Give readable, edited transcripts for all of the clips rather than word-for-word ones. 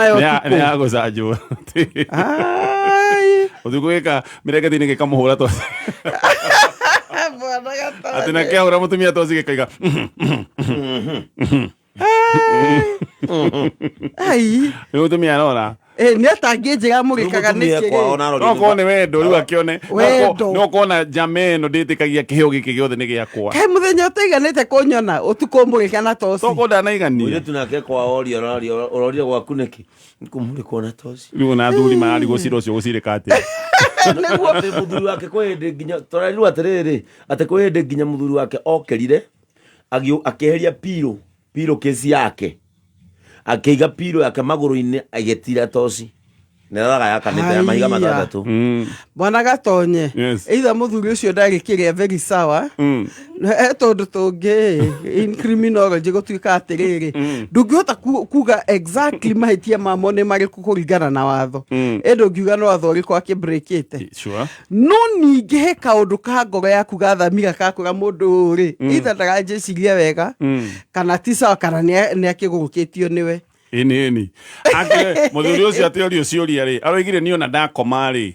Nayo Nĩ ũtukũ. ya gũcanjwo. Ai. Ũtukũ gĩka mĩrengeti-inĩ gĩkamũhũra toci. Bwana Gatonye. Atĩ na kĩahũra mũtumia toci gĩkaiga. Ai. Nĩ mũtumia arora. Eh, nĩ atangĩnjĩra mũrĩkaga Mũtumia nĩkĩ kwao rĩ? na arorire No korwo nĩ wendo rĩu akĩone. Wendo. No kona njama ĩno ndĩtĩkagia kĩheo gĩkĩ gĩothe nĩ gĩakwa. Kaĩ mũthenya ũtaiganĩte kũnyona ũtukũ mũrĩka na toci. Toko ndanaigania. Mũirĩtu nake kwao oria ũraria ũroria gwaku nĩkĩ kũmũrĩkwo na toci. Rĩu ona athuri mararigwo cira ũcio gũcirĩka atĩa. Nĩguo. Atĩ mũthuri wake kwĩ hĩndĩ nginya tũrerirwo atĩrĩrĩ atĩ kwĩ hĩndĩ nginya mũthuri wake okĩrire akĩeheria pillow pillow case yake akĩiga pillow yake magũrũ-inĩ agĩtira toci na ĩraga yakanĩte ya mahiga Haiya. matandatũ. Bwana Gatonye. Yes. Either mũthuri ũcio ndarĩ kĩrĩa very sawa. He tũndũ tũngĩ in criminology gũtuĩka atĩrĩrĩ ndũngĩhota kuga exactly mahĩtia mamo nĩ marĩkũ kũringana na watho, ĩndĩ ũngiuga nĩ watho ũrĩkũ akĩbreakĩte. No ningĩ he kaũndũ ka ngoro yaku gathamira kakwĩra mũndũ ũyũ rĩ, either ndaranjĩciria wega kana ti sawa kana nĩ akĩgũrũkĩtio nĩwe. Ĩni ĩni Ake, mũthuri ũcio atĩ orio ciũria rĩ, aroigire niĩ ona ndakoma rĩ,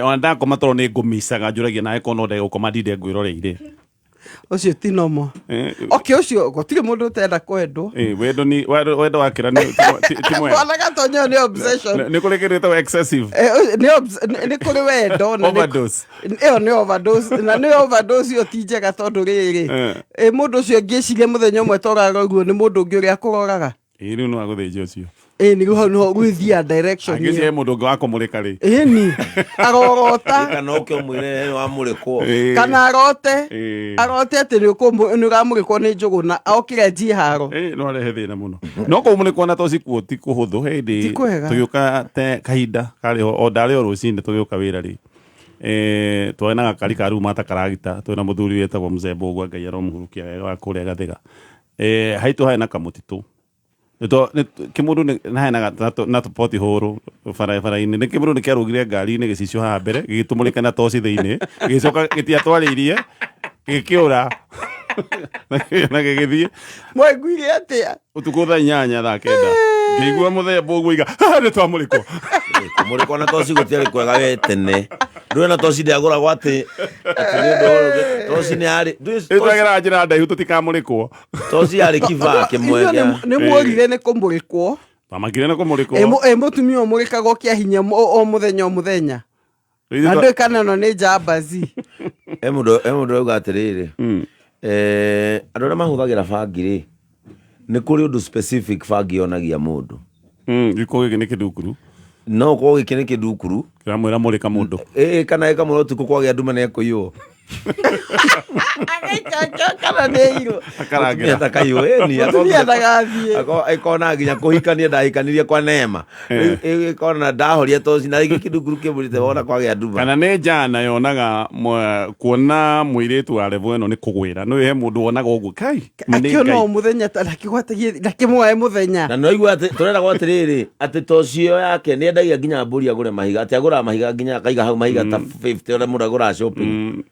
ona ndakoma toro nĩ ngũmicaga njũragia nawe korwo no ndege gũkoma ndinde ngwĩroreire. Ũcio ti nomo. Okay, ũcio gũtirĩ mũndũ ũtenda kwendwo. Wendo ni wendo wakĩra ti mwega. Bwana Gatonye, ũyũ nĩ obsession. Nĩ kũrĩ kĩndũ gĩtagwo excessive. Nĩ kũrĩ wendo na Overdose. Ĩyo nĩ overdose, na nĩ overdose ĩyo ti njega tondũ rĩrĩ, mũndũ ũcio ngĩciria mũthenya ũmwe toraroguo nĩ mũndũ ũngĩ ũrĩa akũroraga. Ĩ, rĩu no agũthĩnje ũcio. Ĩ nĩguo hau nĩho gwĩthia direction Angĩcihe ĩyo. mũndũ ũngĩ wa kũmũrĩka rĩ. Ĩni arorota. Kana ũke ũmwĩre nĩ wamũrĩkwo. Kana arote. Arote atĩ nĩ ũramũrĩkwo nĩ njũgũna okire anjie haro. No arehe thĩna mũno. No kũmũrĩkwo na toci kuo ti kũhũthũ. Hĩndĩ Ti kwega. tũgĩũka te kahinda karĩ ho o ndarĩ o rũcinĩ tũgĩũka wĩra rĩ. Twarĩ na gakari ka ruma ta karagita twĩna mũthuri wĩtagwo Mzee Mbũgua, Ngai aromũhurukia wega, wa kũrĩa Gathĩga. Haitũ harĩ na kamũtitũ. Kĩmũndũ nĩ harĩ na tũpoti hũrũ barabara-inĩ. Nĩ kĩmũndũ nĩ kĩarũgire ngari-inĩ gĩcicio haha mbere gĩgĩtũmũrĩka na toci thĩinĩ, gĩgĩcoka gĩtiatwarĩirie, gĩkĩũra na gĩgĩthiĩ. Mwaiguire atĩa? Ũtukũ thaa 8, thaa 9 ngĩigua mũthemba ũguo iga nĩ twamũrĩkwo. Kũmũrĩkwo na toci gũtiarĩ kwega we tene. Ndũĩ na toci ndĩagũragwo atĩ nĩ ũndũ wa toci nĩ yarĩ Ĩtwageraga njĩra ndaihu tũtikamũrĩkwo. Toci yarĩ kibaa kĩmwe Inyuĩ gĩa nĩ muorire nĩ kũmũrĩkwo. Twamakire nĩ kũmũrĩkwo. Ĩ mũtumia ũmũrĩkagwo kĩa hinya o mũthenya o mũthenya. Na ndũĩ kana ĩno nĩ njambazi. He mũndũ auga atĩrĩrĩ, andũ arĩa mahũthagĩra bangi rĩ, nĩ kũrĩ ũndũ specific bangi yonagia mũndũ. Gĩkorwo gĩkĩ nĩ kĩndukuru. No ũkorwo gĩkĩ nĩ kĩndukuru. Kĩramwĩra mũrĩka mũndũ. Ĩĩ, kana ĩkamwĩra ũtukũ kwagĩa nduma nĩ ekũiywo. Agaikara kana nĩ irwo. Akarangĩra. Mũtumia ndakaiywo, ĩni, Mũtumia ndagathiĩ. Ĩkona nginya kũhikania ndahikanirie kwa neema. Rĩu ĩkona ndahoria toci na rĩngĩ kĩndukuru kĩmũrĩte wona kwagĩa nduma. Kana nĩ njana yonaga kuona mũirĩtu wa level ĩno nĩ kũgwĩra. Nĩ he mũndũ wonaga ũguo kai ma nĩ Akĩona Ngai. o mũthenya ta ndakĩgwatagie ndakĩmwoe mũthenya. Na nĩwaigua atĩ tũreragwo atĩrĩrĩ atĩ toci ĩyo yake nĩ endagia nginya mbũri agũre mahiga, atĩ agũraga mahiga nginya akaiga hau mahiga ta 50 ũrĩa mũndũ agũraga shopping.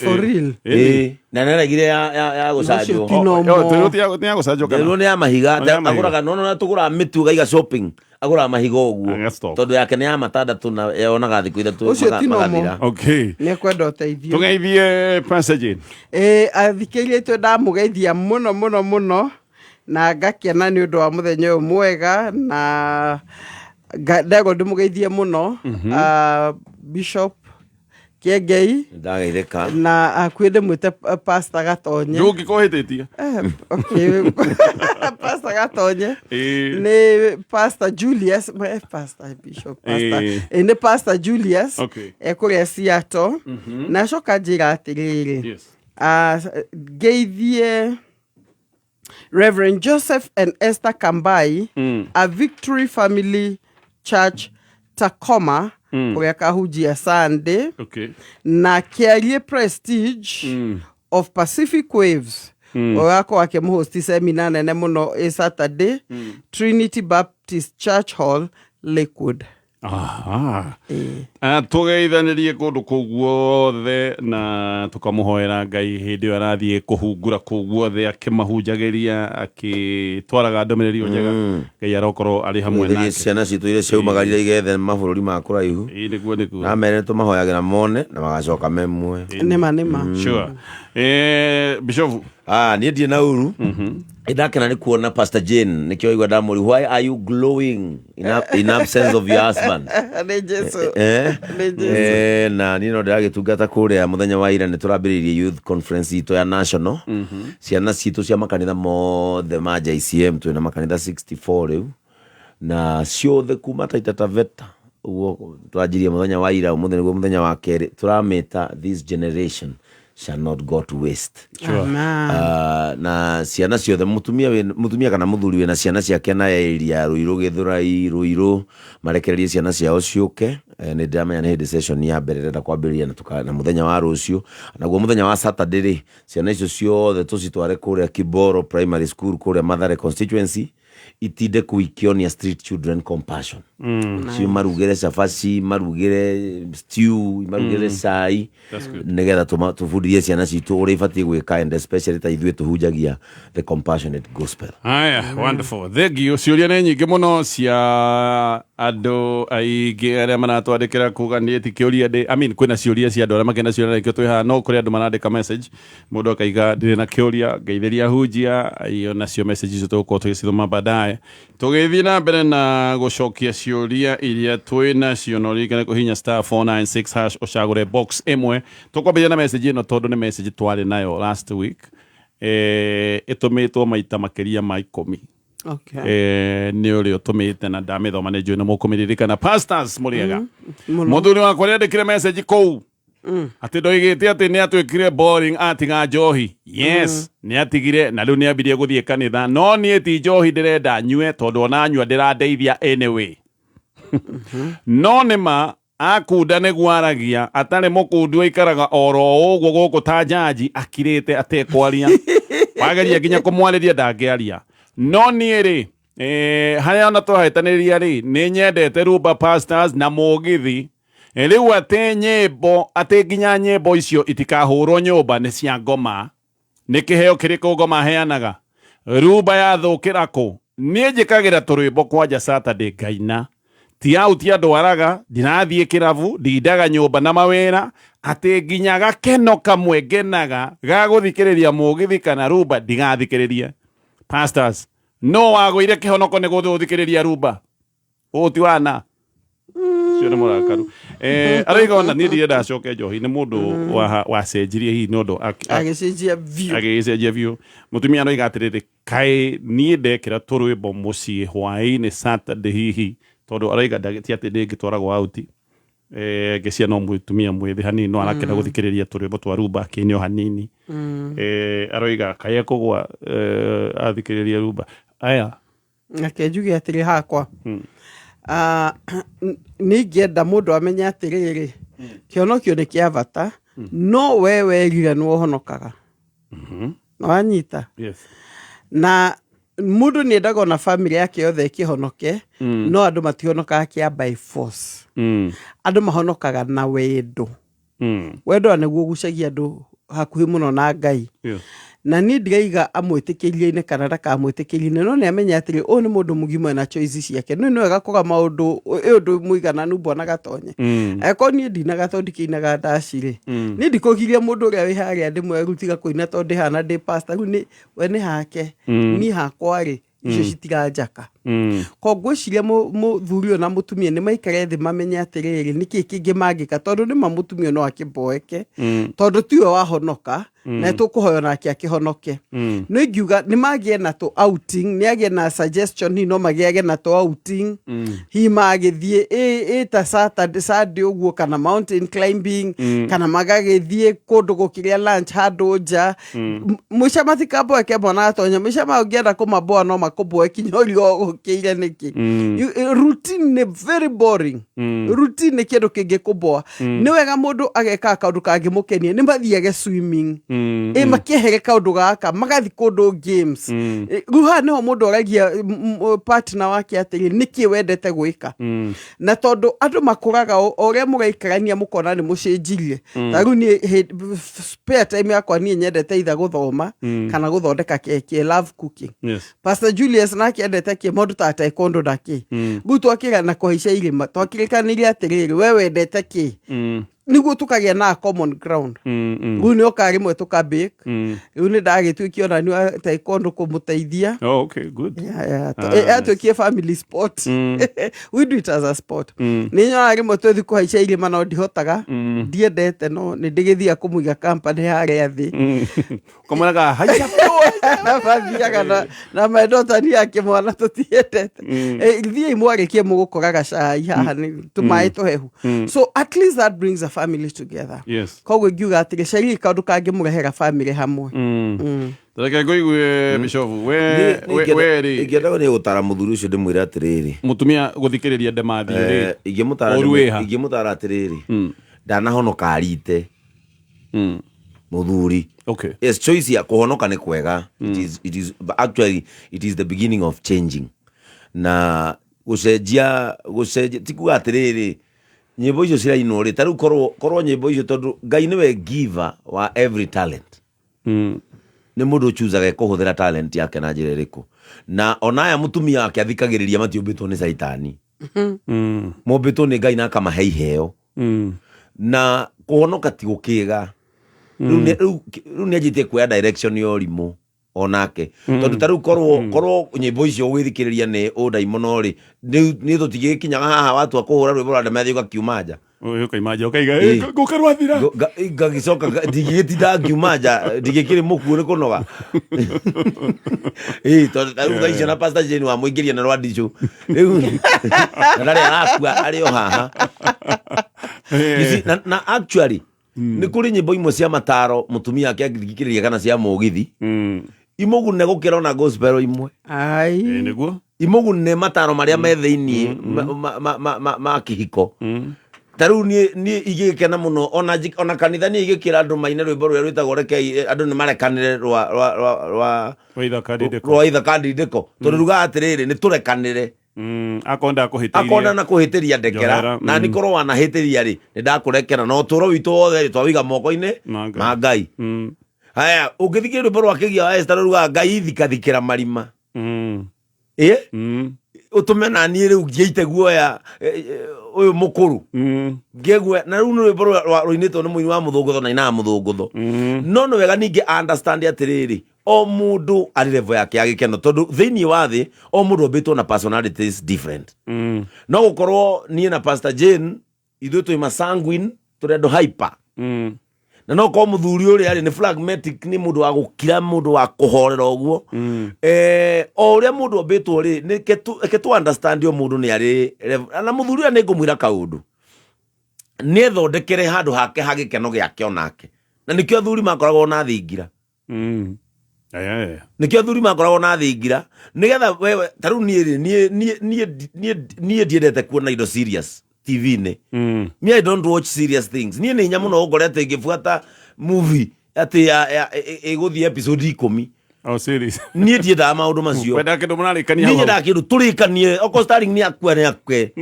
For real? Ĩĩ, na nĩaregire ya gũcanjwo. Ũcio ti normal. Nĩ ya gũcanjwo kana? Nderirwo nĩ ya mahiga, Nĩ ya mahiga. agũraga no no tũgũraga mĩtu ũkaiga shopping, agũraga mahiga ũguo. Agastock. Tondũ yake nĩ ya matandatũ na yonaga thikũ 3 Ũcio ti normal. magathira. Okay. Nĩ ekwenda ũteithio. Tũgeithie Pastor Jane. Ĩĩ, athikĩrĩria itũ ndamũgeithia mũno mũno mũno na ngakena nĩ ũndũ wa mũthenya ũyũ mwega na nderwo ndĩmũgeithie mũno. Bishop Kĩengei. Ndageithĩka. Na hakuhĩ ndĩmwĩte Pastor Gatonye. Ndũngĩkorwo hĩtĩtie. Okay. Pastor Gatonye. Nĩ Pastor Julius, Pastor Bishop, Pastor. Nĩ Pastor Julius. Ekũrĩa Seattle. Na acoka njĩra atĩrĩrĩ. Ngeithie Reverend Joseph and Esther Kambai, a Victory Family Church Tacoma, kũrĩa kahunjia Sunday, na Kĩarie Prestige of Pacific Waves, ũgakorwo akĩmũhosti seminar nene mũno ĩ Saturday, Trinity Baptist Church Hall, Lakewood. Aha. Ĩĩ. Tũgeithanirie kũndũ kũu guothe na tũkamũhoera Ngai hĩndĩ ĩyo arathiĩ kũhungura kũu guothe akĩmahunjagĩria, akĩtwaraga ndũmĩrĩri ĩyo njega. Ngai arokorwo arĩ hamwe Tũgeithĩrie nake. Ciana citũ iria ciaumagarire igethe mabũrũri ma kũraihu. Ĩĩ, nĩguo nĩguo. Na mere tũmahoyagĩra mone na magacoka me muoyo. Nĩma nĩma. Sure. Bishofu. Ah, niĩ ndirĩ na uru. Ndakena nĩ kuona Pastor Jane, nĩkĩo waigua ndamũri, why are you glowing in absence of your husband? Nĩ Jesu. Nĩ Jesu. Na niĩ no ndĩragĩtungata kũrĩa. Mũthenya wa ira nĩ tũrambĩrĩirie youth conference itũ ya national. Ciana citũ cia makanitha mothe ma JCM, twĩna makanitha 64 rĩu, na ciothe kuma Taita Taveta ũguo twanjirie mũthenya wa ira, ũmũthĩ nĩguo mũthenya wa kerĩ. Tũramĩta "This Generation Shall Not Go to Waste". Amen. Na ciana ciothe, mutumia kana muthuri wĩna ciana ciake na area ya Ruiru, Githurai, Ruiru, marekererie ciana ciao ciũke. Nĩ ndĩramenya nĩ hĩndĩ session ya mbere ĩrenda kwambĩrĩria na mũthenya wa rũciũ, naguo mũthenya wa Saturday rĩ, ciana icio ciothe tũcitware kũrĩa Kiboro Primary School, kũrĩa Mathare constituency, itinde kũu ikĩonia street children compassion. Cimarugĩre cabaci, marugĩre stew, marugĩre cai, That's good. Nĩgetha tũbundithie ciana citũ ũrĩa ibatiĩ gwĩka, and especially ta ithuĩ tũhunjagia the compassionate gospel. Haya, wonderful. Thank you. Ciũria nĩ nyingĩ mũno cia andũ aingĩ arĩa maratwandĩkĩra kuga niĩ ti kĩũria ndĩ, I mean, kwĩna ciũria cia andũ arĩa makĩenda ciũria, na nĩkĩo twĩ haha, no kũrĩ andũ marandĩka message, mũndũ akaiga, "Ndirĩ na kĩũria, ngeithĩria hunjia." Iyo nacio message icio tũgũkorwo tũgĩcithoma baadaye tũgĩthiĩ na mbere na gũcokia ciũria iria twĩ nacio. No ririkane kũhihinya *496# ũcagũre box ĩmwe. Tũkwambĩrĩria na message ĩno tondũ nĩ message twarĩ nayo last week, ĩtũmĩtwo maita makĩria ma 10. Nĩ ũrĩa ũtũmĩte na ndamĩthoma nĩ njũĩ nĩ mũkũmĩririkana. "Pastors, mũrĩega?" Mũno. "Mũthuri wakwa nĩandĩkire message kũu atĩ ndoigĩte atĩ nĩ atuĩkire boring atiga njohi. Yes, nĩ atigire na rĩu nĩ ambirie gũthiĩ kanitha, no niĩ ti njohi ndĩrenda nyue tondũ ona nyua ndĩrandeithia anyway. No nĩ ma akunda nĩguo aragia, atarĩ mũkundu aikaraga oro ũguo gũkũ ta jaji akirĩte atekwaria. Wageria nginya kũmwarĩria ndangĩaria. No niĩ rĩ, harĩa ona twahĩtanĩria rĩ, nĩ nyendete rumba, pastors, na mũgithi. Rĩu atĩ nyĩmbo, atĩ nginya nyĩmbo icio itikahũrwo nyũmba nĩ cia ngoma. Nĩ kĩheo kĩrĩkũ ngoma heanaga? Rumba yathũkĩra kũ? Niĩ njĩkagĩra tũrwĩmbo kwanja Saturday ngaina. Ti auti andwaraga, ndirathiĩ kĩrabu, ndindaga nyũmba na mawĩra, atĩ nginya gakeno kamwe ngenaga ga gũthikĩrĩria mũgithi kana rumba ndigathikĩrĩrie. Pastors, no wagũire kĩhonoko nĩ gũthikĩrĩria rumba? Ũũ ti wana ũcio nĩ mũrakaru. Arauga ona niĩ ndirenda acoke njohi. Nĩ mũndũ wacenjirie hihi nĩ ũndũ Agĩcenjia biũ. Agĩgĩcenjia biũ. Mũtumia aroiga atĩrĩrĩ, kaĩ niĩ ndekĩra tũrwĩmbo mũciĩ hwaĩ-inĩ Saturday hihi, tondũ aroiga ti atĩ ndĩngĩtwaragwo auti, ngĩcia no mũtumia mwĩthĩ hanini no arakena gũthikĩrĩria tũrwĩmbo twa rumba akĩine o hanini. Aroiga kaĩ ekũgwa athikĩrĩria rumba aya? Reke njuge atĩrĩ hakwa. Nĩ ingĩenda mũndũ amenye atĩrĩrĩ, kĩhonokio nĩ kĩa bata, no we werira nĩ wohonokaga. Nĩwanyita? Yes. Na mũndũ nĩ endaga ona family yake yothe ĩkĩhonoke, no andũ matihonokaga kĩa by force. Andũ mahonokaga na wendo. Wendo nĩguo ũgucagia andũ hakuhĩ mũno na Ngai. Na niĩ ndiraiga amwĩtĩkĩrie-inĩ kana ndakamwĩtĩkĩrie-inĩ, no nĩ amenye atĩrĩ, ũyũ nĩ mũndũ mũgima na choice ciake. No nĩ wega kuga maũndũ ĩ ũndũ mũigananu, bwana Gatonye. Angĩkorwo niĩ ndinaga tondũ ndikĩinaga ndaci rĩ, niĩ ndikũgiria mũndũ ũrĩa wĩ harĩa ndĩmweru tiga kũina tondũ ndĩhana ndĩ pastor. Rĩu nĩ we nĩ hake, niĩ hakwa rĩ, icio citiranjaka. Ko ngwĩciria mũthuri ũyũ na mũtumia nĩ maikare thĩ mamenye atĩrĩrĩ, nĩkĩ kĩngĩ mangĩka, tondũ nĩma mũtumia ũyũ no akĩmboeke, tondũ tiwe wahonoka na tũkũhoya onake akĩhonoke. No ingiuga nĩ magĩe na tũ outing, nĩ agĩe na suggestion, hihi no magĩage na tũ outing, hihi magĩthiĩ ĩ ta Saturday, Sunday ũguo, kana mountain climbing, kana magagĩthiĩ kũndũ gũkĩrĩa lunch handũ nja. Mũico matikamboeke, mwana atonya mũico ma ũngĩenda kũmaboa no makũboe kinya ũrĩa Ũkĩire nĩkĩ? Routine nĩ very boring. Routine nĩ kĩndũ kĩngĩkũboa. Nĩ wega mũndũ agekaga kaũndũ kangĩmũkenia. Nĩ mathiage swimming, ĩ makĩehere kaũndũ gaka, magathiĩ kũndũ games. Rĩu haha nĩho mũndũ oragia partner wake atĩrĩ, nĩkĩ wendete gwĩka? Na tondũ andũ makũraga, o ũrĩa mũraikarania mũkona nĩ mũcenjirie. Ta rĩu niĩ spare time yakwa, niĩ nyendete either gũthoma kana gũthondeka keki. I love cooking. Pastor Julius nake endete kĩ? Maũndũ ta taekwondo na kĩ. Rĩu twakĩra na kũhaica irĩma, twakĩrĩkanĩire atĩrĩrĩ, we wendete kĩ, nĩguo tũkagĩa na a common ground. Rĩu nĩ oka rĩmwe tũkabake. Rĩu nĩ ndagĩtuĩkia ona nĩ wa taekwondo kũmũteithia. Oh, okay, good. Yeah. Ah, nice. Atuĩkie family sport. We do it as a sport. Nĩ nyonaga rĩmwe twĩthi kũhaica irĩma, no ndihotaga, ndiendete, no nĩ ndĩgĩthiaga kũmũiga company harĩa thĩ. Kamwĩraga haica. Mathiaga na my daughter, niĩ akĩmwana tũtiendete. Thiĩi mwarĩkie mũgũkoraga cai haha nĩ tũmaĩ tũhehu. So at least that brings a family together. Koguo ingiuga atĩrĩ, cariai kaũndũ kangĩmũrehera family hamwe. Reke ngũigue, Bishofu, we rĩ. Ingĩenda nĩ gũtara mũthuri ũcio, ndĩmwĩre atĩrĩrĩ, Mũtumia gũthikĩrĩria ndemathi rĩ, ingĩmũtara ũru wĩha? Ingĩmũtara atĩrĩrĩ, ndanahonoka arite mũthuri. Yes, choice ya kũhonoka nĩ kwega. It is, but actually it is the beginning of changing na gũcenjia ti kuga atĩrĩrĩ, nyĩmbo icio cirainwo rĩ, ta rĩu korwo nyĩmbo icio, tondũ Ngai nĩwe giver wa every talent, nĩ mũndũ ũchuzaga kũhũthĩra talent yake na njĩra ĩrĩkũ. Na ona aya mũtumia wake athikagĩrĩria matiũmbĩtwo nĩ caitani, mombĩtwo nĩ Ngai na akamahe iheo. Na kũhonoka ti gũkĩga. Rĩu nĩ anjĩtie kuoya direction ya ũrimũ onake, tondũ ta rĩu korwo nyĩmbo icio ũgĩthikĩrĩria nĩ ũndaimono rĩ, nĩ tũtigĩkinyaga haha watua kũhũra rwĩmbo rwa ndemathi ũgakiuma nja. Ũkaima nja ũkaiga, "Ngũka rwathira." Ngagĩcoka ndingĩgĩtinda ngiuma nja, ndingĩkĩrĩ mũkuo nĩ kũnoga. Ĩ tondũ ta rĩu thaa icio na Pastor Jane wamũingĩria na rwandicũ rĩu na ndarĩ arakua, arĩ o haha. You see, na actually nĩ kũrĩ nyĩmbo imwe cia mataro mũtumia ake angĩthikĩrĩria kana cia mũgithi, imũgune gũkĩra ona gospel imwe. Ai. Ĩ, nĩguo. Imũgune mataro marĩa me thĩiniĩ ma kĩhiko. Ta rĩu niĩ ingĩgĩkena mũno ona kanitha niĩ igĩkĩra andũ maine rwĩmbo rũrĩa rwĩtagwo "Rekei andũ nĩ marekanĩre" rwa Waithaka ndindĩko. Rwa Ithaka Ndindĩko, tondũ rugaga atĩrĩrĩ, nĩ tũrekanĩre. Akorwo ndakũhĩtĩirie, akona na kũhĩtĩria, ndekera. Njohera, Na nĩ korwo wanahĩtĩria rĩ, nĩ ndakũrekera, na ũtũũro witũ wothe rĩ, twawiga moko-inĩ Ma Ngai. ma Ngai. Haya, ũngĩthikĩrĩria rwĩmbo rwa kĩgia wa Esther rugaga, "Ngai thikathikĩra marima." Ĩ ũtũme na niĩ rĩu ngĩite guoya, ũyũ mũkũrũ ngĩgue. Na rĩu nĩ rwĩmbo rũinĩtwo nĩ mũini wa mũthũngũtho na inaga mũthũngũtho. No nĩ wega ningĩ understand atĩrĩrĩ, o mũndũ arĩ level yake ya gĩkeno, tondũ thĩinĩ wa thĩ o mũndũ ombĩtwo na personalities different. No gũkorwo niĩ na Pastor Jane ithuĩ twĩ ma sanguine, tũrĩ andũ hyper, na no korwo mũthuri ũrĩa arĩ nĩ phlegmatic, nĩ mũndũ wa gũkira, mũndũ wa kũhorera ũguo. O ũrĩa mũndũ ombĩtwo rĩ, nĩ reke tu understand o mũndũ nĩ arĩ na mũthuri ũrĩa nĩ ngũmwĩra kaũndũ, nĩ ethondekere handũ hake ha gĩkeno gĩake onake, na nĩkĩo athuri makoragwo na thingira. Nĩkĩo athuri makoragwo na thingira, nĩgetha wewe ta rĩu niĩ rĩ, niĩ ndiendete kuona indo serious TV-inĩ. Me, I don't watch serious things. Niĩ nĩ hinya mũno ũngore atĩ ngĩbuata movie atĩ ĩgũthiĩ episode 10. Oh, series. Niĩ ndiendaga maũndũ macio. Wendaga kĩndũ mũrarĩkania Niĩ hau hau. nyendaga kĩndũ tũrĩkanie. Okorwo Sterling nĩ akua, nĩ akue,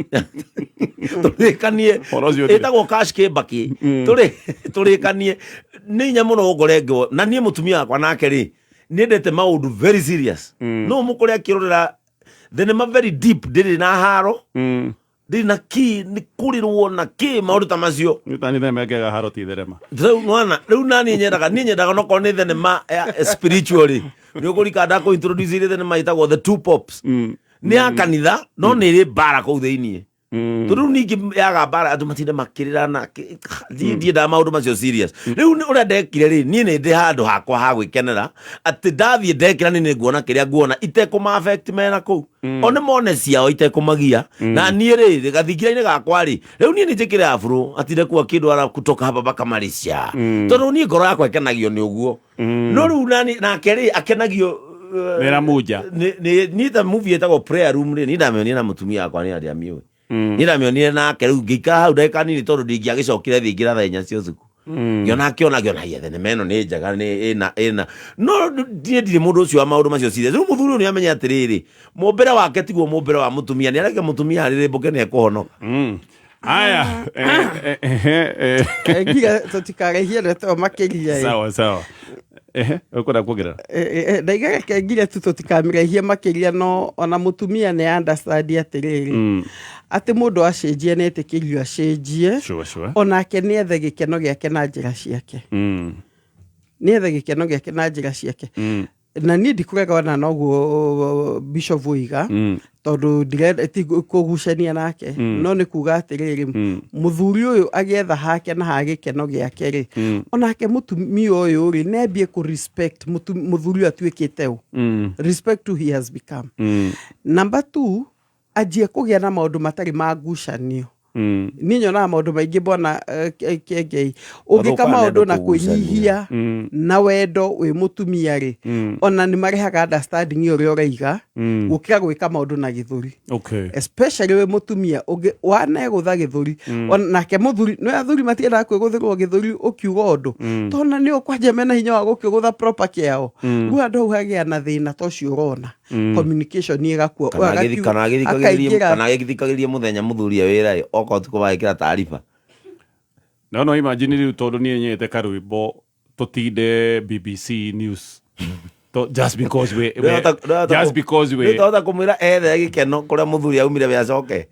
tũrĩkanie. Ũhoro ũcio ũthire. Ĩtagwo cash kĩmbaki. Tũrĩkanie. Nĩ hinya mũno ũngore ngĩwo na niĩ mũtumia wakwa nake rĩ, nĩendete maũndũ very serious. No mũkore akĩrorera thenema very deep, ndĩrĩ na haro, ndĩrĩ na kĩ, nĩ kũrĩrwo na kĩ, maũndũ ta macio. Nĩ tani thenema ĩngĩaga haro ti thenema. Rĩu nwana rĩu naniĩ nyendaga nokorwo nĩ thenema ya spiritual rĩ, nĩ ũkũrika ndakũ introduce ire thenema ĩtagwo The Two Popes. Nĩ ya kanitha, no nĩ ĩrĩ mbara kũu thĩiniĩ, tondũ rĩu ningĩ yaga mbara andũ matinda makĩrĩra na ndiendaga maũndũ macio serious. Rĩu ũrĩa ndekire rĩ, niĩ nĩ ndĩ handũ hakwa ha gwĩkenera, atĩ ndathiĩ ndekĩra nĩ nguona kĩrĩa nguona itekũma affect mena kũu, o nĩ mone ciao itekũmagia. Na niĩ rĩ, gathingira-inĩ gakwa rĩ, rĩu niĩ nĩ njĩkĩre afro atinde kuwa kĩndũ kutoka hapa mpaka Malaysia, tondũ niĩ ngoro yakwa ĩkenagio nĩ ũguo. No rĩu nake rĩ, akenagio Nĩ Ramuja. Niĩ ta movie ĩtagwo Prayer Room rĩ, niĩ ndamĩonire na mũtumia wakwa nĩ ndiamiũĩ. Niĩ ndamĩonire nake, rĩu ngĩikara hau ndagĩka nini tondũ ndingĩagĩcokire thĩ ingĩra thaa 4 cia ũtukũ. Ngĩona akĩona, ngĩona haiya, thenema ĩno nĩ njega, nĩ ĩna no niĩ ndirĩ mũndũ ũcio wa maũndũ macio serious. Rĩu mũthuri ũyũ nĩ amenye atĩrĩrĩ, mũmbĩre wake tiguo mũmbĩre wa mũtumia, nĩ areke mũtumia arĩrĩmbũke, nĩ ekũhonoka. Aya, eh. Ngiga tũtikarehie ndeto ĩyo makĩria ĩ. Sawa sawa, ehe, ũkwenda kuongerera? Ndaiga reke ngire tu tũtikamĩrehie makĩria, no ona mũtumia nĩ understand atĩrĩrĩ, atĩ mũndũ acenjie nĩ etĩkĩrio acenjie. Sure sure. Onake nĩ ethe gĩkeno gĩake na njĩra ciake. Nĩ ethe gĩkeno gĩake na njĩra ciake. Na niĩ ndikũrega ona noguo Bishop oiga, tondũ ndirenda ti kũgucania nake, no nĩ kuga atĩrĩrĩ, mũthuri ũyũ agĩetha hake na ha gĩkeno gĩake rĩ, onake mũtumia ũyũ rĩ, nĩ ambie kũ respect mũthuri ũyũ atuĩkĩte ũ, respect to he has become. Number two, anjie kũgĩa na maũndũ matarĩ ma ngucanio. Niĩ nyonaga maũndũ maingĩ bwana Kengei, ũngĩka Mathũkaga nĩ maũndũ andũ na kũgucania. kwĩnyihia na wendo wĩ mũtumia rĩ, ona nĩ marehaga understanding ũrĩa ũraiga, gũkĩra gwĩka maũndũ na gĩthũri. Especially wĩ mũtumia ũngĩ wanegũtha gĩthũri. Ona nake mũthuri nĩ athuri matiendaga kwĩgũthĩrwo gĩthũri ũkiuga ũndũ, tondũ nĩ ũkwanja mena hinya wa gũkĩgũtha proper kĩao. Rĩu handũ hau hagĩa na thĩna ta ũcio, ũrona communication ĩgakua. Kana Ũyũ kana agĩthikagĩrĩrie akaingĩra. Kana agĩthikagĩrĩrie mũthenya mũthuri e wĩra ĩ, oka ũtukũ magĩkĩra taariba. No imagine rĩu, tondũ niĩ nyendete karwĩmbo tũtinde BBC News to, just because we just because we Ndahota kũmwĩra ethe gĩkeno kũrĩa mũthuri aumire we acoke.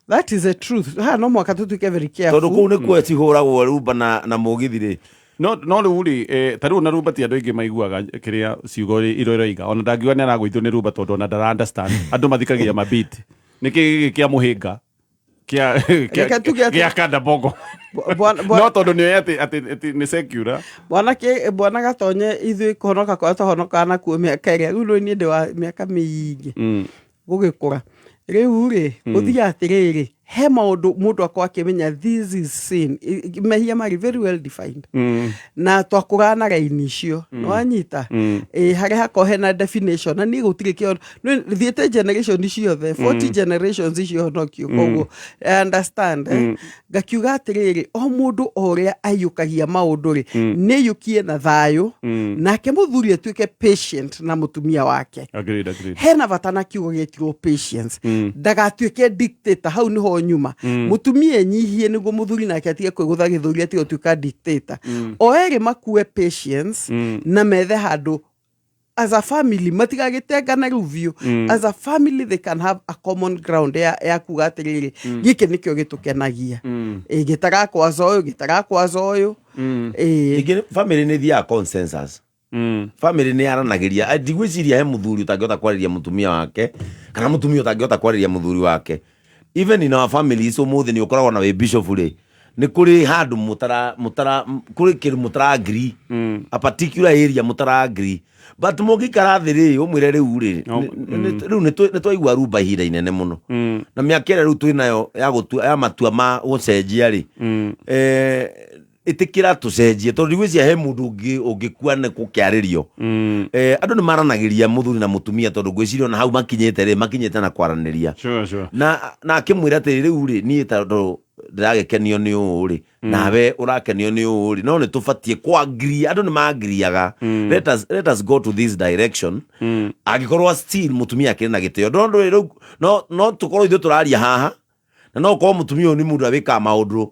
That is the truth. Ha no mwaka tũtuĩke very careful. Tondũ kũu nĩkuo cihũragwo rumba na mũgithi rĩ. No rĩu rĩ, ta rĩu na rumba ti andũ aingĩ maiguaga kĩrĩa ciugo iria iroiga. Ona ndangiuga nĩ aragũithio nĩ rumba, tondũ ona ndara understand. Andũ mathikagia mabit nĩ kĩ gĩkĩ kĩa mũhĩnga kĩa Reke tuge gĩa kanda bongo. No tondũ nĩ atĩ nĩ secular. Bwana kĩ bwana Gatonye, ithuĩ kũhonoka kwa tũhonokaga nakuo mĩaka ĩrĩa rĩu niĩ ndĩ wa mĩaka mĩingĩ gũgĩkũra rĩu rĩ, gũthiaga atĩrĩrĩ, he maũndũ mũndũ akorwo akĩmenya this is sin. Mehia marĩ very well defined na twakũraga na raini icio, nĩwanyita ĩ, harĩa hakorwo hena definition, na niĩ gũtirĩ kĩo thiĩte generation ciothe, 40 generations icio honokio, koguo I understand, eh? Ngakiuga atĩrĩrĩ, o mũndũ o ũrĩa aiyũkagia maũndũ rĩ, nĩ aiyũkie na thayũ, nake mũthuri atuĩke patient na mũtumia wake. Agreed, agreed. Hena bata na kiugo gĩtirwo patience, ndagatuĩke dictator. Hau niho nyuma mũtumia enyihie nĩguo mũthuri nake atige kwĩgũtha gĩthũri, atige gũtuĩka dictator. O erĩ makue patience na methe handũ as a family, matigagĩtengana rĩu biũ. As a family they can have a common ground ya kuga atĩrĩrĩ, gĩkĩ nĩkĩo gĩtũkenagia. Ĩ, gĩtarakwaza ũyũ, gĩtarakwaza ũyũ. Ĩ. Ningĩ family nĩ ithiaga consensus. Family nĩ yaranagĩria. Ndigwĩciria he mũthuri ũtangĩhota kwarĩria mũtumia wake kana mũtumia ũtangĩhota kwarĩria mũthuri wake. Even in our families ũmũthĩ nĩ ũkoragwo na wĩ bishop rĩ, nĩ kũrĩ handũ mũtara kũrĩ kĩndũ mũtara agree, a particular area mũtara agree, but mũngĩikara thĩ rĩ, ũmwĩre rĩu rĩ, No, rĩu nĩ twaigua rumba ihinda inene mũno na mĩaka ĩrĩa rĩu twĩnayo ya gũtua ya matua ma gũcenjia rĩ, ĩtĩkĩra tũcenjie, tondũ ndigwĩciria he mũndũ ũngĩ ũngĩkua nĩ gũkĩarĩrio. Andũ nĩ maranagĩria mũthuri na mũtumia, tondũ ngwĩciria ona hau makinyĩte rĩ, makinyĩte na kwaranĩria. Sure, sure. Na akĩmwĩra atĩ rĩu rĩ, niĩ tondũ ndĩragĩkenio nĩ ũũ rĩ, nawe ũrakenio nĩ ũũ rĩ, no nĩ tũbatiĩ kũ-agree. Andũ nĩ maagiriaga, let us go to this direction. Angĩkorwo still mũtumia akĩrĩ na gĩtĩo, no ndũĩ rĩu no tũkorwo ithuĩ tũraria haha na no ũkorwo mũtumia ũyũ nĩ mũndũ ũrĩa wĩkaga maũndũ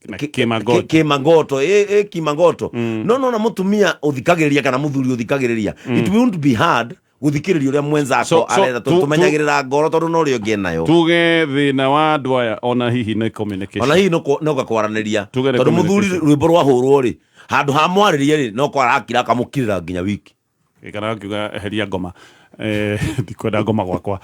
Na kĩmagoto. Kĩmagoto, ĩ kimagoto, no nona mũtumia ũthikagĩrĩria kana mũthuri ũthikagĩrĩria, it won't be hard gũthikĩrĩria ũrĩa mwenzako arenda. Tũmenyagĩrĩra ngoro tondũ no ũrĩa ũngĩ enayo. Tuge thĩna wa andũ aya ona hihi nĩ communication. Ona hihi no gakwaranĩria. Tuge nĩ Tondũ mũthuri communication. rwĩmbo rwahũrwo rĩ, handũ ha mwarĩrie rĩ, no kwarakira akamũkirĩra nginya wiki. Kana akiuga eheria ngoma, ndikwenda ngoma gwakwa.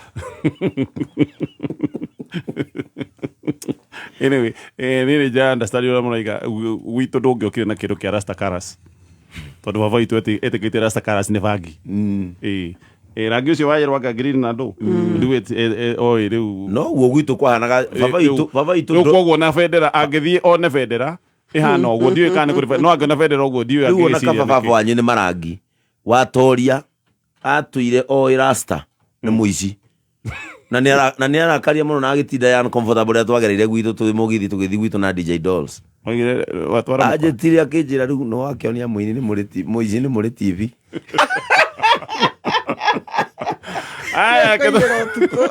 Anyway, niĩ nĩ nja understand ũrĩa mũraiga. Gwitũ ndũngĩokire na kĩndũ kĩa rasta karas, tondũ baba witũ etĩkĩtie rasta karas nĩ bangi. Ĩĩ. Rangi ũcio wa yellow anga green na ndũ rĩu oĩ rĩu. No guo gwitũ kwahanaga, baba witũ, baba witũ. Rĩu koguo na bendera, angĩthiĩ one bendera ĩhana ũguo, ndiũĩ kana nĩ kũrĩ no angĩona bendera ũguo, ndiũĩ Rĩu ona angĩgĩciria kaba baba nĩkĩ. wanyu nĩ marangi watoria. Atũire oĩ rasta nĩ mũici na nĩ arakaria mũno na agĩtinda ya uncomfortable rĩrĩa twagereire gwitũ twĩ mũgithi tũgĩthiĩ gwitũ na DJ Dolls. Oigire watwara mũkwa. Anjĩtire akĩnjĩra rĩu no wakĩonia mũini nĩ mũrĩ mũici nĩ mũrĩ TV. Aya, Kũingĩra ũtukũ.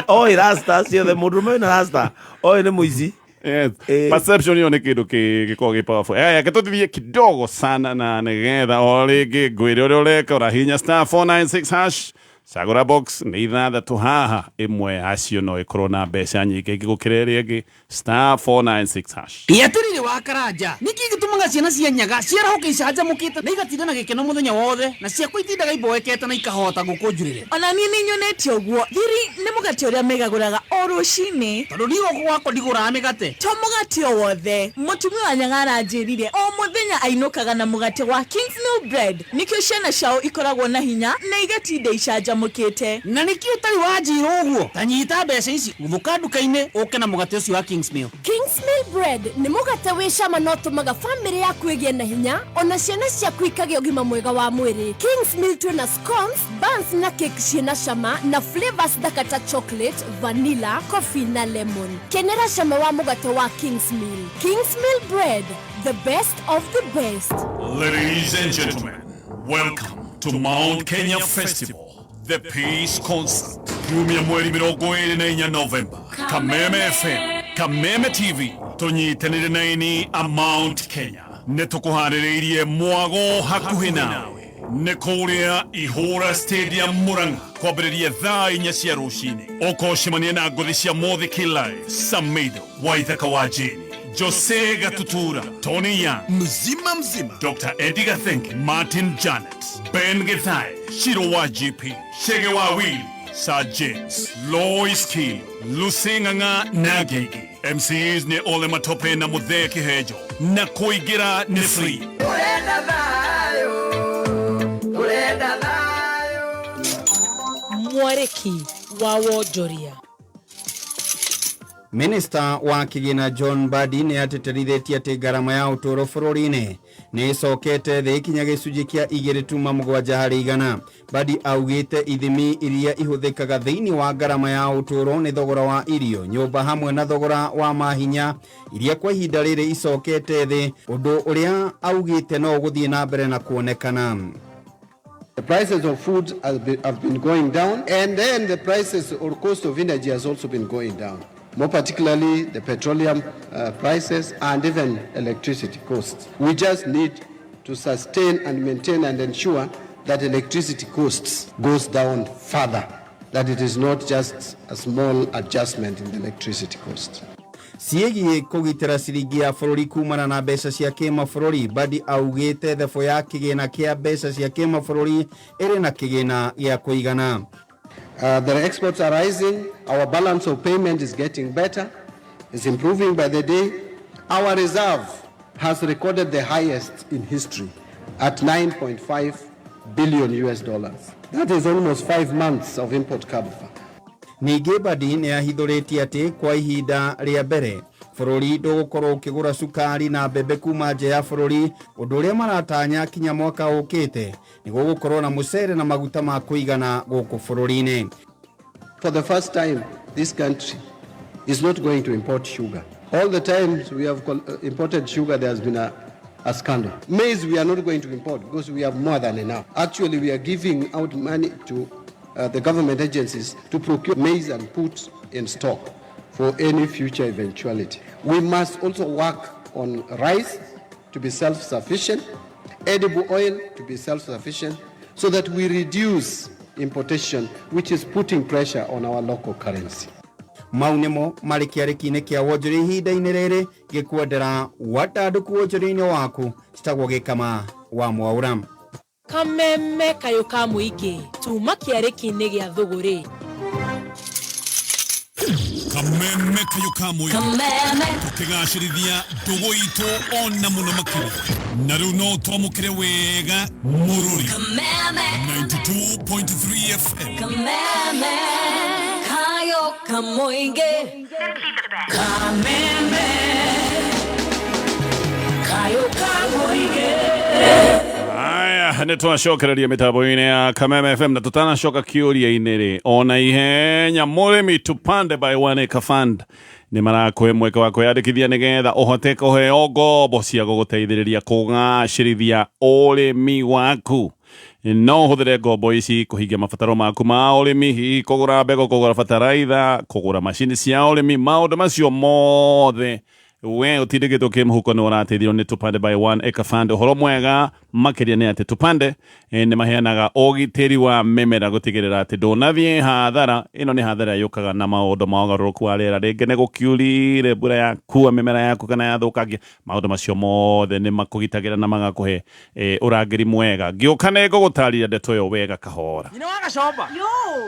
Oĩ rasta ciothe, mũndũrũme wĩna rasta oĩ nĩ mũici. Yes. Eh. Perception ĩyo nĩ kĩndũ gĩkoragwo gĩ powerful. Aya, reke tũthiĩ kidogo sana na nĩgetha o rĩngĩ ngwĩre ũrĩa ũreka. Ũrahihinya star 496 hash, cagũra box nĩ ithathatũ haha, ĩmwe yacio no ĩkorwo na mbeca nyingĩ ingĩ gũkĩra ĩrĩa ĩngĩ. Star 496 hash. Gĩatũrĩrĩ wa Karanja, nĩkĩ gĩtũmaga ciana cia nyaga ciarahũke icanjamũkĩte na igatinda na gĩkeno mũthenya wothe, na ciakwa itindaga iboekete na ikahota gũkũ njurĩre? Ona niĩ nĩ nyonete ũguo. Thiri nĩ mũgate ũrĩa megagũraga o rũcinĩ. Tondũ niĩ gũkũ gwakwa ndigũraga mĩgate. To mũgate o wothe. Mũtumia wa nyaga aranjĩrire o mũthenya ainũkaga na mũgate wa Kingsmill Bread, nĩkĩo ciana ciao ikoragwo na hinya na igatinda icanjamũkĩte. Na nĩkĩ ũtarĩ wanjĩra ũguo? Ta nyita mbeca ici, guthũka nduka-inĩ ũke na mũgate ũcio wa Kingsmill. Kingsmill Bread nĩ mũgate wĩ cama na ũtũmaga bamĩrĩ yaku ĩgĩe na hinya, ona ciana ciaku ikagĩa ũgima mwega wa mwĩrĩ. Kingsmill twĩna scones, buns na cake ciĩna cama na flavors thaka ta chocolate, vanilla, coffee na lemon. Kenera cama wa mũgate wa Kingsmill. Kingsmill Bread, the best of the best. Ladies and gentlemen, welcome to Mount Kenya Festival, the Peace Concert. Kiumia mweri 24 November, Kameme FM, Kameme TV, tũnyitanĩre na ini a Mount Kenya. Nĩ tũkũharĩrĩirie mwago hakuhĩ nawe. Nĩ kũrĩa Ihũra Stadium Murang'a, kwambĩrĩria thaa 4 cia rũcinĩ. Ũkocemania na ngũthi cia Mũthiki Live, Samido, Waithaka wa Jane, Jose Gatutura, Tony Young, Mzima mzima, Dr. Eddie Gathenke, Martin Janet, Ben Githai, Shiro wa GP, Shege wa Willy, Sir James, Lois Key, Lucy Ng'ang'a na Gigi. MCs ni Ole Matope na Muthee Kihejo, na kũingĩra nĩ free. Mwarĩki wa wonjoria. Minista wa kĩgĩna John Mbadi nĩ atĩtĩrithĩtie atĩ ngarama ya ũtũũro bũrũri-inĩ nĩ ĩcokete thĩ kinya gĩcunjĩ kĩa 2.7 harĩ igana. Mbadi augĩte ithimi iria ihũthĩkaga thĩinĩ wa ngarama ya ũtũũro nĩ thogora wa irio, nyũmba hamwe na thogora wa mahinya iria kwa ihinda rĩrĩ icokete thĩ, ũndũ ũrĩa augĩte no ũgũthiĩ na mbere na kuonekana. The prices of food have been going down, and then the prices or cost of energy has also been going down. More particularly the petroleum prices and even electricity costs. We just need to sustain and maintain and ensure that electricity costs goes down further, that it is not just a small adjustment in the electricity cost. Ciĩgiĩ kũgitĩra ciringi ya bũrũri kumana na mbeca cia kĩmabũrũri, Mbadi augĩte thebo ya kĩgĩna kĩa mbeca cia kĩmabũrũri ĩrĩ na kĩgĩna gĩa kũigana. The exports are rising, our balance of payment is getting better, is improving by the day. Our reserve has recorded the highest in history at $9.5 billion US dollars. That is almost 5 months of import cover. Ningĩ Mbadi nĩ ahithũrĩtie atĩ kwa ihinda rĩa mbere bũrũri ndũgũkorwo ũkĩgũra cukari na mbembe kuma nja ya bũrũri, ũndũ ũrĩa maratanya kinya mwaka ũkĩte nĩ gũgũkorwo na mũcere na maguta ma kũigana gũkũ bũrũri-inĩ. For the first time, this country is not going to import sugar. All the times we have imported sugar, there has been a scandal. Maize we are not going to import because we have more than enough. Actually, we are giving out money to the government agencies to procure maize and put in stock for any future eventuality. We must also work on rice to be self-sufficient, edible oil to be self-sufficient, so that we reduce importation, which is putting pressure on our local currency. Mau nĩmo marĩ kĩarĩki-inĩ kĩa wonjoria ihinda-inĩ rĩrĩ gĩkwendera wandandũku wonjoria-inĩ waku citagwo Gĩkama wa Mwaũra. Kameme kayũ ka mũingĩ tuma kĩarĩki-inĩ gĩa thũgũrĩ. Kameme kayũ ka mũingĩ. Kameme. Tũkĩgacĩrithia ndũgũ itũ ona mũno makĩria. Na rĩu no twamũkĩre wega mũrũri. Kameme. 92.3 FM. Kameme kayũ ka mũingĩ. Kameme kayũ ka mũingĩ. Aya, Nä twacokereria mä tambo-inä ya Kameme FM na tũtanacoka kĩũria-inĩ rĩ ona ihenya mũrĩmi Tupande by One Acre Fund nĩ marakũhe mweke wa kwĩyandĩkithia nĩgetha ũhote kũheo ngombo cia gũgũteithĩrĩria kũgacĩrithia ũrĩmi waku. No ũhũthĩre ngombo ici kũhingia mabataro maku ma ũrĩmi, hihi kũgũra mbegũ, kũgũra bataraitha, kũgũra macini cia ũrĩmi, maũndũ macio mothe we ũtindĩkĩtwo kĩmũhuko nĩ ũrateithio nĩ Tupande by One Acre Fund. Ũhoro mwega makĩria nĩ atĩ Tupande nĩ maheanaga ũgitĩri wa mĩmera gũtigĩrĩra atĩ ndũnathiĩ hathara. Ĩno nĩ hathara yũkaga na maũndũ ma ũgarũrũku wa rĩera, rĩngĩ nĩ gũkiurire mbura yakua mĩmera yaku kana yathũkangia. Maũndũ macio mothe nĩ makũgitagĩra na magakũhe ũrangĩri mwega. Ngĩũka nĩ ngũgũtarĩria ndeto ĩyo wega kahora. Nyina wa gacomba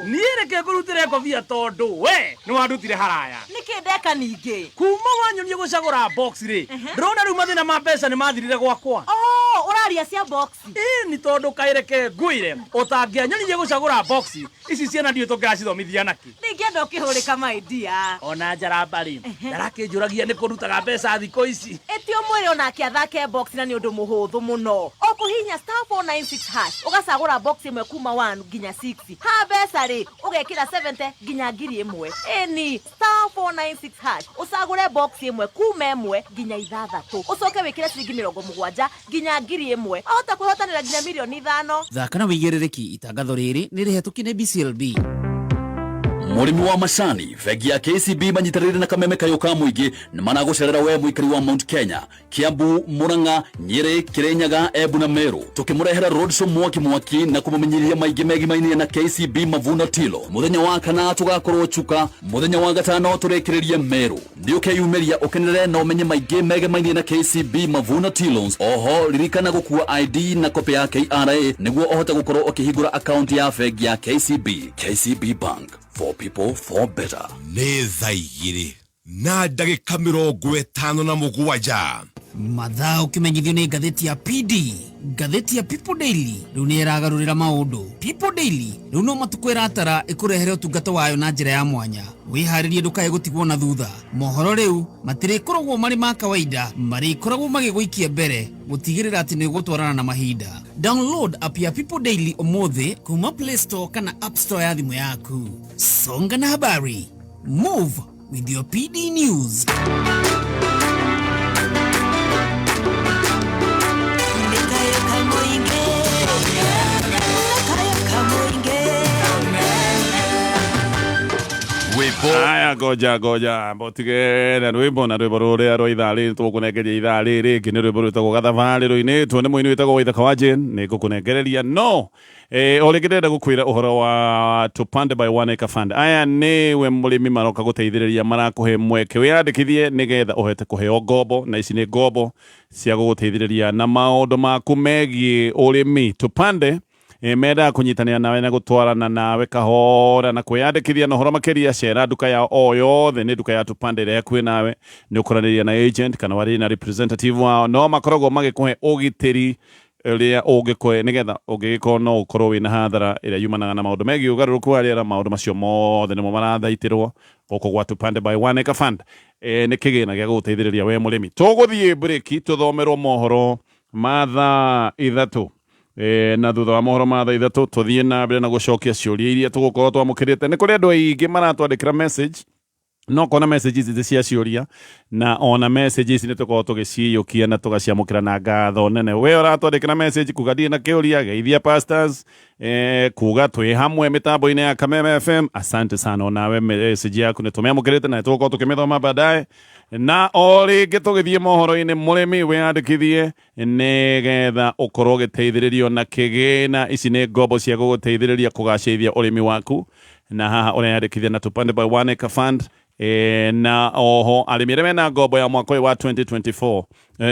niĩ reke ngũrutĩre ngobia tondũ we nĩ wandutire haraya. Nĩkĩ ndeka ningĩ? Kuma wanyonia gũcagũra box rĩ, ndĩrona rĩu mathĩna ma mbeca nĩ mathirire gwakwa. Oh, ũraria cia box. Ĩĩ, nĩ tondũ kaĩreke ngwĩre, ũtangĩanyonirie gũcagũra box ici ciana ndiũĩ tũngĩracithomithia nakĩ. Ndingĩenda ũkĩhũrĩka, my dear. Ona njaramba rĩ, ndarakĩnjũragia nĩ kũrutaga mbeca thikũ ici. Ĩti ũmwĩre onake athake box, na nĩ ũndũ mũhũthũ mũno. Ũkũhihinya *496# ũgacagũra box ĩmwe kuma 1 nginya 6. Ha mbeca rĩ, ũgekĩra 70 nginya 1000. Ĩni *496# ũcagũre box ĩmwe kuma 1 nginya 6, ũcoke wĩkĩre ciringi 70 nginya 1000, ahota kwĩhotanĩra nginya mirioni 5. Thaka na wĩigĩrĩrĩki. Itangatho rĩrĩ nĩ rĩhetũkie nĩ BCLB. Mũrĩmi wa macani, bengi ya KCB manyitanĩire na Kameme kayũ ka mũingĩ nĩ maragũcerera we mũikari wa Mount Kenya, Kiambu, Murang'a, Nyeri, Kirinyaga, Embu na Meru, tukimurehera roadshow mwaki mwaki na kumumenyithia maingĩ megimainie na KCB Mavuno Tilo. Muthenya wa kana tugakorwo Chuka, muthenya wa gatano turĩkĩrĩrie Meru. Nĩ ũkeyumĩria ũkenere na ũmenye maingĩ megemainie na KCB Mavuno T-Loans. Oho ririkana gũkua ID na copy ya KRA nĩguo ũhote gũkorwo ũkĩhingũra akaunti ya bengi ya KCB. KCB Bank, for people, for better. Nĩ thaa 2:57. Mathaa ũkĩmenyithio nĩ ngathĩti ya PD, ngathĩti ya People Daily rĩu nĩ ĩragarũrĩra maũndũ. People Daily rĩu no matukũ ĩratara ĩkũrehere ũtungata wayo na njĩra ya mwanya. Wĩharĩrie ndũkae gũtigwo na thutha. Mohoro rĩu matirĩkoragwo marĩ ma kawaida, marĩkoragwo magĩgũikia mbere gũtigĩrĩra atĩ nĩ ũgũtwarana na mahinda. Download app ya People Daily ũmũthĩ kuma Play Store kana App Store ya thimũ yaku. Songa na habari, move with your PD News. Aya, ngoja ngoja mbotige na rwimbo, na rwimbo ruria rwa ithaa rĩrĩ tũgũkũnengeria ithaa rĩrĩ rĩngĩ nĩ rwimbo rwĩtagwo Gathabarĩ, rũinĩtwo nĩ mũini wĩtagwo Waithaka wa Jane. Nĩ ngũkũnengereria no o rĩngĩ ndĩrenda gũkwĩra ũhoro wa Tupande by One Acre Fund. Aya nĩwe mũrĩmi maroka gũteithĩrĩria, marakũhe mweke wĩyandĩkithie nĩgetha ũhote kũheo ngombo, na ici nĩ ngombo cia gũgũteithĩrĩria na maũndũ maku megiĩ ũrĩmi. Tupande mendaga kũnyitanĩra nawe na gũtwarana nawe kahora. Na kwĩyandĩkithia na ũhoro makĩria, cera nduka yao o yothe, nĩ nduka ya Tupande ĩrĩa ĩkuhĩ nawe. Nĩ ũkũranĩria na agent kana warĩrie na representative wao, no makoragwo magĩkũhe ũgitĩri ũrĩa ũngĩkũhe nĩgetha ũngĩgĩkorwo no ũkorwo wĩna hathara ĩrĩa yumanaga na maũndũ megiĩ ũgarũrũku wa rĩera. Maũndũ macio mothe nĩmo marathaitĩrwo gũkũ gwa Tupande by One Acre Fund. Nĩ kĩgĩna gĩa gũgũteithĩrĩria we mũrĩmi. Tũgũthiĩ breki tũthomerwo mohoro ma thaa 3, na thutha wa mohoro ma thaa 3 tũthiĩ na mbere na gũcokia ciũria iria tũgũkorwo twamũkĩrĩte. Nĩ kũrĩ andũ aingĩ maratwandĩkĩra message, no kona message ici ti cia ciũria, na ona message ici nĩ tũkorwo tũgĩciyũkia na tũgaciamũkĩra na ngatho nene. We ũratwandĩkĩra message kuga ndirĩ na kĩũria, geithia pastors, kuga twĩ hamwe mĩtambo-inĩ ya Kameme FM, asante sana. Onawe message yaku nĩ tũmĩamũkĩrĩte na nĩ tũgũkorwo tũkĩmĩthoma baadaye. Na o rĩngĩ tũgĩthiĩ mohoro-inĩ, mũrĩmi wĩyandĩkithie nĩgetha ũkorwo ũgĩteithĩrĩrio na kĩgĩna. Ici nĩ ngombo cia gũgũteithĩrĩria kũgacĩrithia ũrĩmi waku, na haha ũreyandĩkithia na Tupande by One Acre Fund. Na oho arĩmi arĩa mena ngombo ya mwaka ũyũ wa 2024,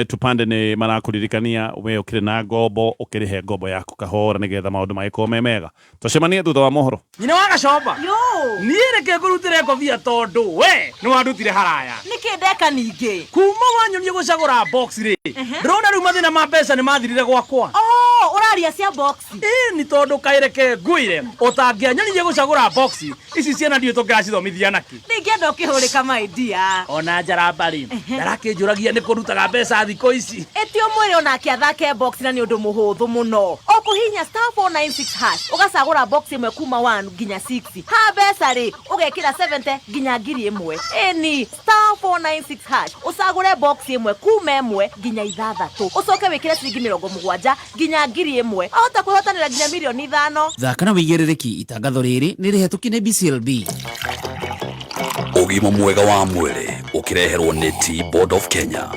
Tupande nĩ marakũririkania we ũkĩrĩ na ngombo ũkĩrĩhe ngombo yaku kahora nĩgetha maũndũ magĩkorwo me mega. Tũcemanie thutha wa mohoro. Nyina wa gacomba niĩ reke ngũrutĩre ngobia tondũ we nĩ wandutire haraya. Nĩkĩ ndeka ningĩ? Kuma wanyonia gũcagũra box rĩ, ndĩrona rĩu mathĩna ma mbeca nĩ mathirire gwakwa. Oh, ũraria cia box. Ĩĩ, nĩ tondũ kaĩreke ngwĩre, ũtangĩanyonirie gũcagũra box ici ciana ndiũĩ tũngĩracithomithia nakĩ. Ndingĩenda ũkĩhũrĩka, my dear. Ona njaramba rĩ, ndarakĩnjũragia nĩ kũrutaga mbeca thikũ ici. Ĩti ũmwĩre onake athake box, na nĩ ũndũ mũhũthũ mũno. Ũkũhihinya Kũhihinya star 496 hash, ũgacagũra box ĩmwe kuma 1 nginya 6. Ha mbeca rĩ, ũgekĩra 70 nginya 1000. Ĩni, star 496 hash, ũcagũre box ĩmwe kuma 1 nginya 6, ũcoke wĩkĩre ciringi 70 nginya 1000. Ahota kwĩhotanĩra nginya mirioni 5. Thaka na wĩigĩrĩrĩki. Itangatho rĩrĩ nĩ rĩhetũkie nĩ BCLB. Ũgima mwega wa mwĩrĩ ũkĩreherwo nĩ Tea Board of Kenya.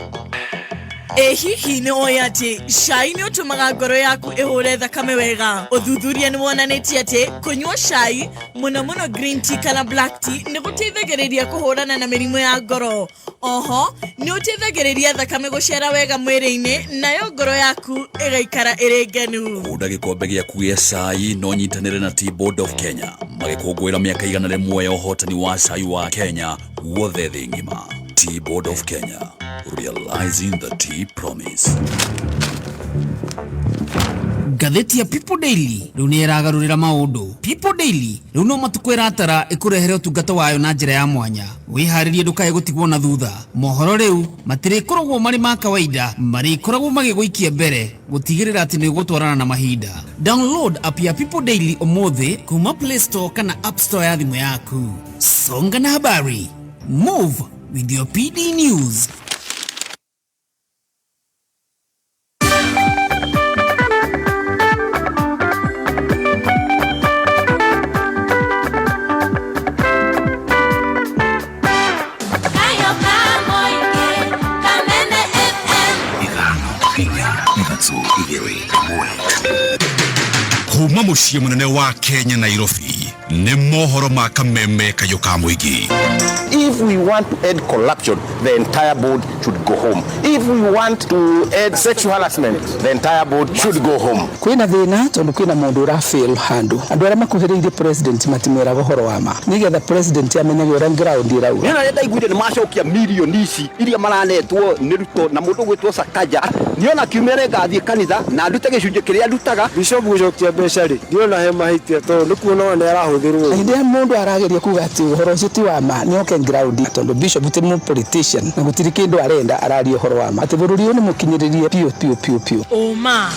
Ĩ hihi nĩ woĩ atĩ cai nĩ ũtũmaga ngoro yaku ĩhũre thakame wega? Ũthuthuria nĩ wonanĩtie atĩ kũnyua cai, mũno mũno green tea kana black tea, nĩ gũteithagĩrĩria kũhũrana na mĩrimũ ya ngoro. Oho nĩ ũteithagĩrĩria thakame gũcera wega mwĩrĩ-inĩ, nayo ngoro yaku ĩgaikara ĩrĩ ngenu. Kunda gĩkombe gĩaku gĩa cai no nyitanĩre na Tea Board of Kenya magĩkũngũĩra mĩaka 101 ya ũhotani wa cai wa Kenya guothe thĩ ng'ima. Tea Board of Kenya, realizing the tea promise. Ngathĩti ya People Daily rĩu nĩ ĩragarũrĩra maũndũ. People Daily rĩu no matukũ ĩratara ĩkũrehere ũtungata wayo na njĩra ya mwanya. Wĩharĩrie ndũkae gũtigwo na thutha. Mohoro rĩu matirĩkoragwo marĩ ma kawaida, marĩkoragwo magĩgũikia mbere gũtigĩrĩra atĩ nĩ ũgũtwarana na mahinda. Download app ya People Daily ũmũthĩ kuma Play Store kana App Store ya thimũ yaku. Songa na habari, move with your PD News. Kayo ka Mũingĩ, Kameme FM. 5 4 3 1. Kuma mũciĩ mũnene wa Kenya, Nairobi, nĩ mohoro ma Kameme kayũ ka mũingĩ. If we want to end corruption, the entire board should go home. If we want to end sexual harassment, the entire board should go home. Kwĩna thĩna tondũ kwĩna mũndũ ũra fail handũ. Andũ arĩa makuhĩrĩirie president matimwĩraga ũhoro wa ma, nĩgetha president amenyage ũrĩa ground ĩrauga. Nĩ na ndaiguire nĩ macokia mirioni ici iria maranetwo nĩ Ruto na mũndũ ũgwĩtwo Sakaja. Niona kiumia ngathiĩ kanitha na ndute gĩcunjĩ kĩrĩa ndutaga. Bishop gũcokia mbeca rĩ, ndiona he mahĩtia tondũ nĩ kuona nĩ arahũthĩrwo. Hĩndĩ ĩrĩa mũndũ arageria kuga atĩ ũhoro ũcio ti wa ma, nĩ oke ground, tondũ bishop ti mũ politician na gũtirĩ kĩndũ arenda, araria ũhoro wa ma atĩ bũrũri ũyũ nĩ mũkinyĩrĩrie biũ biũ biũ biũ. Ũma,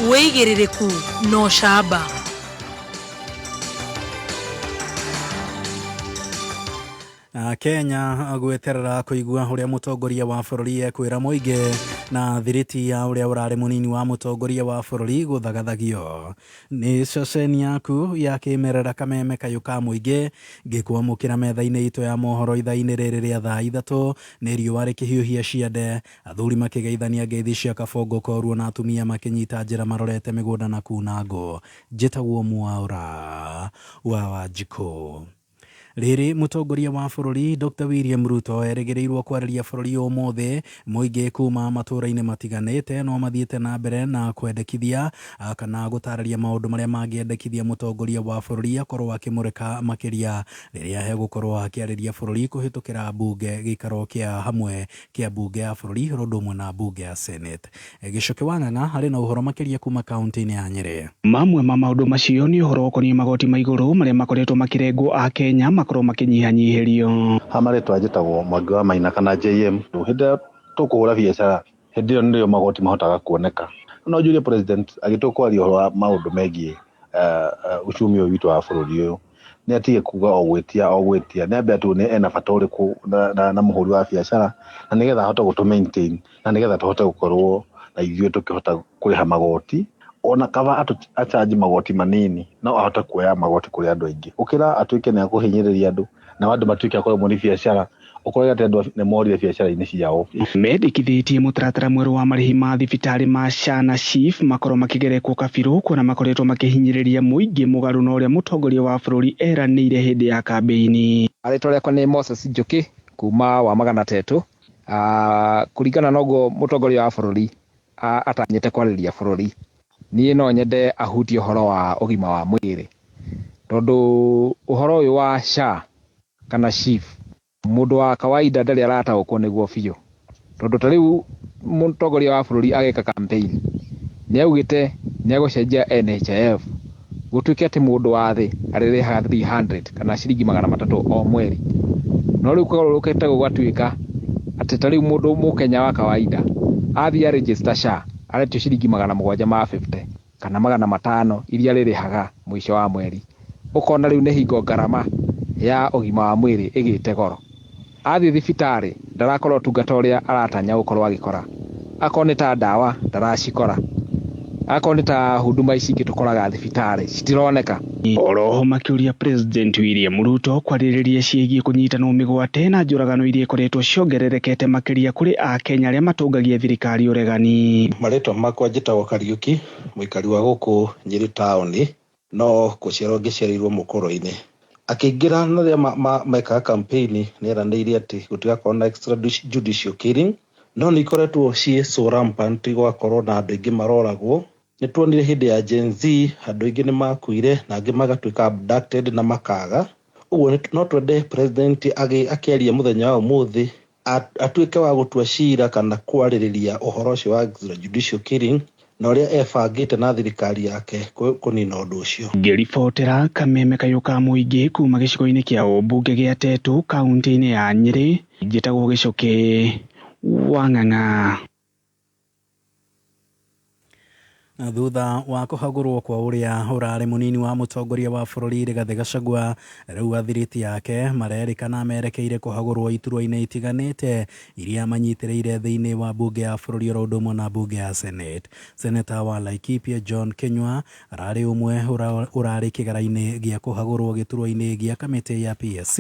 wĩigĩrĩrĩku na ũcamba. Kenya gweterera kũigua ũrĩa mũtongoria wa bũrũri ekwĩra mũingĩ, na thiriti ya ũrĩa ũrarĩ mũnini wa mũtongoria wa bũrũri gũthagathagio. Nĩ ceceni yaku ya kĩmerera, Kameme kayũ ka mũingĩ, ngĩkwamũkĩra metha-inĩ itũ ya mohoro ithaa-inĩ rĩrĩ rĩa thaa 3. Nĩ riũa rĩkĩhiũhia ciande, athuri makĩgeithania ngeithi cia kabongo koruo, na atumia makĩnyita njĩra marorete mĩgũnda na kuna ngũ. Njĩtagwo Mwaũra wa Wanjikũ. Rĩrĩ mũtongoria wa bũrũri Dr William Ruto erĩgĩrĩirwo kwarĩria bũrũri ũmũthĩ. Mũingĩ kuma matũũra-inĩ matiganĩte no mathiĩte na mbere na kwendekithia kana gũtarĩria maũndũ marĩa mangĩendekithia mũtongoria wa bũrũri akorwo akĩmũrĩka makĩria rĩrĩa hegũkorwo akĩarĩria bũrũri kũhĩtũkĩra mbunge, gĩikaro kĩa hamwe kĩa mbunge ya bũrũri ũndũ ũmwe na mbunge ya Senate. Gĩcoke wa Ng'ang'a harĩ na ũhoro makĩria kuma kaunti-inĩ ya Nyĩrĩ. Mamwe ma maũndũ macio nĩ ũhoro ũkoniĩ magoti ma igũrũ marĩa makoretwo makĩrengwo a Kenya makorwo makĩnyihanyihĩrio. Ha marĩtwa njĩtagwo Mwangi wa Maina kana JM. Hĩndĩ ĩrĩa tũkũhũra biacara, hĩndĩ ĩyo nĩrĩo magoti mahotaga kuoneka. No njurie president agĩtua kwaria ũhoro wa maũndũ megiĩ uchumi ũyũ witũ wa bũrũri ũyũ, nĩ atige kuga o gwĩtia o gwĩtia, nĩ ambe atuone ena bata ũrĩkũ na mũhũri wa biacara, na nĩgetha ahote gũtũ maintain, na nĩgetha tũhote gũkorwo na ithuĩ tũkĩhota kũrĩha magoti. Ona kaba achanji magoti manini, no ahote kuoya magoti kũrĩ andũ aingĩ gũkĩra atuĩke nĩ akũhinyĩrĩria andũ na andũ matuĩke a kũremwo nĩ biacara, ũkorage atĩ andũ nĩ morire biacara-inĩ ciao. Mendekithĩtie mũtaratara mwerũ wa marĩhi ma thibitarĩ ma SHA na SHIF makorwo makĩgerekwo kabirũ, kuona makoretwo makĩhinyĩrĩria mũingĩ mũgarũ na ũrĩa mũtongoria wa bũrũri eranĩire hĩndĩ ya kambĩini. Rĩtwa rĩakwa nĩ Moses Njuki kuma wa Magana Tetũ. Kũringana na ũguo mũtongoria wa bũrũri atanyĩte kwarĩria bũrũri, niĩ no nyende ahutie ũhoro wa ũgima wa mwĩrĩ, tondũ ũhoro ũyũ wa SHA kana SHIF, mũndũ wa kawaida ndarĩ arataũkwo nĩguo biũ, tondũ ta rĩu mũtongoria wa bũrũri agĩka campaign nĩ augĩte nĩ egũcenjia NHIF gũtuĩke atĩ mũndũ wa thĩ arĩrĩhaga 300 kana ciringi 300 o mweri, no rĩu kũgarũrũkĩte gũgatuĩka atĩ ta rĩu mũndũ mũkenya wa kawaida athiĩ a register SHA aretio ciringi 750. kana 500 iria rĩrĩhaga mũico wa mweri. Ũkona rĩu nĩ hingo ngarama ya ũgima wa mwĩrĩ ĩgĩte goro. Athiĩ thibitarĩ ndarakora ũtungata ũrĩa aratanya gũkorwo agĩkora. Akorwo nĩ ta ndawa ndaracikora. Akorwo nĩ ta huduma ici ingĩ tũkoraga thibitarĩ citironeka. Oroho makĩũria President William Ruto kwarĩrĩria ciĩgiĩ kũnyitanwo mĩgwate na njũragano iria ikoretwo ciongererekete makĩria kũrĩ akenya arĩa matongagia thirikari ũregani. Marĩtwa makwa njĩtagwo Kariũki, mũikari wa gũkũ Nyĩrĩ taũni, no gũciarwo ngĩciarĩirwo Mũkũrũ-inĩ. Akĩingĩra na rĩrĩa mekaga campaign nĩ eranĩire atĩ gũtigakorwo na extrajudicial killing, no nĩ ikoretwo ciĩ so rampant gũgakorwo na andũ aingĩ maroragwo. Nĩ tuonire hĩndĩ ya Gen Z andũ aingĩ nĩ makuire na angĩ magatuĩka abducted na makaga. Ũguo no twende president akĩaria mũthenya wa ũmũthĩ atuĩke wa gũtua cira kana kwarĩrĩria ũhoro ũcio wa extrajudicial killing na ũrĩa ebangĩte na thirikari yake kũnina ũndũ ũcio. Ngĩribotera Kameme Kayũ ka Mũingĩ kuma gĩcigo-inĩ kĩa ũmbunge gĩa Tetu kaunti-inĩ ya Nyĩrĩ, njĩtagwo Gĩcũkĩ wa Ng'ang'a. Thutha wa kũhagũrwo kwa ũrĩa ũrarĩ mũnini wa mũtongoria wa bũrũri Rigathĩ Gachagua, rĩu athiriti yake marerĩkana merekeire kũhagũrwo iturwa-inĩ itiganĩte iria manyitĩrĩire thĩinĩ wa mbunge ya bũrũri oro ũndũ ũmwe na mbunge ya Senate. Seneta wa Laikipia John Kinyua ararĩ ũmwe ũrarĩ kĩgara-inĩ gĩa kũhagũrwo gĩturwa-inĩ gĩa kamĩtĩ ya PSC,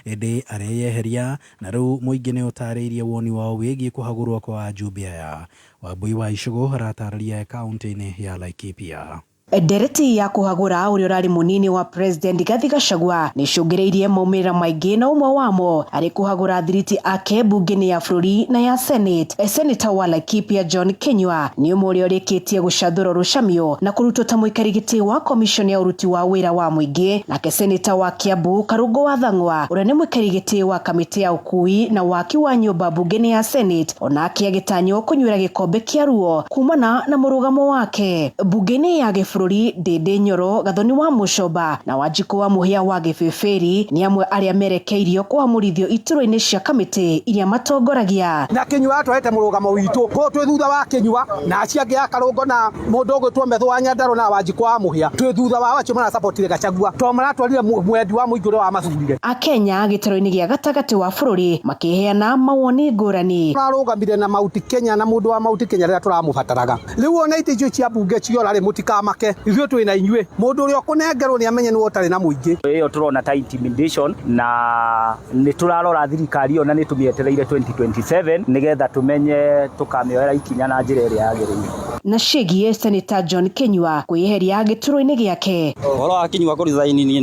ĩndĩ areyeheria na rĩu mũingĩ nĩ ũtarĩirie woni wao wĩgiĩ kũhagũrwo kwa ajumbe aya. Wambui wa Icũgũ aratarĩria kaunti-inĩ ya Laikipia. Ndereti ya kũhagũra ũrĩa ũrarĩ mũnini wa President Rigathi Gachagua nĩcũngĩrĩirie maumĩrĩra maingĩ na ũmwe wamo arĩ kũhagũra athiriti ake mbunge-inĩ ya bũrũri na ya Senate. Senator wa Laikipia John Kinyua nĩ ũmwe ũrĩa ũrĩkĩtie gũcathũra rũcamio na kũrutwo ta mũikari gĩtĩ wa commission ya ũruti wa wĩra wa mũingĩ. Nake Senator wa Kiambu Karungo wa Thang'wa ũrĩa nĩ mũikari gĩtĩ wa kamĩtĩ ya ũkui na waki wa nyũmba mbunge-inĩ ya Senate onake agĩtanywo kũnyuĩra gĩkombe kĩa ruo kumana na mũrũgamo wake mbunge-inĩ ya gĩbũrũri. Ndĩndĩ Nyoro, Gathoni wa Mũcomba na Wanjikũ wa Mũhĩa wa Gĩbĩbĩri nĩ amwe arĩa merekeirio kũhamũrithio iturwa-inĩ cia kamĩtĩ iria matongoragia. Na Kinyua atwarĩte mũrũgamo witũ koguo twĩ thutha wa Kinyua na acio angĩ a Karũngo na mũndũ ũgwĩtwo Methu wa Nyandarua na Wanjikũ wa Mũhĩa twĩ thutha wao acio marasapotire Gachagua tondũ maratwarire mwendi wa mũingĩ ũrĩa wamathurire. Akenya gĩtarũ-inĩ gĩa gatagatĩ wa bũrũri makĩheana mawoni ngũrani. Tũrarũgamire na Mount Kenya na mũndũ wa Mount Kenya rĩrĩa tũramũbataraga. Rĩu ona itĩ icio cia mbunge ciora rĩ mũtikamake, ithuĩ twĩ na inyuĩ. Mũndũ ũrĩa ũkũnengerwo nĩ amenye nĩwe ũtarĩ na mũingĩ. Ĩyo tũrona ta intimidation na nĩ tũrarora thirikari ĩyo na nĩ tũmĩetereire 2027 nĩgetha tũmenye tũkamĩoera ikinya na njĩra ĩrĩa yagĩrĩire. Na ciĩgiĩ Senator John Kinyua kwĩyeheria gĩturwa-inĩ gĩake. Ũhoro wa Kinyua kũ resign niĩ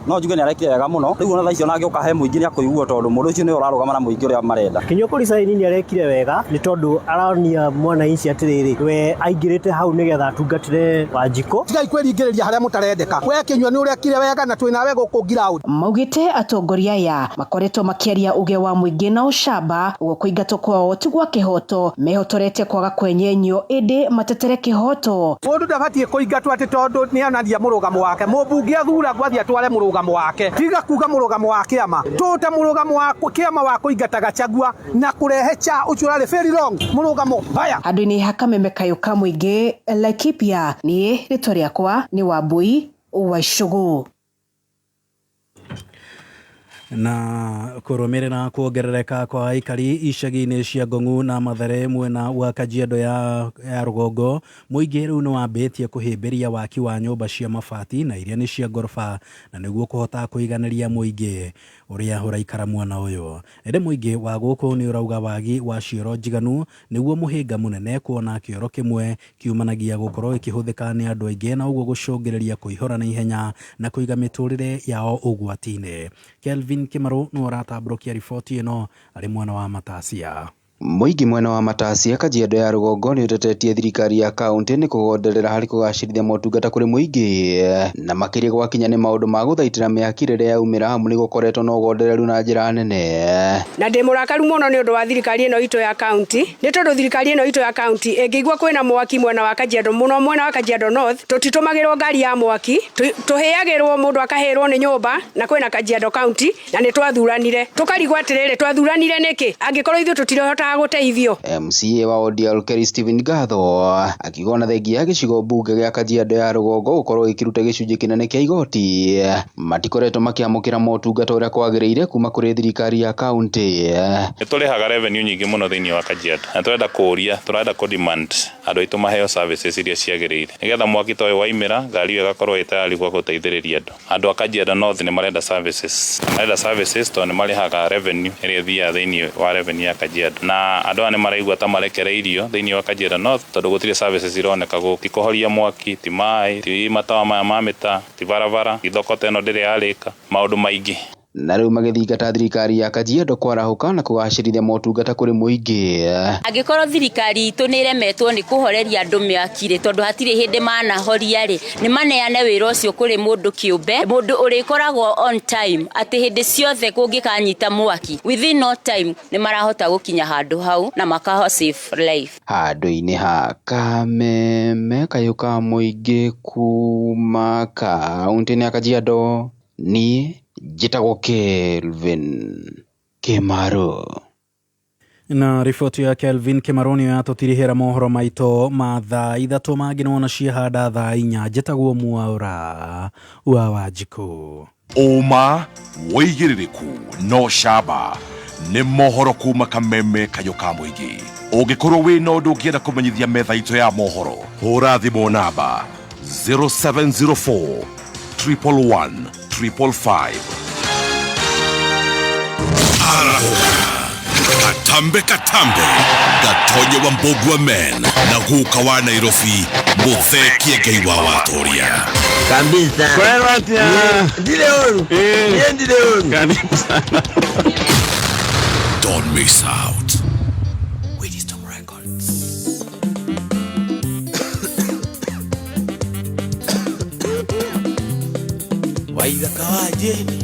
no njuge nĩ arekire wega mũno. Rĩu ona thaa icio ona angĩũka he mũingĩ nĩ akũiguo tondũ mũndũ ũcio nĩwe ũrarũgama na mũingĩ ũrĩa marenda. Kinyua kũ resign nĩ arekire wega nĩ tondũ aronia mwananchi atĩrĩrĩ, we aingĩrĩte hau nĩgetha atungatĩre Wanjikũ. Tigai kwĩringĩrĩria harĩa mũtarendeka. We Kinyua nĩ ũrekire wega na twĩ nawe gũkũ ground. Maugĩte atongoria aya makoretwo makĩaria uge wa mũingĩ na ũcamba, ũguo kũingatwo kwao ti gwa kĩhoto, mehotorete kwaga kwenyenyio ĩndĩ matetere kĩhoto. Mũndũ ndabatiĩ kũingatwo atĩ tondũ nĩ onania mũrũgamo wake. Mũmbunge athuragwo athiĩ atware mũrũgamo wake, tiga kuga mũrũgamo wa kĩama. Tũte mũrũgamo wa kĩama wa kũingata Gachagua na kũrehe cha ũcio ũrarĩ very wrong mũrũgamo baya. Handũ-inĩ ha Kameme Kayũ ka Mũingĩ, Laikipia, niĩ rĩtwa rĩakwa nĩ Wambui wa Icũgũ. Na kũrũmĩrĩra kuongerereka kwa aikari icagi-inĩ cia Ngong'u na Mathare mwena wa Kajiado ya rũgongo, mũingĩ rĩu nĩ wambĩtie kũhĩmbĩria waki wa nyũmba cia mabati na iria nĩ cia ngoroba na nĩguo kũhota kũiganĩria mũingĩ ũrĩa ũraikara mwena ũyũ. Ĩndĩ mũingĩ wa gũkũ nĩ ũrauga wagi wa cioro njiganu nĩguo mũhĩnga mũnene kuona kĩoro kĩmwe kiumanagia gũkorwo ĩkĩhũthĩka nĩ andũ aingĩ na ũguo gũcũngĩrĩria kũihũra na ihenya na kũiga mĩtũrĩre yao ũgwati-inĩ. Kelvin Kimaru nĩ ũratambũrũkia riboti ĩno arĩ mwena wa Matasia. Mũingĩ mwena wa Matasia Kajiado ya rũgongo nĩ ũtetetie thirikari ya kaunti nĩ kũgonderera harĩ kũgacĩrithia motungata kũrĩ mũingĩ na makĩria gwakinya nĩ maũndũ ma gũthaitĩra mĩaki rĩrĩa yaumĩra amu nĩ gũkoretwo na ũgondereru na njĩra nene. Na ndĩ mũrakaru mũno nĩ ũndũ wa thirikari ĩno itũ ya kaunti, nĩ tondũ thirikari ĩno itũ ya kaunti ĩngĩigua kwĩna mwaki mwena wa Kajiado mũno, mwena wa Kajiado North, tũtitũmagĩrwo ngari ya mwaki, tũhĩagĩrwo mũndũ akahĩrwo nĩ nyũmba na kwĩna Kajiado County na nĩ twathuranire. Tũkarigwo atĩrĩrĩ, twathuranire nĩkĩ angĩkorwo ithuĩ tũtirahota Tũtiendaga gũteithio. MCA wa wodi ya Olkeri Stephen Gatho akiuga ona thengia ya gĩcigo mbunge gĩa Kajiado ya rũgongo gũkorwo gĩkĩruta gĩcunjĩ kĩnene kĩa igoti, matikoretwo makĩamũkĩra motungata ũrĩa kwagĩrĩire kuma kũrĩ thirikari ya kaunti. Nĩ tũrĩhaga revenue nyingĩ mũno thĩinĩ wa Kajiado na tũrenda kũũria, tũrenda kũ demand andũ aitũ maheo services iria ciagĩrĩire nĩgetha mwaki ta ũyũ waimĩra ngari ĩyo ĩgakorwo ĩ tayari gwa gũteithĩrĩria andũ. Andũ a Kajiado North nĩ marenda services, marenda services tondũ nĩ marĩhaga revenue ĩrĩa ĩthiaga thĩinĩ wa revenue ya Kajiado, na andũ aya nĩ maraigua ta marekereirio thĩinĩ wa Kajiado North tondũ gũtirĩ services ironeka gũkũ, ti kũhoria mwaki, ti maĩ, ti matawa maya ma mĩtaa, ti barabara, ti thoko ta ĩno ndĩrĩ yarĩka, maũndũ maingĩ. Na rĩu magĩthingata thirikari ya Kajiado kwarahũka na kũgacĩrithia motungata kũrĩ mũingĩ. Angĩkorwo thirikari itũ nĩ ĩremetwo nĩ kũhoreria andũ mĩaki rĩ, tondũ hatirĩ hĩndĩ manahoria rĩ, nĩ maneane wĩra ũcio kũrĩ mũndũ kĩũmbe, mũndũ ũrĩkoragwo on time, atĩ hĩndĩ ciothe kũngĩkanyita mwaki within no time nĩ marahota gũkinya handũ hau na makaho save life. Handũ-inĩ ha Kameme kayũ ka mũingĩ kuma kaunti-inĩ ya Kajiado, niĩ njĩtagwo Kelvin Kimaro. Na riboti ya Kelvin Kimaro nĩyo yatũtirihĩra mohoro maitũ ma thaa 3 mangĩ nĩwona ciahanda thaa 4. Njĩtagwo Mwaura wa Wanjikũ. Ũma wĩigĩrĩrĩku no camba nĩ mohoro kuma Kameme kayũ ka mũingĩ. Ũngĩkorwo wĩna ũndũ ũngĩenda kũmenyithia metha itũ ya mohoro, hũra thimũ namba 0704 111 555. Katambe katambe Gatonye wa Mbogwa men na guka wa Nairobi muthekie Ngai wa watoria kabisa. Ndile oru. Ndile oru. Kabisa. Don't miss out. Wisdom Records. Waithaka wa Jane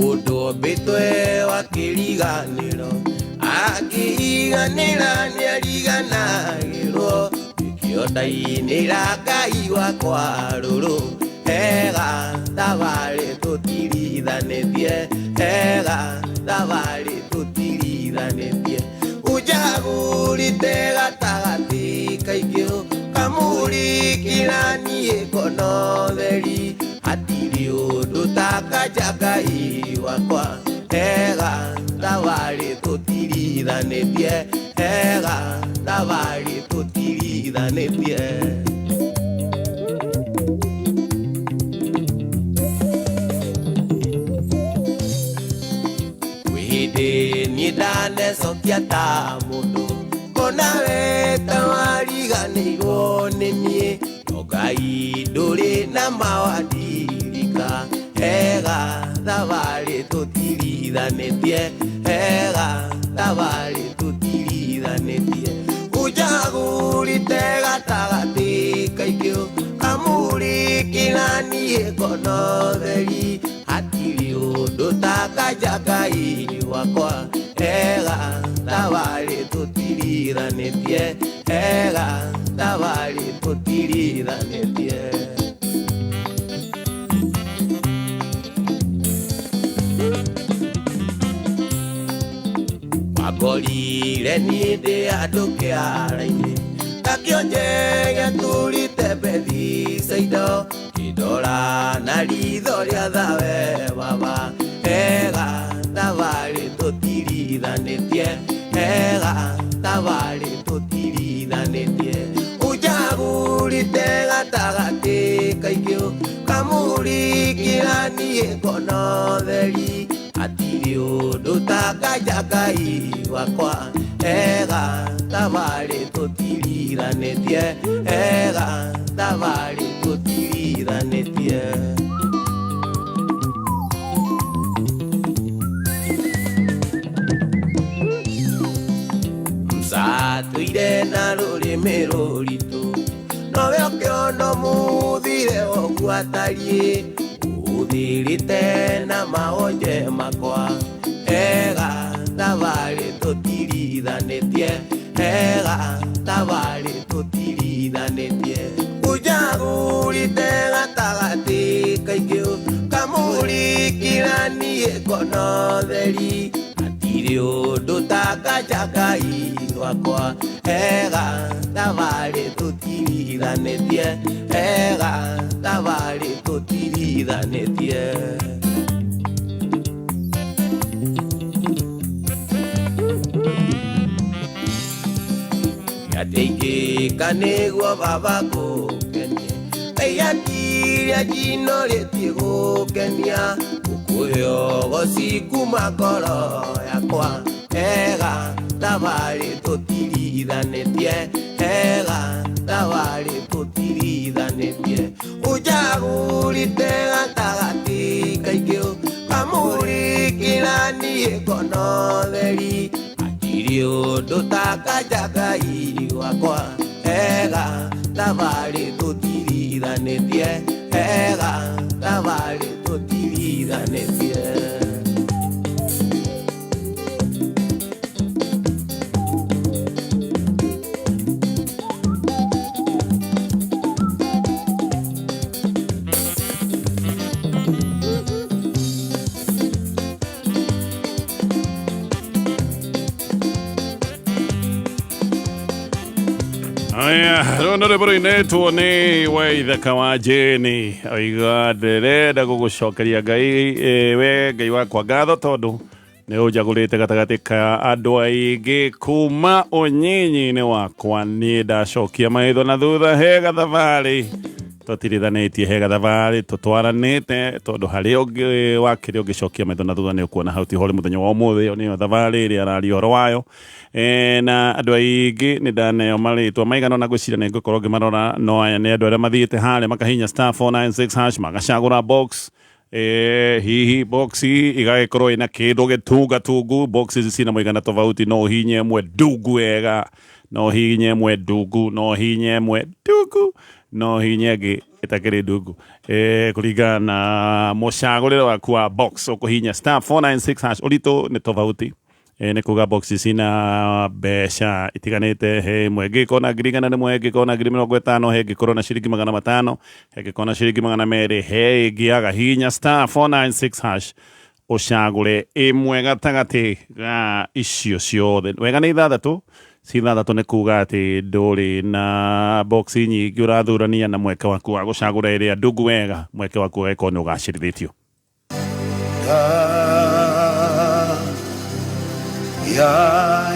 Ũndũ mbĩtwe wa kĩriganĩro akĩriganĩra nĩariganagĩrwo nĩkĩo ndainĩra Ngai wakwa rũrũ ega thabarĩ tũtirithanĩtie ega thabarĩ tũtirithanĩtie ũnjagũrĩte gatagatĩ kaingĩ kamũrĩkĩra niĩ ngono theri hatirĩ ũndũ ta Ngai wakwa ega thabarĩ tũtirithanĩtie ega thabarĩ tũtirithanĩtie. Kwĩ hĩndĩ niĩ ndanecokia ta mũndũ kona we ta wariganĩirwo nĩ niĩ no Ngai ndũrĩ na mawandirika ega thabarĩ tũtirithanĩtie ega thabarĩ tũtirithanĩtie ũnjagũrĩte gatagatĩ kaingĩ kamũrĩkĩra niĩ ngono theri hatirĩ ũndũ ta Ngai wakwa ega thabarĩ tũtirithanĩtie ega thabarĩ tũtirithanĩtie. Wakorire niĩ ndĩ handũ kĩara-inĩ ngakĩonje gĩatũrĩte Bethisaida ngĩndora na ritho rĩa thawe baba ega thabarĩ tũtirithanĩtie ega thabarĩ tũtirithanĩtie ũnjagũrĩte gatagatĩ kaingĩ kamũrĩkĩra niĩ ngono theri hatirĩ ũndũ ta Ngai wakwa ega thabarĩ tũtirithanĩtie ega thabarĩ tũtirithanĩtie. Msatũire na rũrĩmĩ rũritũ nowe ũkĩona mũthire ũguo atariĩ ũhũthĩrĩte na maonje makwa ega thabarĩ tũtirithanĩtie ega thabarĩ tũtirithanĩtie ũnjagũrĩte gatagatĩ kaingĩ kamũrĩkĩra niĩ ngono theri Hatirĩ ũndũ ta kanja Ngai wakwa ega thabarĩ tũtirithanĩtie ega thabarĩ tũtirithanĩtie. Nyateingĩka nĩguo baba ngũkenie Ngai njinũrĩtie gũkenia ngũkũhe ũgoci kuma ngoro yakwa ega thabarĩ tũtirithanĩtie ega thabarĩ tũtirithanĩtie ũnjagũrĩte gatagatĩ kaingĩ kamũrĩkĩra niĩ ngono theri hatirĩ ũndũ ta kanja Ngai wakwa ega thabarĩ tũtirithanĩtie ega thabarĩ tũtirithanĩtie. Aya, rũno rwĩmbo rũinĩtwo nĩ Waithaka wa Jane oiga ndĩrenda gũgũcokeria Ngai we Ngai wakwa ngatho tondũ nĩ ũnjagũrĩte gatagatĩ ka andũ aingĩ kuma ũnyinyi-inĩ wakwa niĩ ndacokia maitho na thutha he gathabarĩ tũtirithanĩtie he gathabarĩ tũtwaranĩte tondũ harĩa ũngĩ wakĩrĩ ũngĩcokia maitho na thutha nĩ ũkuona hau tiho ũrĩ mũthenya wa ũmũthĩ ĩyo nĩyo thabarĩ ĩrĩa araria ũhoro wayo. Na andũ aingĩ nĩ ndaneo marĩtwa maigana ũna ngwĩciria nĩ ngũkorwo ngĩmarora no aya nĩ andũ arĩa mathiĩte harĩa makahinya star 496 hash magacagũra box. Hihi box igagĩkorwo ĩna kĩndũ gĩtungatungu box ici cina mũigana tofauti no ũhinye ĩmwe ndungu wega no ũhinye ĩmwe ndungu no ũhinye ĩmwe ndungu no ũhinye ĩngĩ ĩtakĩrĩ ndungu kũringana na mũcagũrĩre waku wa box ũkũhinya star 496 hash ũritũ nĩ tofauti. Nĩ kuga box cina mbeca itiganĩte he ĩmwe ĩngĩkorwo na 100,000 ĩngĩkorwo na 50,000 he ĩngĩkorwo na ciringi 500 he ĩngĩkorwo na ciringi 200 he ĩngĩ yaga hinya star 496 hash ũcagũre ĩmwe gatagatĩ ga icio ciothe wega nĩ ithathatũ ci ithathatũ nĩ kuga atĩ ndũrĩ na box nyingĩ ũrathurania na mweke waku wa gũcagũra ĩrĩa ndungu wega mweke waku ũgagĩkorwo nĩ ũgacĩrithĩtio. Ya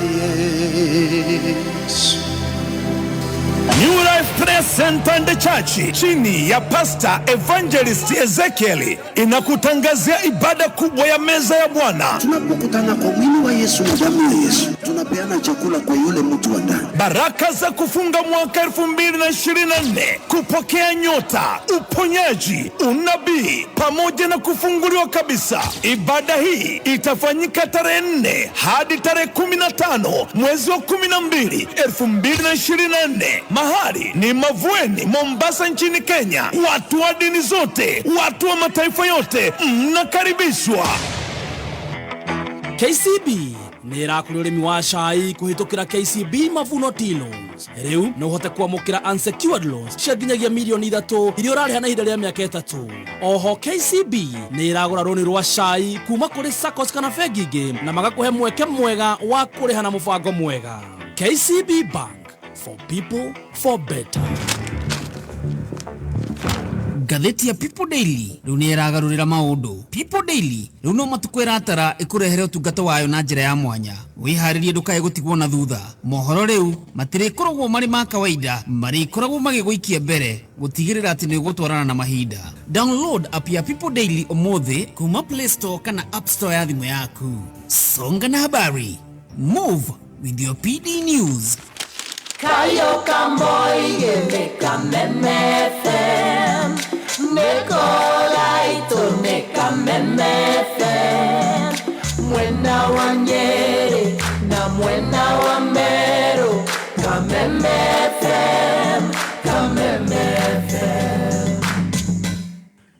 Yesu. New Life Prayer Center and Church chini ya Pastor Evangelist Ezekiel inakutangazia ibada kubwa ya meza ya Bwana. Tunapokutana kwa mwili wa Yesu na damu ya Yesu, tunapeana chakula kwa yule mtu wa ndani. Baraka za kufunga mwaka 2024, kupokea nyota, uponyaji, unabii pamoja na kufunguliwa kabisa. Ibada hii itafanyika tarehe 4 hadi tarehe 15 mwezi wa 12 2024. Mahali ni Mavueni, Mombasa nchini Kenya. Watu wa dini zote, watu wa mataifa yote mnakaribishwa. KCB nĩ ĩrakũria ũrĩmi wa cai kũhĩtũkĩra KCB Mavuno Tea Loans. Rĩu no ũhote kwamũkĩra unsecured loans cia nginyagia mirioni 3 iria ũrarĩha na ihinda rĩa mĩaka 3. Oho KCB nĩ ĩragũra rũni rwa cai kuma kũrĩ SACCOS kana bengi ingĩ na magakũhe mweke mwega wa kũrĩha na mũbango mwega. KCB Bank, for people for better. Ngathĩti ya People Daily rĩu nĩ ĩragarũrĩra maũndũ. People Daily rĩu no matukũ ĩratara ĩkũrehere ũtungata wayo na njĩra ya mwanya. Wĩharĩrie ndũkae gũtigwo na thutha. Mohoro rĩu matirĩkoragwo marĩ ma kawaida, marĩkoragwo magĩgũikia mbere gũtigĩrĩra atĩ nĩ ũgũtwarana na mahinda. Download app ya People Daily ũmũthĩ kuma Play Store kana App Store ya thimũ yaku. Songa na habari. Move with your PD News. Kayo kamoige Kameme FM Nikolaito ne Kameme FM Mwena wa Nyeri na mwena wa Meru Kameme FM, Kameme FM.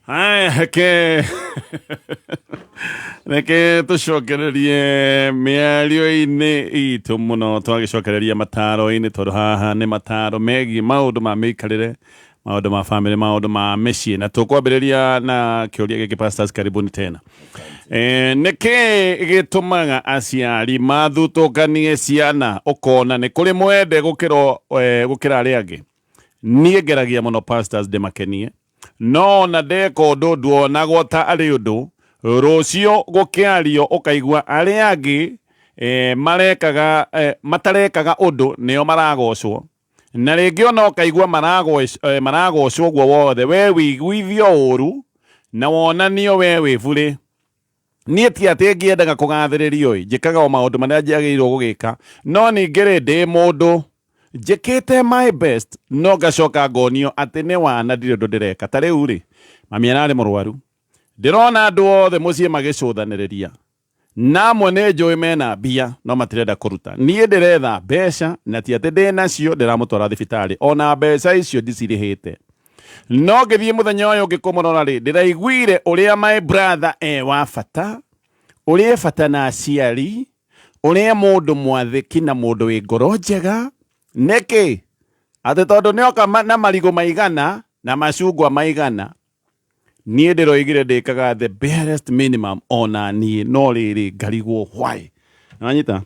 Haya, reke reke tũcokererie mĩario-inĩ itũ mũno twagĩcokereria mataro-inĩ tondũ haha nĩ mataro megiĩ maũndũ ma mĩikarĩre Maũndũ ma family, maũndũ ma mĩciĩ, na tũkwambĩrĩria na kĩũria gĩkĩ. Pastors, karibuni tena. Nĩkĩ gĩtũmaga aciari mathutũkanie ciana, ũkona nĩ kũrĩ mwende gũkĩra gũkĩra arĩa angĩ? Niĩ ngeragia mũno, pastors, ndĩmakenie, no ona ndeka ũndũ nduonagwo ta arĩ ũndũ. Rũciũ gũkĩario ũkaigua arĩa angĩ marekaga matarekaga ũndũ nĩo maragocwo, na rĩngĩ ona ũkaigua maragocwo guo wothe, we wĩiguithio ũru na wonanio we wĩ burĩ. Niĩ ti atĩ ngĩendaga kũgathĩrĩrio ĩ, njĩkaga o maũndũ marĩa njagĩrĩirwo gũgĩka, no ningĩ rĩ, ndĩ mũndũ njĩkĩte my best, no ngacoka ngonio atĩ nĩ wana ndirĩ ũndũ ndĩreka. Ta rĩu rĩ, mami ararĩ mũrwaru, ndĩrona andũ othe mũciĩ magĩcũthanĩrĩria, na amwe nĩ njũĩ mena mbia no matirenda kũruta. Niĩ ndĩretha mbeca, na ti atĩ ndĩ nacio, ndĩramũtwara thibitarĩ, ona mbeca icio ndicirĩhĩte. No ngĩthiĩ mũthenya ũyũ ũngĩ kũmũrora rĩ, ndĩraiguire ũrĩa my brother e wa bata, ũrĩa e bata na aciari, ũrĩa mũndũ mwathĩki na mũndũ wĩ ngoro njega. Nĩkĩ atĩ tondũ nĩoka na marigũ maigana na macungwa maigana? Niĩ ndĩroigire ndĩkaga the barest minimum ona niĩ, no rĩrĩ ngarigwo why. Nĩwanyita?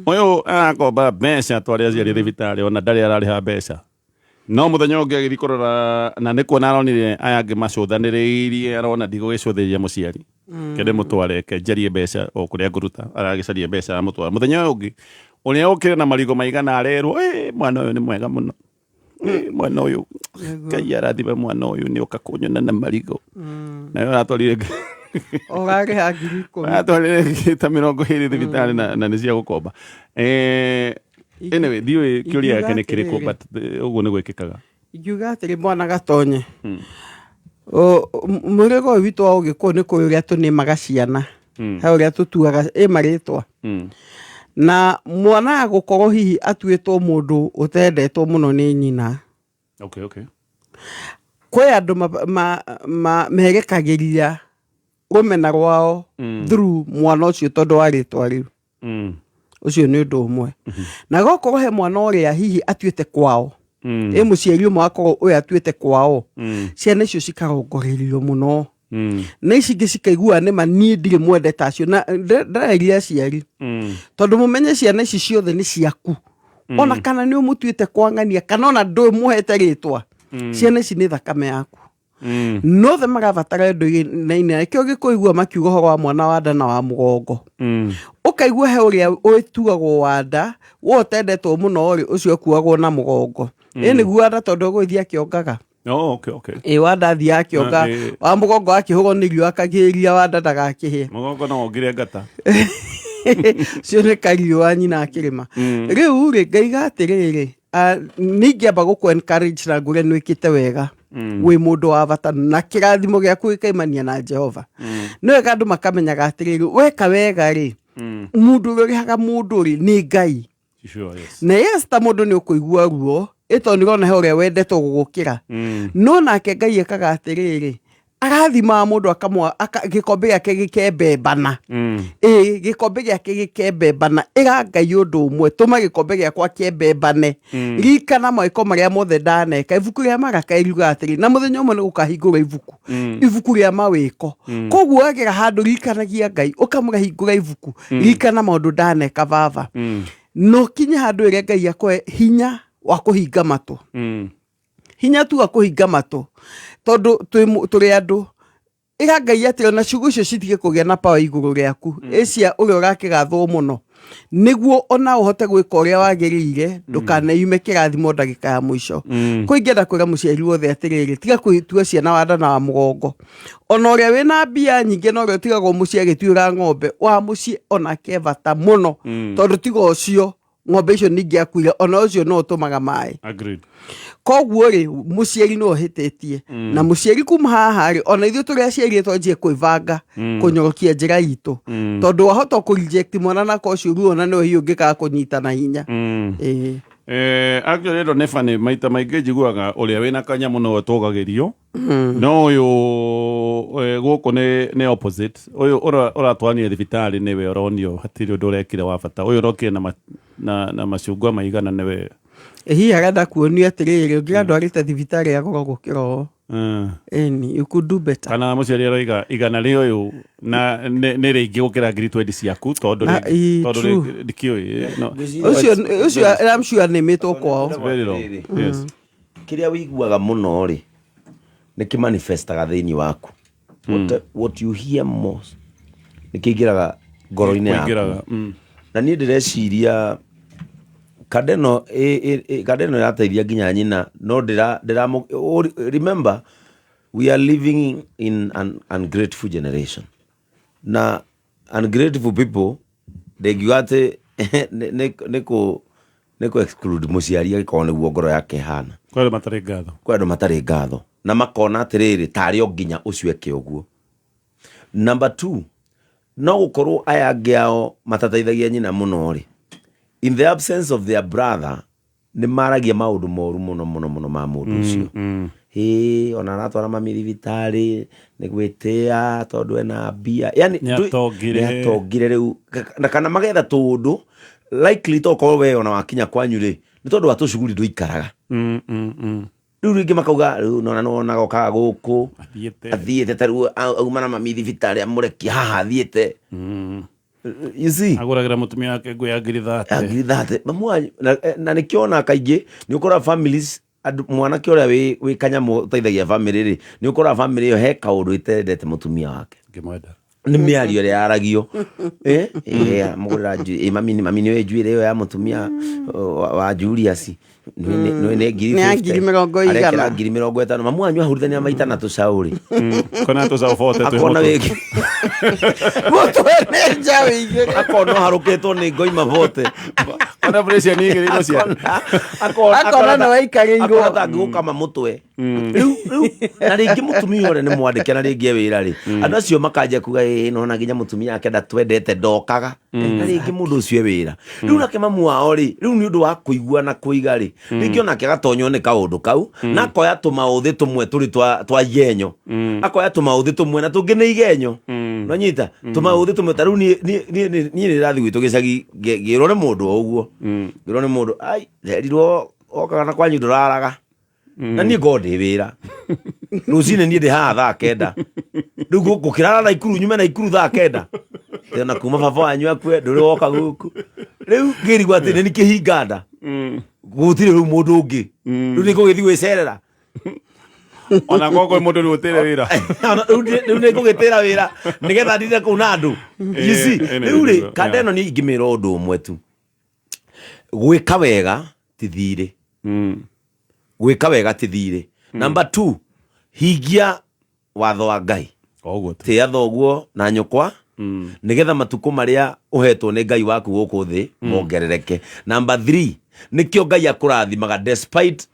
Ũyũ arakomba mbeca tware aciari thibitarĩ, ona ndarĩ ararĩha mbeca, no mũthenya ũngĩ agĩthiĩ kũrora na nĩ kuona aronire aya angĩ macũthanĩrĩirie, arona ndigũgĩcũthĩrĩria mũciari, kende mũtware, ke njarie mbeca o kũrĩa ngũruta. Aragĩcaria mbeca amũtwara. Mũthenya ũyũ ũngĩ ũrĩa ũkĩre na marigũ maigana arerwo, "Ĩ, mwana ũyũ nĩ mwega mũno. Ĩ, mwana ũyũ, Ngai arathime mwana ũyũ, nĩ ũka kũnyona na marigũ." Nayo aratwarire Ũrarĩha 10,000. Aratwarire ta 20 thibitarĩ na nĩ cia gũkomba. Anyway, ndiũĩ kĩũria gĩake nĩ kĩrĩkũ, Ingiuga but ũguo nĩ gwĩkĩkaga. Ingiuga atĩrĩ, mwana Gatonye, mũhĩrĩga ũyũ witũ wa Ũgĩkũyũ nĩ kũrĩ ũrĩa tũnĩmaga ciana, he ũrĩa tũtuaga ĩ marĩtwa, na mwana gũkorwo hihi atuĩtwo mũndũ ũtendetwo mũno nĩ nyina. Kwĩ andũ merekagĩria rũmena rwao through mwana ũcio tondũ wa rĩtwa rĩu. Ũcio nĩ ũndũ ũmwe. Na gokorwo he mwana ũrĩa hihi atuĩte kwao, ĩ mũciari ũmwe akorwo ũyũ atuĩte kwao, ciana icio cikarongorerio mũno, na ici ingĩ cikaigua nĩma niĩ ndirĩ mwende ta acio. Na ndĩraeria aciari, tondũ mũmenye ciana ici ciothe nĩ ciaku, ona kana nĩ ũmũtuĩte kwang'ania kana ona ndũĩ mũhete rĩtwa, ciana ici nĩ thakame yaku, nothe marabatara indo inaine. Nĩkĩo gĩkũigua makiuga ũhoro wa mwana wa nda na wa mũgongo. Ũkaigua he ũrĩa ũtuagwo wa nda, we ũtendetwo mũno rĩ, ũcio akuagwo na mũgongo. Ĩ nĩguo wa nda, tondũ ũgũgĩthiĩ akĩongaga. Oh, okay, okay. Ĩ wa nda athiĩ akĩonga, wa mũgongo akĩhũrwo nĩ riũa akagĩria wa nda ndagakĩhĩe. Mũgongo no wongire ngata. Ũcio nĩ kariũa nyina akĩrĩma. Rĩu rĩ, ngaiga atĩrĩrĩ, nĩ ingĩamba gũkũ encourage na ngũre nĩ wĩkĩte wega, wĩ mũndũ wa bata na kĩrathimo gĩaku gĩkaimania na Jehova. Nĩ wega andũ makamenyaga atĩrĩrĩ, weka wega rĩ, mũndũ ũrĩa ũrĩhaga mũndũ rĩ nĩ Ngai. Sure, yes. Na yes, ta mũndũ nĩ ũkũigua ruo ĩ tondũ nĩ ũrona he ũrĩa wendetwo gũgũkĩra, no nake Ngai ekaga atĩrĩrĩ, arathimaga mũndũ akamwa gĩkombe gĩake gĩkembembana. Ĩ gĩkombe gĩake gĩkembembana. Ĩra Ngai ũndũ ũmwe, tũma gĩkombe gĩakwa kĩembembane. Ririkana mawĩko marĩa mothe ndaneka. Ibuku rĩa Maraka riugaga atĩrĩ, na mũthenya ũmwe nĩ gũkahingũrwo ibuku, ibuku rĩa mawĩko. Koguo wagera handũ, ririkanagia Ngai, ũkamũra hingũra ibuku, ririkana maũndũ ndaneka baba. No kinye handũ ĩrĩa Ngai akũhe hinya wa kũhinga matũ, hinya tu wa kũhinga matũ, tondũ tũrĩ andũ. Ĩra Ngai atĩ ona ciugo icio citige kũgĩa na power igũrũ rĩaku, ĩcia ũrĩa ũrakĩgathwo mũno, nĩguo ona ũhote gwĩka ũrĩa wagĩrĩire, ndũkaneyume kĩrathimo ndagĩka ya mũico. Kũ ingĩenda kwĩra mũciari wothe atĩrĩrĩ, tiga kwĩtua ciana wa nda na wa mũgongo. Ona ũrĩa wĩna mbia nyingĩ na ũrĩa ũtigagwo mũciĩ agĩtuĩra ng'ombe wa mũciĩ, onake bata mũno, tondũ tiga ũcio ng'ombe icio ningĩ akuire, ona ũcio no ũtũmaga maĩ. Agreed. Koguo rĩ, mũciari no ũhĩtĩtie. Na mũciari kuma haha rĩ, ona ithuĩ tũrĩ aciari twanjie kwĩbanga kũnyorokia njĩra itũ, tondũ wahota kũ reject mwana nako ũcio ruo, na nĩwe hihi ũngĩkaga kũnyita na hinya. Ĩĩ. Actually ĩno nĩ funny. Maita maingĩ njiguaga ũrĩa wĩna kanyamũ no ũtũgagĩrio, no ũyũ gũkũ nĩ opposite. Ũyũ ũratwaranire thibitarĩ nĩwe ũronio hatirĩ ũndũ ũrekire wa bata. Ũyũ ũrokire na macungwa maigana nĩwe. Hihi arenda kuonio atĩrĩrĩ, ũngĩra ndwarĩte thibitarĩ ya goro gũkĩra ũũ. Ĩni, you could do better. Kana mũciari aroiga igana rĩa ũyũ na nĩ rĩingĩ gũkĩra 20,000 ciaku tondũ Na, ii, tondũ true. ndikĩũĩ no. Ũcio ũcio I'm sure nĩmĩtwo kwao. It's very wrong. Yes. Kĩrĩa wĩiguaga mũno rĩ, nĩ kĩmanifestaga thĩinĩ waku. What you hear most nĩ kĩingĩraga ngoro-inĩ Kũingĩraga, yaku. Na niĩ ndĩreciria kanda ĩno kanda ĩno ĩrateithia nginya nyina no ndĩra ndĩra remember we are living in an ungrateful generation na ungrateful people ndĩngiuga atĩ nĩ kũ exclude mũciari angĩkorwo nĩguo ngoro yake ĩhana. Kwĩ andũ matarĩ ngatho. Kwĩ andũ matarĩ ngatho na makona atĩrĩrĩ, tarĩ o nginya ũcio eke ũguo. Number two, no gũkorwo aya angĩ ao matateithagia nyina mũno rĩ, in the absence of their brother nĩ maragia maũndũ moru mũno mũno mũno ma mũndũ ũcio. Hĩ, ona aratwara mami thibitarĩ nĩ gwĩtĩa tondũ ena mbia, yani Nĩ atongire. Nĩ atongire rĩu. Na kana magetha tũũndũ likely tokorwo we ona wakinya kwanyu rĩ, nĩ tondũ wa tũcuguri ndũikaraga. Rĩu rĩngĩ makauga rĩu nona nĩwonaga okaga gũkũ athiĩte athiĩte ta rĩu auma na mami thibitarĩ amũrekia haha athiĩte, you see. Agũragĩra mũtumia wake nguo ya 30,000. Ya 30,000 mamu wanyu. Na nĩkĩo ona kaingĩ nĩ ũkoraga families andũ mwanake ũrĩa wĩ kanyamũ ũteithagia family rĩ, nĩ ũkoraga family ĩyo he kaũndũ ĩtendete mũtumia wake. Ngĩmwenda. Nĩ mĩario ĩrĩa yaragio, amũgũrĩra njuĩrĩ, mami nĩ njuĩrĩ ĩyo ya mũtumia wa Julius nĩ ngiri Nĩ ya 50. 80,000. Arekĩra 50,000. Mamu wanyu ahurithania maita na tũcaũ rĩ, kona tũcaũ 40 twĩ akona mũtwe. wĩngĩ Mũtwe nĩ njaũ igĩrĩ. Akona ũharũkĩtwo nĩ ngoima bote. Kona pressure nĩ igĩrĩirwo ciana. Akona nĩ waikarĩirwo. Akona ta angĩgũkama mũtwe rĩu na rĩngĩ mũtumia ũrĩa nĩ mwandĩke na rĩngĩ e wĩra rĩ, andũ acio makanjia kuga, ĩĩ nona nginya mũtumia ake ndatwendete, ndokaga, na rĩngĩ mũndũ ũcio e wĩra. Rĩu nake mamu wao rĩ, rĩu nĩ ũndũ wa kũigua na kũiga rĩ, rĩngĩ onake agatonywo nĩ kaũndũ kau na akoya tũmaũthĩ tũmwe tũrĩ twa igenyo, akoya tũmaũthĩ tũmwe na tũngĩ nĩ igenyo, nonyita tũmaũthĩ tũmwe. Ta rĩu niĩ nĩ ndĩrathiĩ gwitũ gĩcagi ngĩrwo nĩ mũndũ o ũguo, ngĩrwo nĩ mũndũ ai nderirwo okaga na kwanyu ndũraraga, na niĩ ngorwo ndĩ wĩra rũcinĩ, niĩ ndĩ haha thaa 9. Rĩu ngũkĩrara Naikuru, nyume Naikuru thaa 9 na kuma baba wanyu akue ndũrĩ woka gũkũ. Rĩu ngĩrigwo atĩ nĩ kĩhinga nda gũtirĩ rĩu mũndũ ũngĩ, rĩu nĩ ngũgĩthiĩ gwĩcerera. Ona korwo kwĩ mũndũ rĩu ũtĩre wĩra. Ona rĩu nĩ ngũgĩtĩra wĩra nĩgetha ndinde kũu na andũ, you see. Rĩu rĩ, kanda ĩno niĩ ingĩmĩra ũndũ ũmwe tu, gwĩka wega ti thirĩ, gwĩka wega ti thirĩ. Number two, hingia watho wa Ngai. Oguo tu. Tĩa thoguo na nyũkwa nĩgetha matukũ marĩa ũhetwo nĩ Ngai waku gũkũ thĩ mongerereke. Number three, nĩkĩo Ngai akũrathimaga despite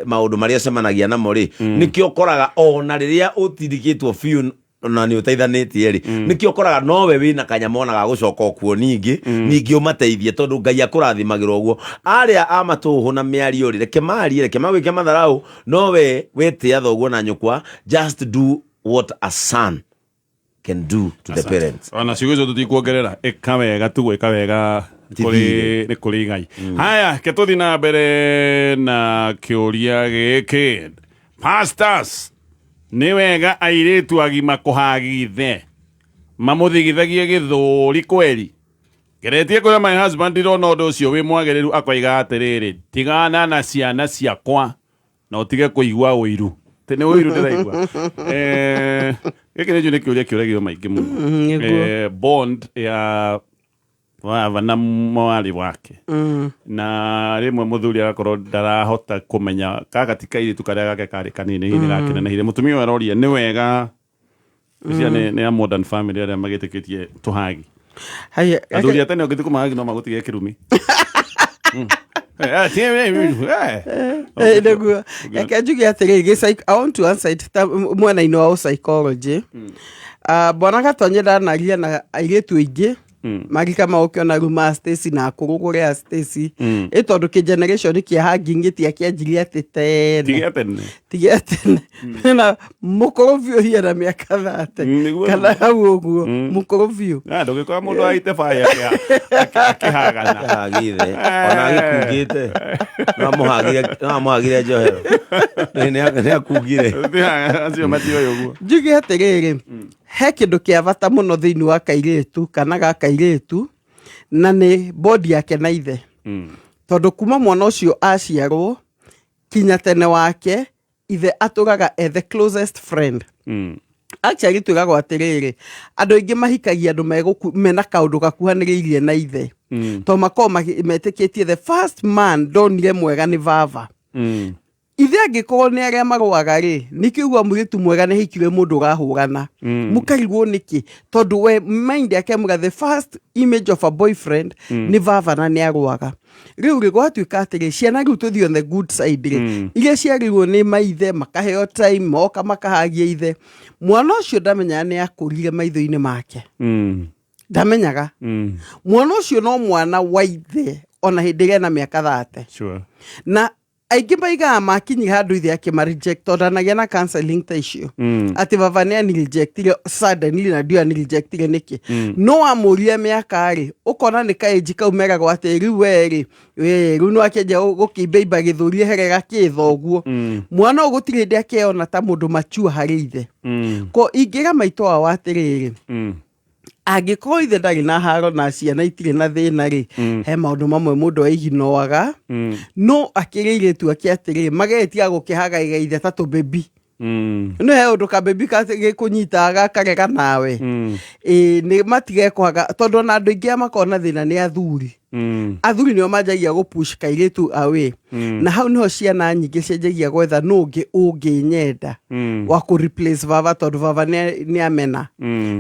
maũndũ marĩa ũcemanagia namo rĩ, nĩkĩo ũkoraga ona rĩrĩa ũtindĩkĩtwo biũ na nĩ ũteithanĩtie rĩ, nĩkĩo ũkoraga nowe wĩna kanyamũ ona ga gũcoka okuo ningĩ ningĩ ũmateithie, tondũ Ngai akũrathimagĩra ũguo. Arĩa a matũhũ na mĩario rĩ, reke marie, reke magwĩke matharau, no we wetĩa thoguo na nyũkwa. Just do what a son can do to the parents. Ona ciugo icio tũtikuongerera, ĩka wega tu, gwĩka wega Ti nĩ kũrĩ igai. Haya, ke tũthiĩ na mbere na kĩũria gĩkĩ. Pastors, nĩ wega airĩtu agima kũhagithe mamũthigithagie gĩthũri kweri? Ngeretie kwĩra my husband ndĩrona ũndũ ũcio wĩ mwagĩrĩru, akoiga atĩrĩrĩ, tigana na ciana ciakwa na ũtige kũigua ũiru. Tĩ nĩ ũiru ndĩraigua. Gĩkĩ nĩ nĩ kĩũria kĩũragio maingĩ mũno. Nĩguo. Bond ya baba na mwarĩ wake, na rĩmwe mũthuri agakorwo ndarahota kũmenya gaka ti kairĩtu karĩa gake karĩ kanini, hihi nĩ gakĩnenehire. Mũtumia ũyũ aroria nĩ wega icia nĩ a modern family arĩa magĩtĩkĩtie tũhagi. Haya, Athuri a tene ũngĩthiĩ kũmahagi no magũtige kĩrumi. Nĩguo reke njuge atĩrĩrĩ, I want to answer it ta mwena-inĩ wa psychology. Ah, bwana Gatonye ndanaria na airĩtu aingĩ. Marika ma ũkĩona rĩu ma Stacy na akũrũ kũrĩa Stacy. Ĩ tondũ kĩ generation kĩa hugging gĩtiakĩanjirie atĩ tene. Tigia tene. Tigia tene. Na mũkũrũ biũ hiya na mĩaka 30. Nĩguo. Kana hau ũguo mũkũrũ biũ. Na ndũgĩkora mũndũ aite baya akĩhagana. Akĩhagithe. Ona agĩkungĩte. No amũhagire njohero. Nĩ akungire. Acio matioĩ ũguo. Njuge atĩrĩrĩ, he kĩndũ kĩa bata mũno thĩinĩ wa kairĩtu kana ga kairĩtu na nĩ bodi yake na ithe. Tondũ kuma mwana ũcio aciarwo kinya tene wake ithe atũraga e the closest friend. Actually twĩragwo atĩrĩrĩ, andũ aingĩ mahikagia andũ mena kaũndũ gakuhanĩrĩirie na ithe. Tondũ makoragwo metĩkĩtie the first man ndonire mwega nĩ baba. Ithe angĩkorwo nĩ arĩa marũaga rĩ, nĩkĩigua mũirĩtu mwega nĩ hikire mũndũ ũrahũrana. Mũkarigwo nĩkĩ? Tondũ we mind yake muga the first image of a boyfriend nĩ baba na nĩ arũaga. Rĩu rĩ gwatuĩka atĩrĩ, ciana rĩu tũthiĩ on the good side rĩ, iria ciarĩirwo nĩ maithe makaheo time moka makahagia ithe, mwana ũcio ndamenyaga nĩ akũrire maitho-inĩ make. Ndamenyaga. Mwana ũcio no mwana wa ithe ona hĩndĩ ĩrĩa ena mĩaka 30. Sure. Na aingĩ maigaga makinyire handũ ithe akĩma reject tondũ ndanagĩa na counseling ta icio. Atĩ baba nĩ anirejectire suddenly na ndiũĩ anirejectire nĩkĩ. No wamũria mĩaka rĩ, ũkona nĩ kaĩnji kau meragwo atĩ rĩu we rĩ, we rĩu nĩ wakĩanjia gũkĩimbaimba gĩthũri ehere gakĩtha ũguo. Mwana ũyũ gũtirĩ hĩndĩ akeyona ta mũndũ mature harĩ ithe. Ko ingĩra maitũ wao atĩrĩrĩ, angĩkorwo ithe ndarĩ na haro na ciana itirĩ na thĩna rĩ, he maũndũ mamwe mũndũ aiginoaga, no akĩrĩ airĩtu ake atĩrĩrĩ, magetia gũkĩhagaiga ithe ta tũbebi. No he ũndũ kabebi gĩkũnyitaga gakarega nawe. Ĩĩ nĩ matige kũhaga tondũ ona andũ aingĩ arĩa makoragwo na thĩna nĩ athuri. Athuri nĩo manjagia gũ push kairĩtu away. Na hau nĩho ciana nyingĩ cianjagia gwetha nũ ũngĩ ũngĩnyenda wa kũ replace baba tondũ baba nĩ amena.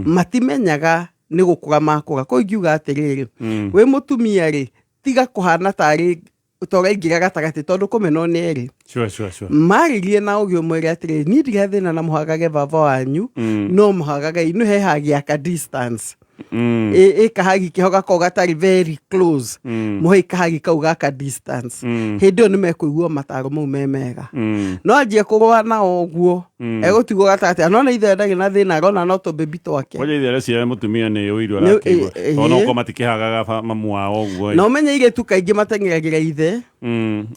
Matimenyaga nĩ gũkũra makũra. Koguo ingiuga atĩrĩrĩ, wĩ mũtumia rĩ, tiga kũhana tarĩ ta ũraingĩra gatagatĩ tondũ kũmenwo nĩ erĩ. Sure, sure, sure. Maririe na ũgĩ ũmwĩre atĩrĩrĩ, niĩ ndirĩ thĩna na mũhagage baba wanyu, no mũhagage inũ he hagi ya ka distance. Ĩ kahagi keho gakoragwo gatarĩ very close. Mũhe kahagi kau gaka distance. Hĩndĩ ĩyo nĩ mekũigua mataro mau me mega. No anjie kũrũa nao ũguo, egũtigwo gatagatĩ. Anona ithe ndarĩ na thĩna, arona no tũbebi twake. Kwanja ithe areciria mũtumia nĩ ũiru arakĩigua. Tondũ no ũkorwo matikĩhagaga mamu wao ũguo. Na ũmenye airĩtu kaingĩ mateng'eragĩra ithe.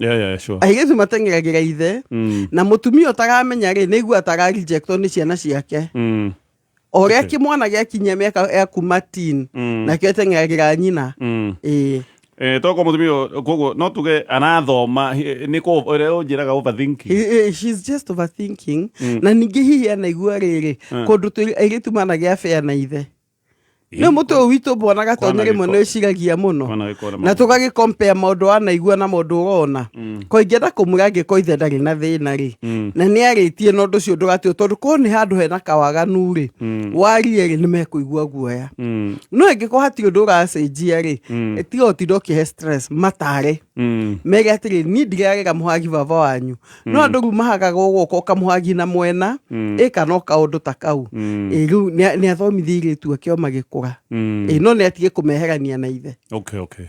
Yeah, yeah, sure. Airĩtu mateng'eragĩra ithe. Na mũtumia ũtaramenya rĩ, nĩ aiguaga ta ara rejectwo nĩ ciana ciake. O ũrĩa kĩmwana gĩakinyia mĩaka ya kuma teen, nakĩo eteng'eragĩra nyina. Ĩĩ. Toko mũtumia koguo no tuge arathoma nĩ kũ ũrĩa ũnjĩraga overthinking. She's just overthinking. Na ningĩ hihi anaigua rĩrĩ, kũndũ airĩtu managĩa affair na ithe. Nĩ mũtwe ũyũ witũ mbonaga tondũ rĩmwe nĩ wĩciragia mũno. Na tũgagĩ compare maũndũ wanaigua na maũndũ ũrona. Ko ingĩenda kũmwĩra angĩkorwo ithe ndarĩ na thĩna rĩ, na nĩ arĩtie na ũndũ ũcio ndũgatio tondũ korwo nĩ handũ hena kawaganu rĩ, warie rĩ, nĩ mekũigua guoya. No angĩkorwo hatirĩ ũndũ ũracenjia rĩ, tiga ũtinde ũkĩhe stress, matare. Mere atĩrĩ, niĩ ndirarega mũhagi baba wanyu. No andũ rĩu mahagaga ũgoka ũkamũhagi na mwena, ĩka no kaũndũ ta kau. Ĩ rĩu nĩ athomithie airĩtu ake o magĩkũra. Ĩ no nĩ atige kũmeherania na ithe. Okay, okay.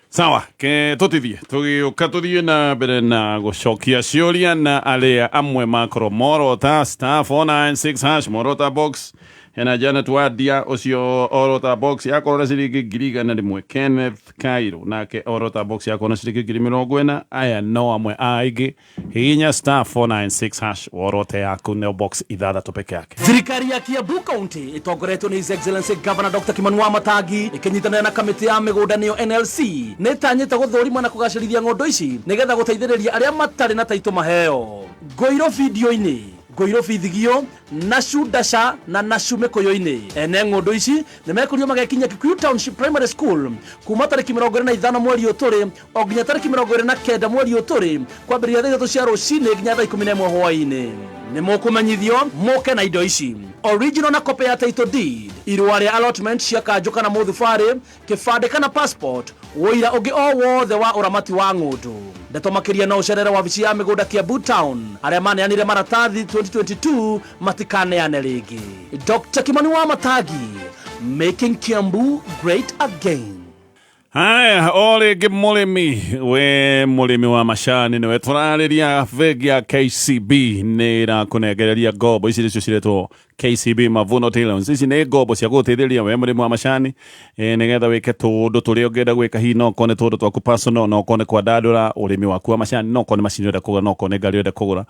Sawa, ke tũtithie tũgĩũka tũthiĩ na mbere na gũcokia ciũria na arĩa amwe makorwo morota star 496 hash morota box hena Janet Wadia ũcio orota box yakorwo na ciringi 100,000, Kenneth Cairo nake orota box yakorwo na ciringi 40,000. Aya no amwe a aingĩ. Hihinya star 496 hash worote yaku neo box 6 peke yake. Thirikari ya Kiambu County ĩtongoretio nĩ His Excellency Governor Dr. Kimani Wamatangi ĩkĩnyitanĩra na kamĩtĩ ya mĩgũnda nĩyo NLC nĩ ĩtanyĩte gũthũrima na kũgacĩrithia ng'ũndũ ici nĩgetha gũteithĩrĩria arĩa matarĩ na taitũ maheo. Ngũirũ video-inĩ, Ngũirũ Bithigio, Nashu Dasha na Nashu Mĩkũyũ-inĩ. Ene ng'ũndũ ici nĩ mekũrio magekinyia Kikuyu Township Primary School kuma tarĩki 25 mweri ũyũ tũrĩ o nginya tarĩki 29 mweri ũyũ tũrĩ kwambĩrĩria thaa 3 cia rũcinĩ nginya thaa 11 hwaĩ-inĩ. Nĩ mũkũmenyithio mũke na indo ici: original na copy ya title deed, irũa rĩa allotment cia kanjũ kana mũthubarĩ, kĩbandĩ kana passport, ũira ũngĩ o wothe wa ũramati wa ng'ũndũ. Ndeto makĩria no ũcerere wabici ya mĩgũnda Kiambu Town. Arĩa maneanire maratathi 2022 matikaneane rĩngĩ. Dr. Kimani Wamatangi, Making Kiambu great again. Haya, o rĩngĩ mũrĩmi, we mũrĩmi wa macani nĩwe tũrarĩria. Bengi ya KCB nĩ ĩrakũnengereria ngombo ici nĩcio ciretwo KCB Mavuno Loans. Ici nĩ ngombo cia gũgũteithĩrĩria we mũrĩmi wa macani nĩgetha wĩke tũũndũ tũrĩa ũngĩenda gwĩka, hihi no okorwo nĩ tũũndũ twaku personal, no okorwo nĩ kwandandũra ũrĩmi waku wa macani, no okorwo nĩ macini ũrenda kũgũra, no okorwo nĩ ngari ũrenda kũgũra.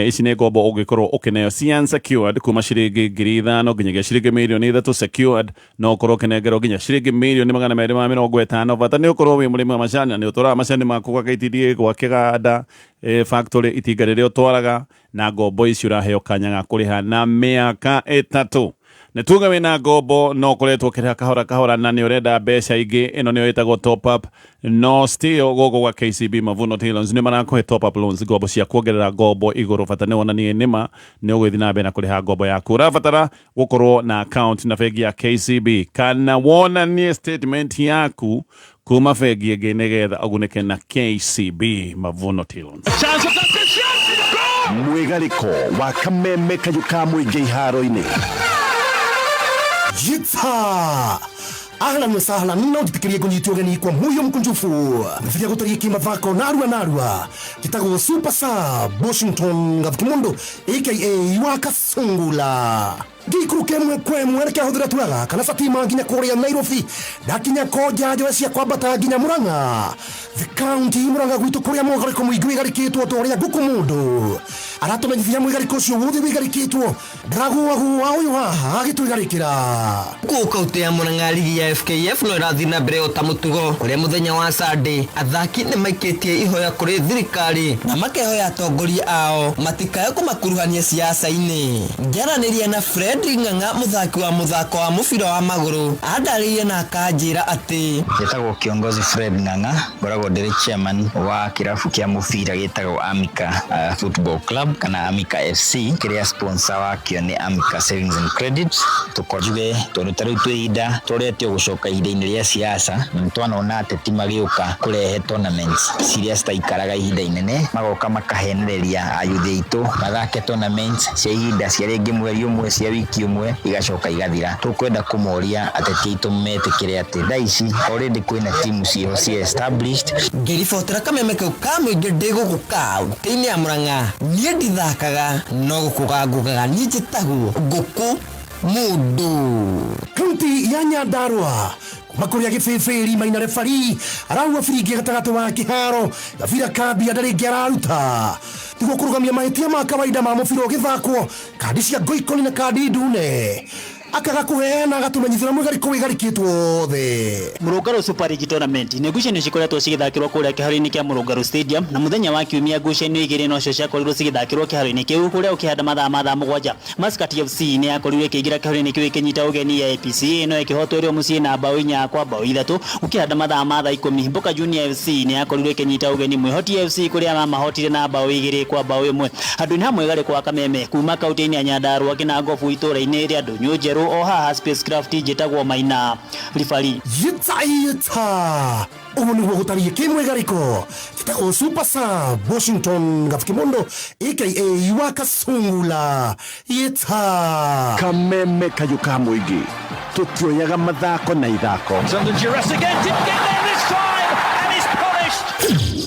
Ici nĩ ngombo ũngĩkorwo ũkĩneo ci unsecured kuma ciringi 5,000 nginyagia ciringi 3,000,000 secured, no ũkorwo ũkĩnengerwo nginya ciringi 250,000,000. Bata nĩ ũkorwo wĩ mũrĩmi wa macani na nĩ ũtwaraga macani maku gwa KTDA, gwa kĩganda, factory, itinga rĩrĩa ũtwaraga, na ngombo ici ũraheo kanya ga kũrĩha na mĩaka 3. Nĩ tuge wĩna ngombo no ũkoretwo ũkĩrĩha kahora kahora na nĩ ũrenda mbeca ingĩ, ĩno nĩyo ĩtagwo top up. No still gũkũ gwa KCB Mavuno Loans nĩ marakũhe top up loans, ngombo cia kuongerera ngombo igũrũ. Bata nĩ wonanie nĩma nĩ ũgũthiĩ na mbere na kũrĩha ngombo yaku. Ũrabatara gũkorwo na account na bengi ya KCB kana wonanie statement yaku kuma bengi ĩngĩ nĩgetha ũgunĩke na KCB Mavuno Loans. Mwĩgarĩko wa kameme kayũ ka mũingĩ iharo-inĩ. Jitsa ahlan wa sahlan, no njitikirie kunyitwo ũgeni kwa moyo mkunjufu mbiria gũtaria kĩmathako narua narua. Njĩtagwo Super Sub Washington Gathikimundu aka wa Kasungula, ngĩikũrũka ĩmwe kwa ĩmwe reke hũthĩre turaga kana satima nginya kũrĩa Nairobi, ndakinya konja njoe cia kwambata nginya Murang'a, the county Murang'a gwitũ kũrĩa mũgarĩko mũingĩ wĩgarĩkĩtwo ta ũrĩa ngũkũ mũndũ aratũmenyithia mwĩgarĩko ũcio wothe wĩgarĩkĩtwo ndaragũagũa ũyũ haha agĩtwĩgarĩkĩra. Kũu kaunti ya Murang'a, ligi ya FKF no ĩrathiĩ na mbere o ta mũtugo, kũrĩa mũthenya wa Sunday athaki nĩ maikĩtie ihoya kũrĩ thirikari na makehoya atongoria ao matikae kũmakuruhania siasa-inĩ. Ngĩaranĩria na Fred Ng'ang'a, mũthaki wa mũthako wa mũbira wa magũrũ, andarĩirie na akanjĩra atĩ Njĩtagwo kiongozi Fred Ng'ang'a, ngoragwo ndĩrĩ chairman wa kĩrabu kĩa mũbira gĩtagwo Amika Football Club kana Amika FC, kĩrĩa sponsor wakĩo nĩ Amika Savings and Credit. Tũkonjuge tondũ ta rĩu twĩ ihinda tũretio gũcoka ihinda-inĩ rĩa siasa, na nĩ twanona ateti magĩũka kũrehe tournaments ciria citaikaraga ihinda inene, magoka makahenereria ayuthi aitũ mathake tournaments cia ihinda cia rĩngĩ mweri ũmwe, cia wiki ũmwe, igacoka igathira. Tũkwenda kũmoria ateti aitũ metĩkĩre atĩ thaa ici already kwĩna timu ciĩho cia established. Ngĩribotera kameme kau ka mũingĩ ndĩ gũkũ kaunti-inĩ ya Murang'a, niĩ ndithakaga no gũkũga ngũgaga, niĩ njĩtagwo ngũkũ mũndũ. Kaunti ya Nyandarua, kuma kũrĩa gĩbĩbĩri maina refari arahua biringi gatagatĩ wa kĩharo gabira kambia ndarĩ araruta nĩguo kũrũgamia mahĩtia ma kawaida ma mũbira ũgĩthakwo, kandi cia ngoikoni na kandi ndune akaga kũheana agatũmenyithĩra mwĩgarĩko wĩgarĩkĩtwo wothe. Mũrũngarũ Super League Tournament nĩ ngucanio cikoretwo cigĩthakĩrwo kũrĩa kĩharo-inĩ kĩa Mũrũngarũ Stadium, na mũthenya wa kiumia ngucanio igĩrĩ nocio ciakorirwo cigĩthakĩrwo kĩharo-inĩ kĩu, kũrĩa ũkĩhanda mathaa ma thaa 7 Muscat FC nĩ yakorirwo ĩkĩingĩra kĩharo-inĩ kĩu ĩkĩnyita ũgeni ya APCA, no ĩkĩhotwo ĩrĩ o mũciĩ na bao 4-3. Ũkĩhanda mathaa ma thaa 10 Mboka Junior FC nĩ yakorirwo ĩkĩnyita ũgeni Mwĩhoti FC, kũrĩa mamahotire na bao 2-1. Handũ-inĩ hamwe garĩko wa kameme kuma kaunti-inĩ ya Nyandarua Kĩnangobu itũũra-inĩ rĩa Ndũnyũ Njerũ o haha Spacecraft, njĩtagwo Maina Ribari. Yita yita, ũguo nĩguo gũtariĩ kĩmwĩgarĩko. Njĩtagwo Super Sub Washington Gathikimundo aka wa Kasungula. Yita. Kameme kayũ ka mũingĩ, tũtioyaga mathako na ithako.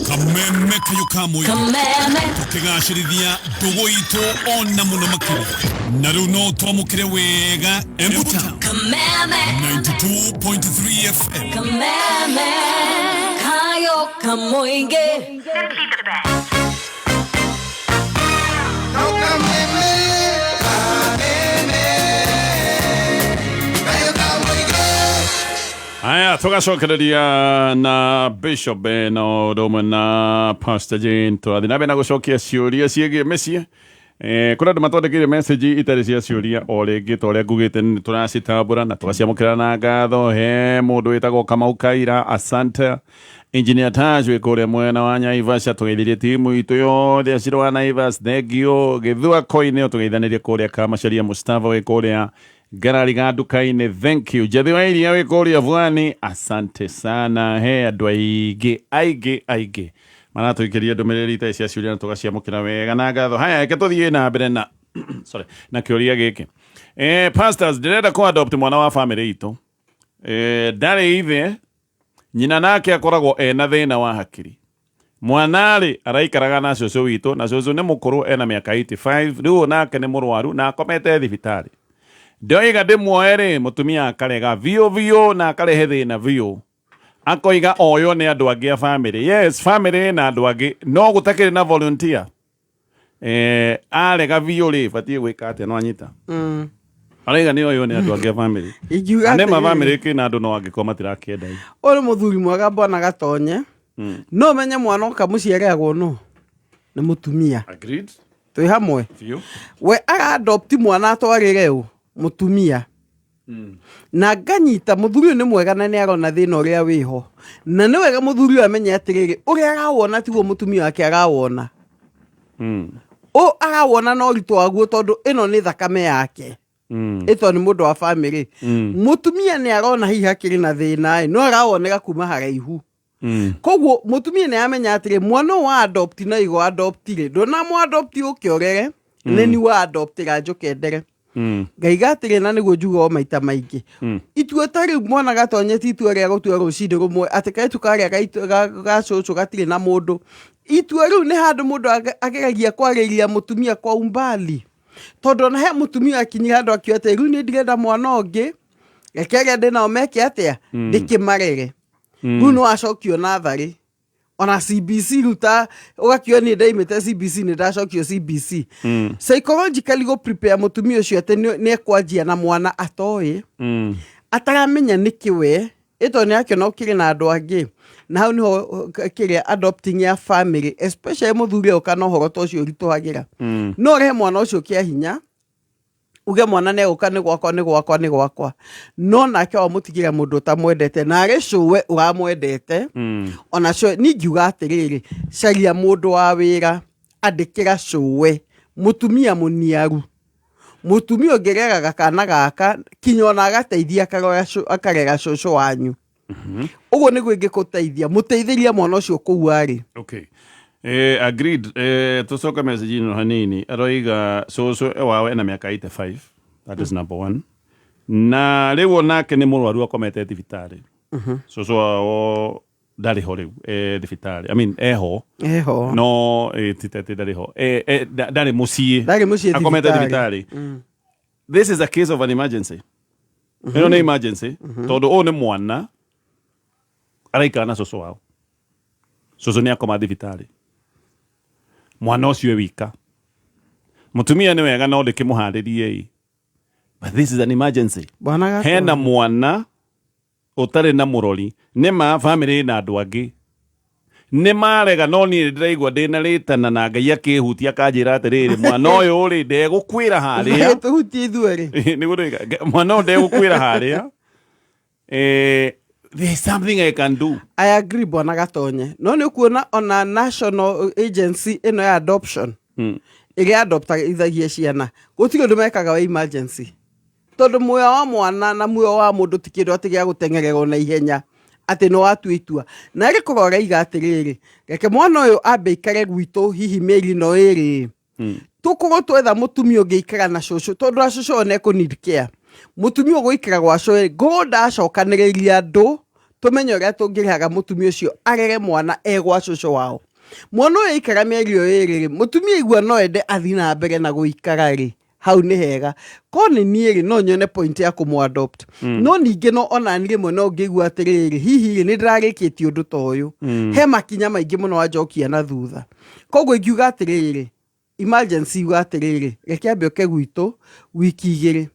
Kameme kayũ ka mũingĩ. Kameme. Tũkĩgacĩrithia ndũgũ itũ ona mũno makĩria, na rĩu no twamũkĩre wega Embu Town. Kameme. 92.3 FM. Kameme. Kayo kamoinge. Haya, tũgacokereria na Bishop na ũndũ ũmwe na Pastor Jane, tũrathiĩ na mbere na gũcokia ciũria ciĩgiĩ mĩciĩ. Kũrĩ andũ matwandĩkĩire message itarĩ cia ciũria o rĩngĩ, ta ũrĩa ngugĩte nĩ tũracitambũra na tũgaciamũkĩra na ngatho. He mũndũ wĩtagwo Kamau Kaira, asante. Engineer Taj wĩ kũrĩa mwena wa Naivasha, tũgeithirie timu itũ yothe acirũ wa Naivas, thengio. Gĩthua Koine tũgeithanĩrie kũrĩa Kamacharia. Mustafa wĩ kũrĩa Ngarari ga nduka-inĩ, thank you. Njathi wa iria wĩ kũrĩa Bwani, asante sana. He andũ aingĩ aingĩ aingĩ maratũikĩria ndũmĩrĩri itarĩ cia ciũria na tũgaciamũkĩra wega na ngatho. Haya, reke tũthiĩ na mbere na sorry, na kĩũria gĩkĩ. Pastors, ndĩrenda kũ adopt mwana wa family itũ. Ndarĩ ithe, nyina nake akoragwo ena thĩna wa hakiri. Mwana-rĩ araikaraga na cũcũ witũ, na cũcũ nĩ mũkũrũ, ena mĩaka 85 rĩu, nake nĩ mũrwaru na akomete thibitarĩ. Ndoiga ndĩmuoe rĩ, mũtumia akarega biũ biũ na akarehe thĩna biũ, akoiga oywo nĩ andũ angĩ a family. Yes, family na andũ angĩ, no gũtakĩrĩ na volunteer. Arega biũ rĩ, batiĩ gwĩka atĩa? No anyita araiga nĩ oywo nĩ andũ angĩ a family. Ingiuga nĩ ma atĩrĩrĩ. Family kĩna andũ, no angĩkorwo matirakĩenda. Ũyũ nĩ mũthuri mwega, bwana Gatonye. No menye mwana oka mũciĩ areagwo no nĩ mũtumia. Agreed. Twĩ hamwe? Biũ. We ara-adopt mwana atwarĩre ũ? Mũtumia. Na nganyita mũthuri ũyũ nĩ mwega na nĩ arona thĩna ũrĩa wĩho, na nĩ wega mũthuri ũyũ amenye atĩrĩrĩ, ũrĩa arawona tiguo mũtumia wake arawona. Ũ arawona na ũritũ waguo, tondũ ĩno nĩ thakame yake. Ĩto nĩ mũndũ wa family. Mũtumia nĩ arona hihi hakĩrĩ na thĩna ĩ, no arawonera kuma haraihu. Koguo mũtumia nĩ amenya atĩrĩ, mwana ũyũ wa adopt na igo adopt rĩ, ndona mũ adopt ũke ũrere. Nĩ ni wa adoptĩra njũke ndere. Ngaiga atĩrĩ, na nĩguo njuga o maita maingĩ, itua ta rĩu mwana Gatonye ti itua rĩa gũtua rũcinĩ rũmwe atĩ kaitu karĩa ga cũcũ gatirĩ na mũndũ. Itua rĩu nĩ handũ mũndũ ageragia kwarĩria mũtumia kwa umbali, tondũ ona he mũtumia akinyire handũ akiuga atĩ rĩu nĩ ndirenda mwana ũngĩ, reke arĩa ndĩ nao meke atĩa? Ndĩkĩmarere. Rĩu nĩ wacokio natharĩ ona CBC, rĩu ta ũgakiuga niĩ ndaimĩte CBC, nĩ ndacokio CBC. Psychologically go prepare mũtumia ũcio atĩ nĩ ekwanjia na mwana atoĩ, ataramenya nĩkĩ we ĩto nĩ akĩona ũkĩrĩ na andũ angĩ. Na hau niho kĩrĩa adopting ya family, especially mũthuri oka na ũhoro ta ũcio ũritũhagĩra. No ũrehe mwana ũcio kĩa hinya, uge mwana nĩ egũka, nĩ gwakwa, nĩ gwakwa, nĩ gwakwa, no nake wamũtigĩra mũndũ ũtamwendete na arĩ cũwe ũramwendete. Ona cũwe ningiuga atĩrĩrĩ, caria mũndũ wa wĩra, andĩkĩra cũwe mũtumia mũniaru, mũtumia ũngĩreraga kana gaka kinya ona agateithia akarera cũcũ wanyu. Ũguo nĩguo ingĩgũteithia, mũteithĩrie mwana ũcio kũu arĩ. Okay. Agreed. Tucoke message ino hanini. Aroiga cũcũ wao ena mĩaka 85. That is number one. Na rĩu onake nĩ mũrwaru, akomete thibitarĩ. Cũcũ wao ndarĩ ho rĩu, thibitarĩ. I mean, eho. Eho. No ti atĩ ndarĩ ho. Ndarĩ mũciĩ. Ndarĩ mũciĩ. Akomete thibitarĩ. Thibitarĩ. This is a case of an emergency. Ĩno nĩ emergency. Tondũ ũyũ nĩ mwana araikara na cũcũ wao. Cũcũ nĩ akoma thibitarĩ. Mwana ũcio e wika. Mũtumia nĩ wega no ndĩkĩmũharĩrie ĩ. But this is an emergency. Bwana Gatonye. Hena mwana ũtarĩ na mũrori. Nĩ ma family na andũ angĩ nĩ marega, no niĩ ndĩraigua ndĩna rĩtana na Ngai akĩhutia akanjĩra atĩrĩrĩ, mwana ũyũ rĩ ndegũkwĩra harĩa. Tũhutie ithuerĩ. Nĩguo ndĩroiga, mwana ũyũ ndegũkwĩra harĩa. There is something I can do. I agree, bwana Gatonye, no nĩ ũkuona ona national agency ĩno ya adoption ĩrĩa adoptaithagia ciana, gũtirĩ ũndũ mekaga wa emergency, tondũ muoyo wa mwana na muoyo wa mũndũ ti kĩndũ atĩ gĩa gũteng'ererwo na ihenya atĩ nĩ watua itua. Na rĩ korwo ũraiga atĩrĩrĩ, reke mwana ũyũ ambe ikare gwitũ hihi mĩeri ĩno ĩrĩ, tũkorwo twetha mũtumia ũngĩikara na cũcũ, tondũ a cũcũ one ekũ need care, mũtumia ũgũikara gwa cũcũ. Ngorwo ndacokanĩrĩria andũ tũmenye ũrĩa tũngĩrĩhaga mũtumia ũcio arere mwana e gwa cũcũ wao. Mwana ũyũ aikara mĩeri ĩyo ĩrĩ rĩ, mũtumia igua no ende athiĩ na mbere na gũikara rĩ, hau nĩ hega. Ko nĩ niĩ rĩ, no nyone point ya kũmũ adopt. No ningĩ no onani rĩmwe no ngĩigua atĩrĩrĩ, hihi rĩ nĩ ndĩrarĩkĩtie ũndũ ta ũyũ? He makinya maingĩ mũno wanjokia na thutha. Koguo ingiuga atĩrĩrĩ, emergency iuga atĩrĩrĩ, reke ambe oke gwitũ wiki 2,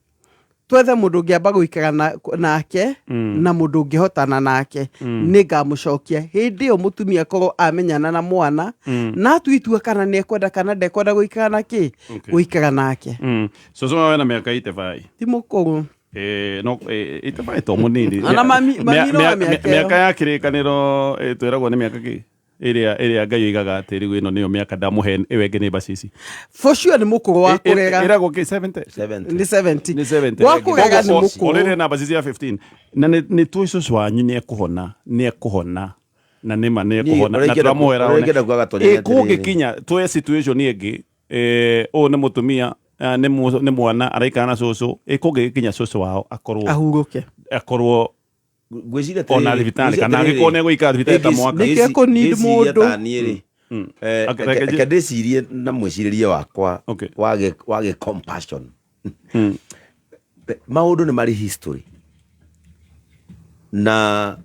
twethe mũndũ ũngĩamba gũikara nake na mũndũ ũngĩhotana nake. Nĩ ngamũcokia hĩndĩ ĩyo mũtumia akorwo amenyana na mwana na atua itua kana nĩ ekwenda kana ndekwenda gũikara na kĩ. Gũikara nake. Cũcũ wao ena mĩaka 85. Ti mũkũrũ. No 85 to mũnini. Ona mami no wa mĩaka ĩyo. Mĩaka ya kĩrĩkanĩro, twĩragwo nĩ mĩaka kĩ ĩrĩa Ngai oigaga atĩ rĩu ĩno nĩyo mĩaka ndamũhe, ĩyo ĩngĩ nĩ bacici. For sure nĩ mũkũrũ wa kũrera. Ĩragwo kĩ, 70? Nĩ 70. Nĩ 70. Wa kũrera nĩ Koguo, mũkũrũ. already na bacici ya 15 na nĩ tũĩ cũcũ wanyu nĩ ekũhona, nĩ ekũhona, na nĩ ma nĩ ekũhona Ũrĩa na tũramũhera ũrĩa ingĩenda kuga Gatonye nĩ atĩrĩrĩ. Kũngĩkinya tũe situation ĩngĩ, ũyũ nĩ mũtumia Nĩ mwana araikara na cũcũ, ĩ kũngĩgĩkinya cũcũ wao akorwo ahurũke, akorwo ngwĩciria ona thibitarĩ, kana angĩkorwo nĩ egũikara thibitarĩ ta mwaka. Nĩkĩo ekũ-need mũndũ. Niĩ rĩ, reke ndĩcirie na mwĩcirĩrie wakwa wa gĩ compassion. Maũndũ nĩ marĩ history, na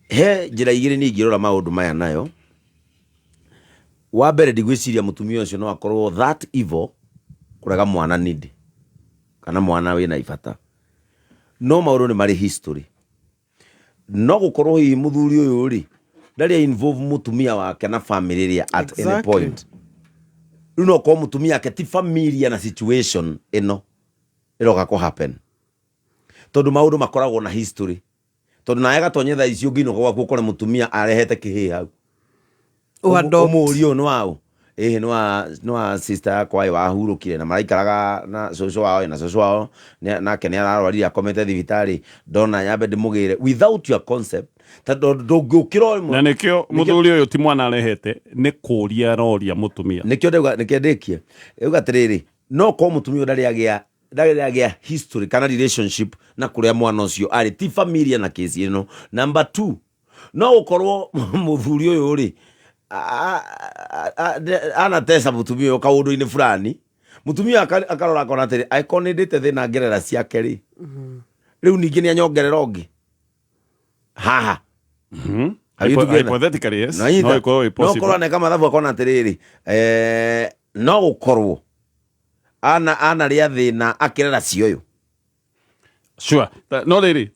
he njĩra igĩrĩ niĩ ingĩrora maũndũ maya nayo. Wa mbere, ndigwĩciria mũtumia ũcio no akorwo that evil kũrega mwana need kana mwana wĩna ibata, no maũndũ nĩ marĩ history. No gũkorwo hihi mũthuri ũyũ rĩ, ndarĩ involve mũtumia wake na family ĩrĩa at any point. Rĩu no korwo mũtumia wake ti familiar na situation ĩno ĩroka kũ happen, tondũ maũndũ makoragwo na history, tondũ nawe gatonye thaa ici ũngĩinũka gwaku ũkore mũtumia arehete kĩhĩ hau. Ũ-adopt. Ũmũrie, ũyũ nĩ waũ? Ĩhĩ, nĩ wa sister yakwa ĩ wahurũkire na maraikaraga na cũcũ wao ĩ, na cũcũ wao nake nĩ ararwarire, akomete thibitarĩ, ndona nyambe ndĩmũgĩre without your concept, tondũ ndũngĩũkĩra o rĩmwe. Na nĩkĩo mũthuri ũyũ ti mwana arehete, nĩ kũria aroria mũtumia. Nĩkĩo ndauga, nĩkĩo ndĩkie rĩu atĩrĩrĩ, no korwo mũtumia ũyũ ndarĩ agĩa history kana relationship na kũrĩa mwana ũcio arĩ, ti familiar na kesi ĩno. Number two, no gũkorwo mũthuri ũyũ rĩ, anatesa mũtumia ũyũ kaũndũ-inĩ fulani. Mũtumia akarora akona atĩrĩ, angĩkorwo nĩ ndĩte thĩna ngerera ciake rĩ, rĩu ningĩ nĩ anyongerera ũngĩ haha. Are you together? Hypothetically, yes. No, anyita. No ĩkorwo ĩ No possible. korwo aneka mathabu akona atĩrĩrĩ, no gũkorwo ana rĩa thĩna akĩrera cioyũ. Sure. No rĩrĩ,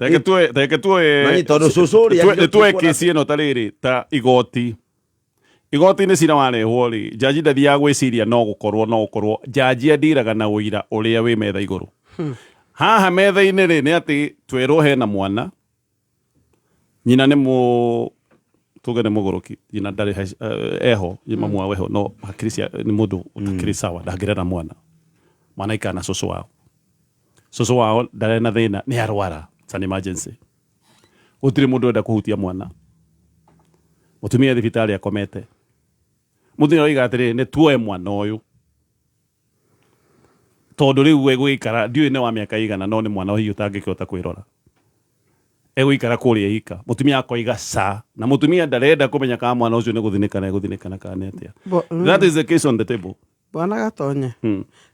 tareke tuoe Nani, tondũ cũcũ ũrĩa nĩ tuoe nĩtũkuona- kesi ĩno ta rĩrĩ, ta igoti-inĩ cira warehwo rĩ, njanji ndathiaga gwĩciria no gũkorwo njanji andiraga na ũira ũrĩa wĩ metha igũrũ. Haha metha-inĩ rĩ, nĩ atĩ twerwo hena mwana, nyina nĩ mũ tuge nĩ mũgũrũki, nyina ndarĩ eho, mamu wao eho, no hakiri cia nĩ mũndũ ũtakĩrĩ sawa, ndangĩrera mwana. Mwana aikara na cũcũ wao. Cũcũ wao ndarĩ na thĩna, nĩ arwara, it's an emergency, gũtirĩ mũndũ ũrenda kũhutia mwana. Mũtumia thibitarĩ akomete, mũtumia oiga atĩrĩrĩ, nĩ tuoe mwana ũyũ, tondũ rĩu egũgĩikara, ndiũĩ nĩ wa mĩaka igana, no nĩ mwana hihi ũtangĩkĩhota kwĩrora, egũikara kũrĩa ika. Mũtumia akoiga ca, na mũtumia ndarenda kũmenya kana mwana ũcio nĩ gũthinĩkana egũthinĩkana kana nĩ atĩa. That is the case on the table. Bwana Gatonye,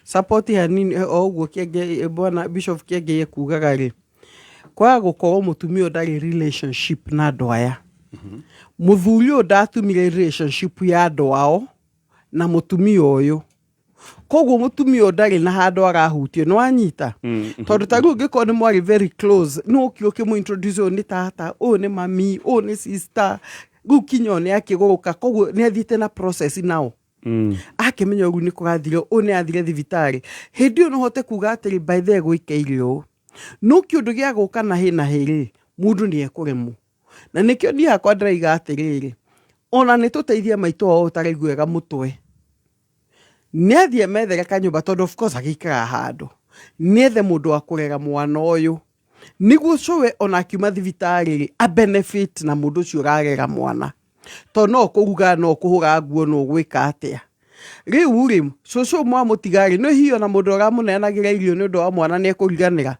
support hanini o ũguo Kĩengei, bwana Bishop Kĩengei ekugaga rĩ, kwaga gũkorwo mũtumia ũyũ ndarĩ relationship na andũ aya, mũthuri ũyũ ndatumire relationship ya andũ ao na mũtumia ũyũ, koguo mũtumia ũyũ ndarĩ na handũ arahutio. Nĩ wanyita? Tondũ ta rĩu ũngĩkorwo nĩ mwarĩ very close, nĩ ũki ũkĩmũ introduce, ũyũ nĩ tata, ũyũ nĩ mami, ũyũ nĩ sister, rĩu kinya ũyũ nĩ akĩgũrũka, koguo nĩ athiĩte na process nao, akĩmenya ũguo nĩ kũrathire, ũyũ nĩ athire thibitarĩ. Hĩndĩ ĩyo no hote kuga atĩrĩ, by the way, gũikaire ũũ, no kĩũndũ gĩa gũka na hĩ na hĩ rĩ, mũndũ nĩ ekũremwo. Na nĩkĩo niĩ hakwa ndĩraiga atĩrĩrĩ, ona nĩ tũteithie maitũ wao ũtaraigua wega mũtwe, nĩ athiĩ emethere kanyũmba, tondũ of course agĩikaraga handũ, nĩethe mũndũ wa kũrera mwana ũyũ, nĩguo cũwe ona akiuma thibitarĩ rĩ, a benefit na mũndũ ũcio ũrarera mwana, tondũ no kũruga, no kũhũra nguo, no gwĩka atĩa. Rĩu rĩ, cũcũ mwamũtiga rĩ, nĩ hihi ona mũndũ ũramũneanagĩra irio nĩ ũndũ wa mwana nĩ ekũriganĩra.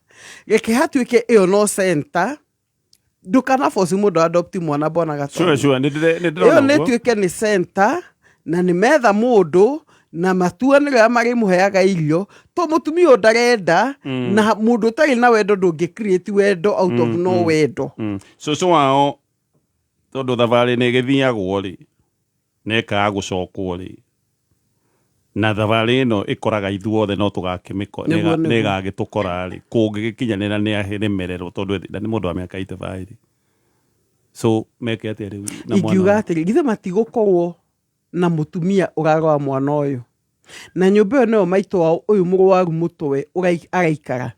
Reke hatuĩke ĩyo no center, ndũkana force mũndũ adopt mwana, bwana Gatonye. Sure, nĩ Ĩyo ndĩrona nĩ ũguo. ĩtuĩke nĩ center, na nĩ metha mũndũ na matuanĩro ya marĩmũheaga irio, to mũtumia ũyũ ndarenda. Na mũndũ ũtarĩ na wendo, ndũngĩ create wendo out of no wendo. Cũcũ wao, tondũ thabarĩ nĩ ĩgĩthiagwo rĩ, nĩ ĩkaga gũcokwo rĩ, na thabarĩ ĩno ĩkoraga ithuothe, no tũgakĩmĩko Nĩguo, nĩguo. nĩ ĩgagĩtũkora rĩ, kũngĩgĩkinyanĩra nĩ aremererwo, tondũ nĩ mũndũ wa mĩaka 85 rĩ, so meke atĩa rĩu na mwana Ingiuga ũyũ? Atĩrĩ, githĩ matigũkorwo na mũtumia ũrarora mwana ũyũ, na nyũmba ĩyo nĩyo maitũ wao ũyũ mũrwaru mũtwe araikara,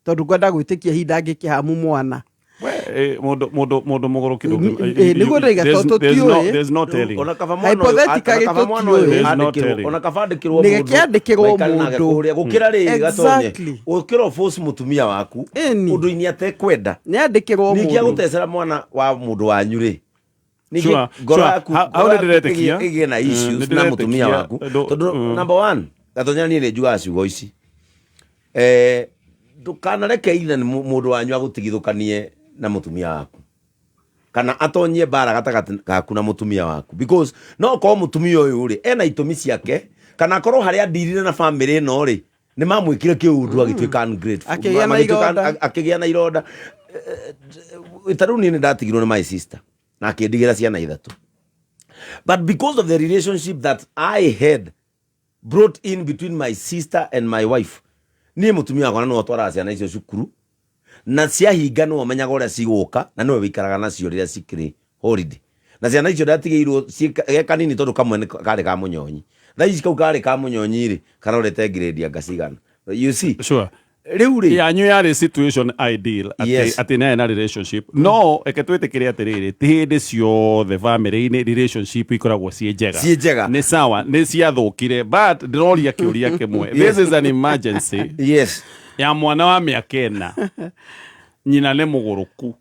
tondũ ngwenda gwĩtĩkia hihi ndangĩkĩhamu mwana. We, mũndũ mũgũrũki Nĩguo ndaiga, tondũ tũtiũĩ. There's no telling. Ona kaba mwana ũyũ- Hypothetically, ona kaba mwana ũyũ tũtiũĩ. There's no andĩkĩrwo- telling. ona kaba andĩkĩrwo Nĩ mũndũ kĩandĩkĩrwo maikare nake mũndũ. kũrĩa, gũkĩra rĩrĩ Gatonye, gũkĩra ũforce mũtumia waku ũndũ-inĩ atekwenda. Nĩ andĩkĩrwo Ningĩ mũndũ. agũtecera mwana wa mũndũ wanyu rĩ, ningĩ Sure, ngoro sure. yaku Hau ngoro nĩ yaku ndĩretĩkia. ĩgĩe na Nĩ issues na mũtumia ndĩretĩkia. waku, tondũ number one Gatonya niĩ nĩ njugaga ciugo ici, ndũkanareke ithe mũndũ wanyu agũtigithũkanie na mũtumia waku kana atonyie mbara gatagatĩ gaku na mũtumia waku, because no korwo mũtumia ũyũ rĩ ena itũmi ciake, kana akorwo harĩa ndirire na famĩlĩ ĩno rĩ nĩ mamwĩkire kĩũndũ agĩtuĩka ungrateful. Akĩgĩa na Magĩtuĩka ironda. Akĩgĩa na ironda. Ta rĩu niĩ nĩ ndatigirwo nĩ my sister na akĩndigĩra ciana ithatũ, but because of the relationship that I had brought in between my sister and my wife, niĩ mũtumia wakwa na nĩwe ũtwaraga ciana icio cukuru, na ciahinga nĩwe ũmenyaga ũrĩa cigũka, na nĩwe wĩikaraga nacio rĩrĩa cikĩrĩ holiday. Na ciana icio ndatigĩirwo ge kanini, tondũ kamwe nĩ karĩ ka mũnyonyi. Thaa ici kau karĩ ka mũnyonyi rĩ karorete grade anga cigana, you see? Sure. Rĩu rĩ yanyu yarĩ situation ideal atĩ Yes. atĩ nĩ na relationship, no reke twĩtĩkĩre atĩrĩrĩ, ti hĩndĩ ciothe famĩlĩ-inĩ relationship ikoragwo ciĩ njega. Ciĩ njega. Nĩ sawa, nĩ ciathũkire, but ndĩroria kĩũria kĩmwe. Yes. This is an emergency ya mwana wa mĩaka 4, nyina nĩ mũgũrũku,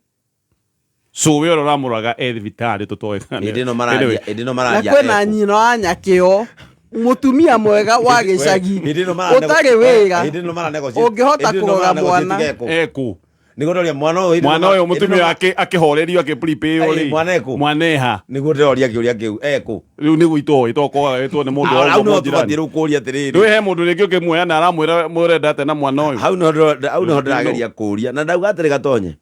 cũwe ũrĩa ũramũraga e thibitarĩ tũtoĩ kana Hĩndĩ ĩno mararia- Anyway. hĩndĩ ĩno Na mararia kwĩna ekũ. nyina wa nyakĩo, mũtumia mwega wa gĩcagi Hĩndĩ ĩno mara- ũtarĩ wĩra hĩndĩ ĩno mara negotiate- ũngĩhota hĩndĩ ĩno kũrora mara negotiate mwana. gekũ. Ekũ. Nĩguo ndoria mwana ũyũ hĩndĩ ĩno Mwana ũyũ hĩndĩ ĩno mũtumia akĩhorerio akĩprepare Ĩ, rĩ mwana ekũ? Mwana eha? Nĩguo ndĩroria kĩũria kĩu, ekũ? Rĩu nĩ gwitũ itokoga ĩtwo nĩ mũndũ Hau wa nĩho ũguo tũbatiĩ mũjirani. rĩu kũria atĩrĩrĩ. Rĩu he mũndũ rĩngĩ ũkĩmuoya na aramwĩra mũrenda atĩa na mwana ũyũ? Hau nĩho hau nĩho ndĩrageria kũria, na ndauga atĩrĩ, Gatonye,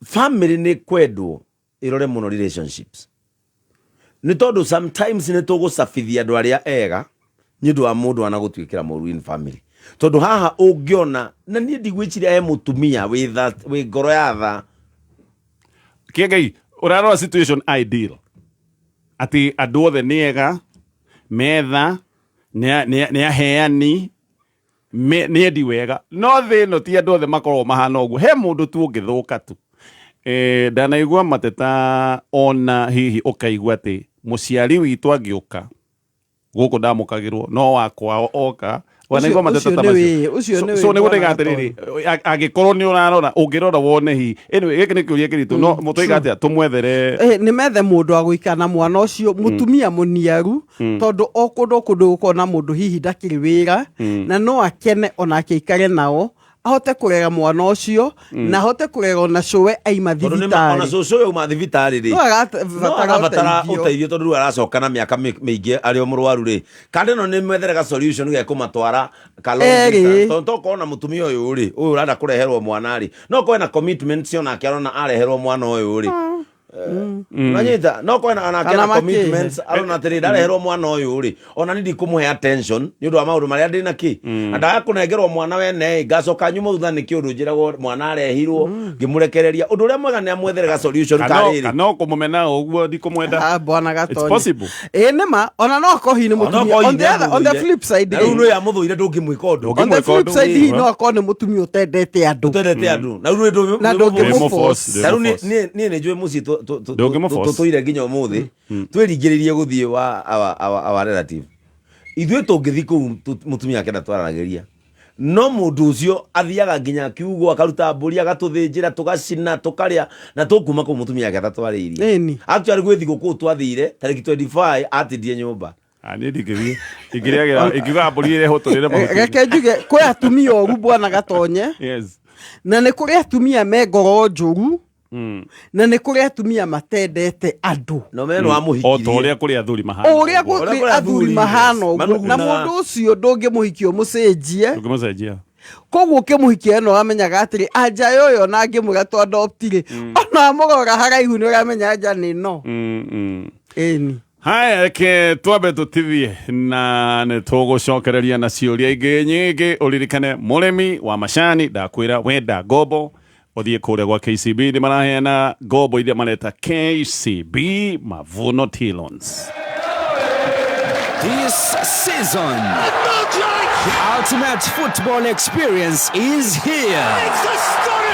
family nĩ kwendwo ĩrore mũno relationships, nĩ tondũ sometimes nĩ tũgũcabithia andũ arĩa ega nĩ ũndũ wa mũndũ anagũtuĩkĩra mũru in family. Tondũ haha ũngĩona na niĩ ndigwĩciria he mũtumia wĩ wĩ ngoro ya tha. Kĩengei, ũrarora situation ideal atĩ andũ othe nĩ ega, metha nĩ aheani, nĩ endi wega, no thĩ ĩno ti andũ othe makoragwo mahana ũguo. He mũndũ tu ũngĩthũka tu. Ndanaigua mateta, ona hihi ũkaigua atĩ mũciari witũ angĩũka gũkũ ndamũkagĩrwo, no wakwa oka. Wanaigua mateta Ũcio ta nĩ macio? Ũcio nĩ So wĩ nĩ bwana gũtaiga atĩrĩrĩ, angĩkorwo nĩ ũrarora, ũngĩrora wone hihi, anyway, gĩkĩ nĩ kĩũria kĩritũ, no mũtoiga atĩa tũmwethere? Nĩ methe mũndũ wa gũikara na mwana ũcio, mũtumia mũniaru, tondũ o kũndũ o kũndũ gũkorwo na mũndũ hihi ndakĩrĩ wĩra, na no akene onake aikare nao, ahote kũrera mwana ũcio, na ahote kũrera ona cũwe aima Tondũ nĩ ma- ona thibitarĩ. cũcũ ũyũ uma thibitarĩ rĩ No no arabatara arabatara ũteithio. ũteithio, tondũ rĩu aracoka na mĩaka mĩingĩ arĩ o mũrwaru rĩ, kandi ĩno nĩ mwetherega solution gekũmatwara ka long Erĩ. distance. Tondũ tokorwo na mũtumia ũyũ rĩ, ũyũ ũrenda kũreherwo mwana rĩ, no korwo na commitment onake arona areherwo mwana ũyũ rĩ, nanyita, no korwo onake Kana na makĩhe. commitments, arona atĩrĩ, ndareherwo mwana ũyũ rĩ, ona ni ndikũmũhe attention nĩ ũndũ wa maũndũ marĩa ndĩ na kĩ, na ndaga kũnengerwo mwana wene ĩ, ngacoka nyuma thutha nĩ kĩũndũ njĩragwo mwana arehirwo ngĩmũrekereria. Ũndũ ũrĩa mwega nĩ amwetherega solution karĩrĩ. Kana ũkũmũmena ũguo ndikũmwenda. Ah, bwana It's Gatonye. possible. Ĩ nĩma, ona no akorwo hihi nĩ mũtumia on the flip side na rĩu rĩ, nĩ amũthũire, ndũngĩmwĩka ũndũ. On the flip side hihi no akorwo nĩ mũtumia ũtendete andũ. Ũtendete andũ, na rĩu nĩ Na ndũngĩmũforce. Ta rĩu niĩ nĩ njũĩ mũciĩ Ndũngĩmũforce. tũtũire nginya ũmũthĩ twĩringĩrĩrie gũthiĩ wa our relative. Ithuĩ tũngĩthiĩ kũu, mũtumia ake ndatwaranagĩria, no mũndũ ũcio athiaga nginya kiugo, akaruta mbũri, agatũthĩnjĩra, tũgacina, tũkarĩa, na tũkuma kũu mũtumia ake atatwarĩirie. Ĩni. Actually gwĩ thigũkũ twathire tarĩki 25 atindie nyũmba. Ah, niĩ ndingĩthiĩ, ingĩrĩagĩra ingiuga mbũri ĩrehwo tũrĩre mahuti. Reke njuge kwĩ atumia oru, bwana Gatonye, Yes. na nĩ kũrĩ atumia me ngoro njũru, na nĩ kũrĩ atumia matendete andũ. No meno amũhikirie. O ta ũrĩa kũrĩ athuri mahana O ũrĩa ũguo. kũrĩ athuri mahana ũguo, na mũndũ ũcio ndũngĩmũhikia ũmũcenjie. Ndũngĩmũcenjia. Koguo ũkĩmũhikia ĩno wamenyaga atĩrĩ, anja ũyũ ona ngĩmwĩra tũ adopt rĩ, ona amũrora haraihu nĩ ũramenya anja nĩ no. Ĩni. Haya, reke twambe tũtithie na nĩ tũgũcokereria na ciũria ingĩ nyingĩ. Ũririkane mũrĩmi wa macani, ndakwĩra wenda ngombo ũthiĩ kũrĩa gwa KCB, nĩ maraheana ngombo iria mareta KCB Mavuno Tea Loans. This season, the ultimate football experience is here.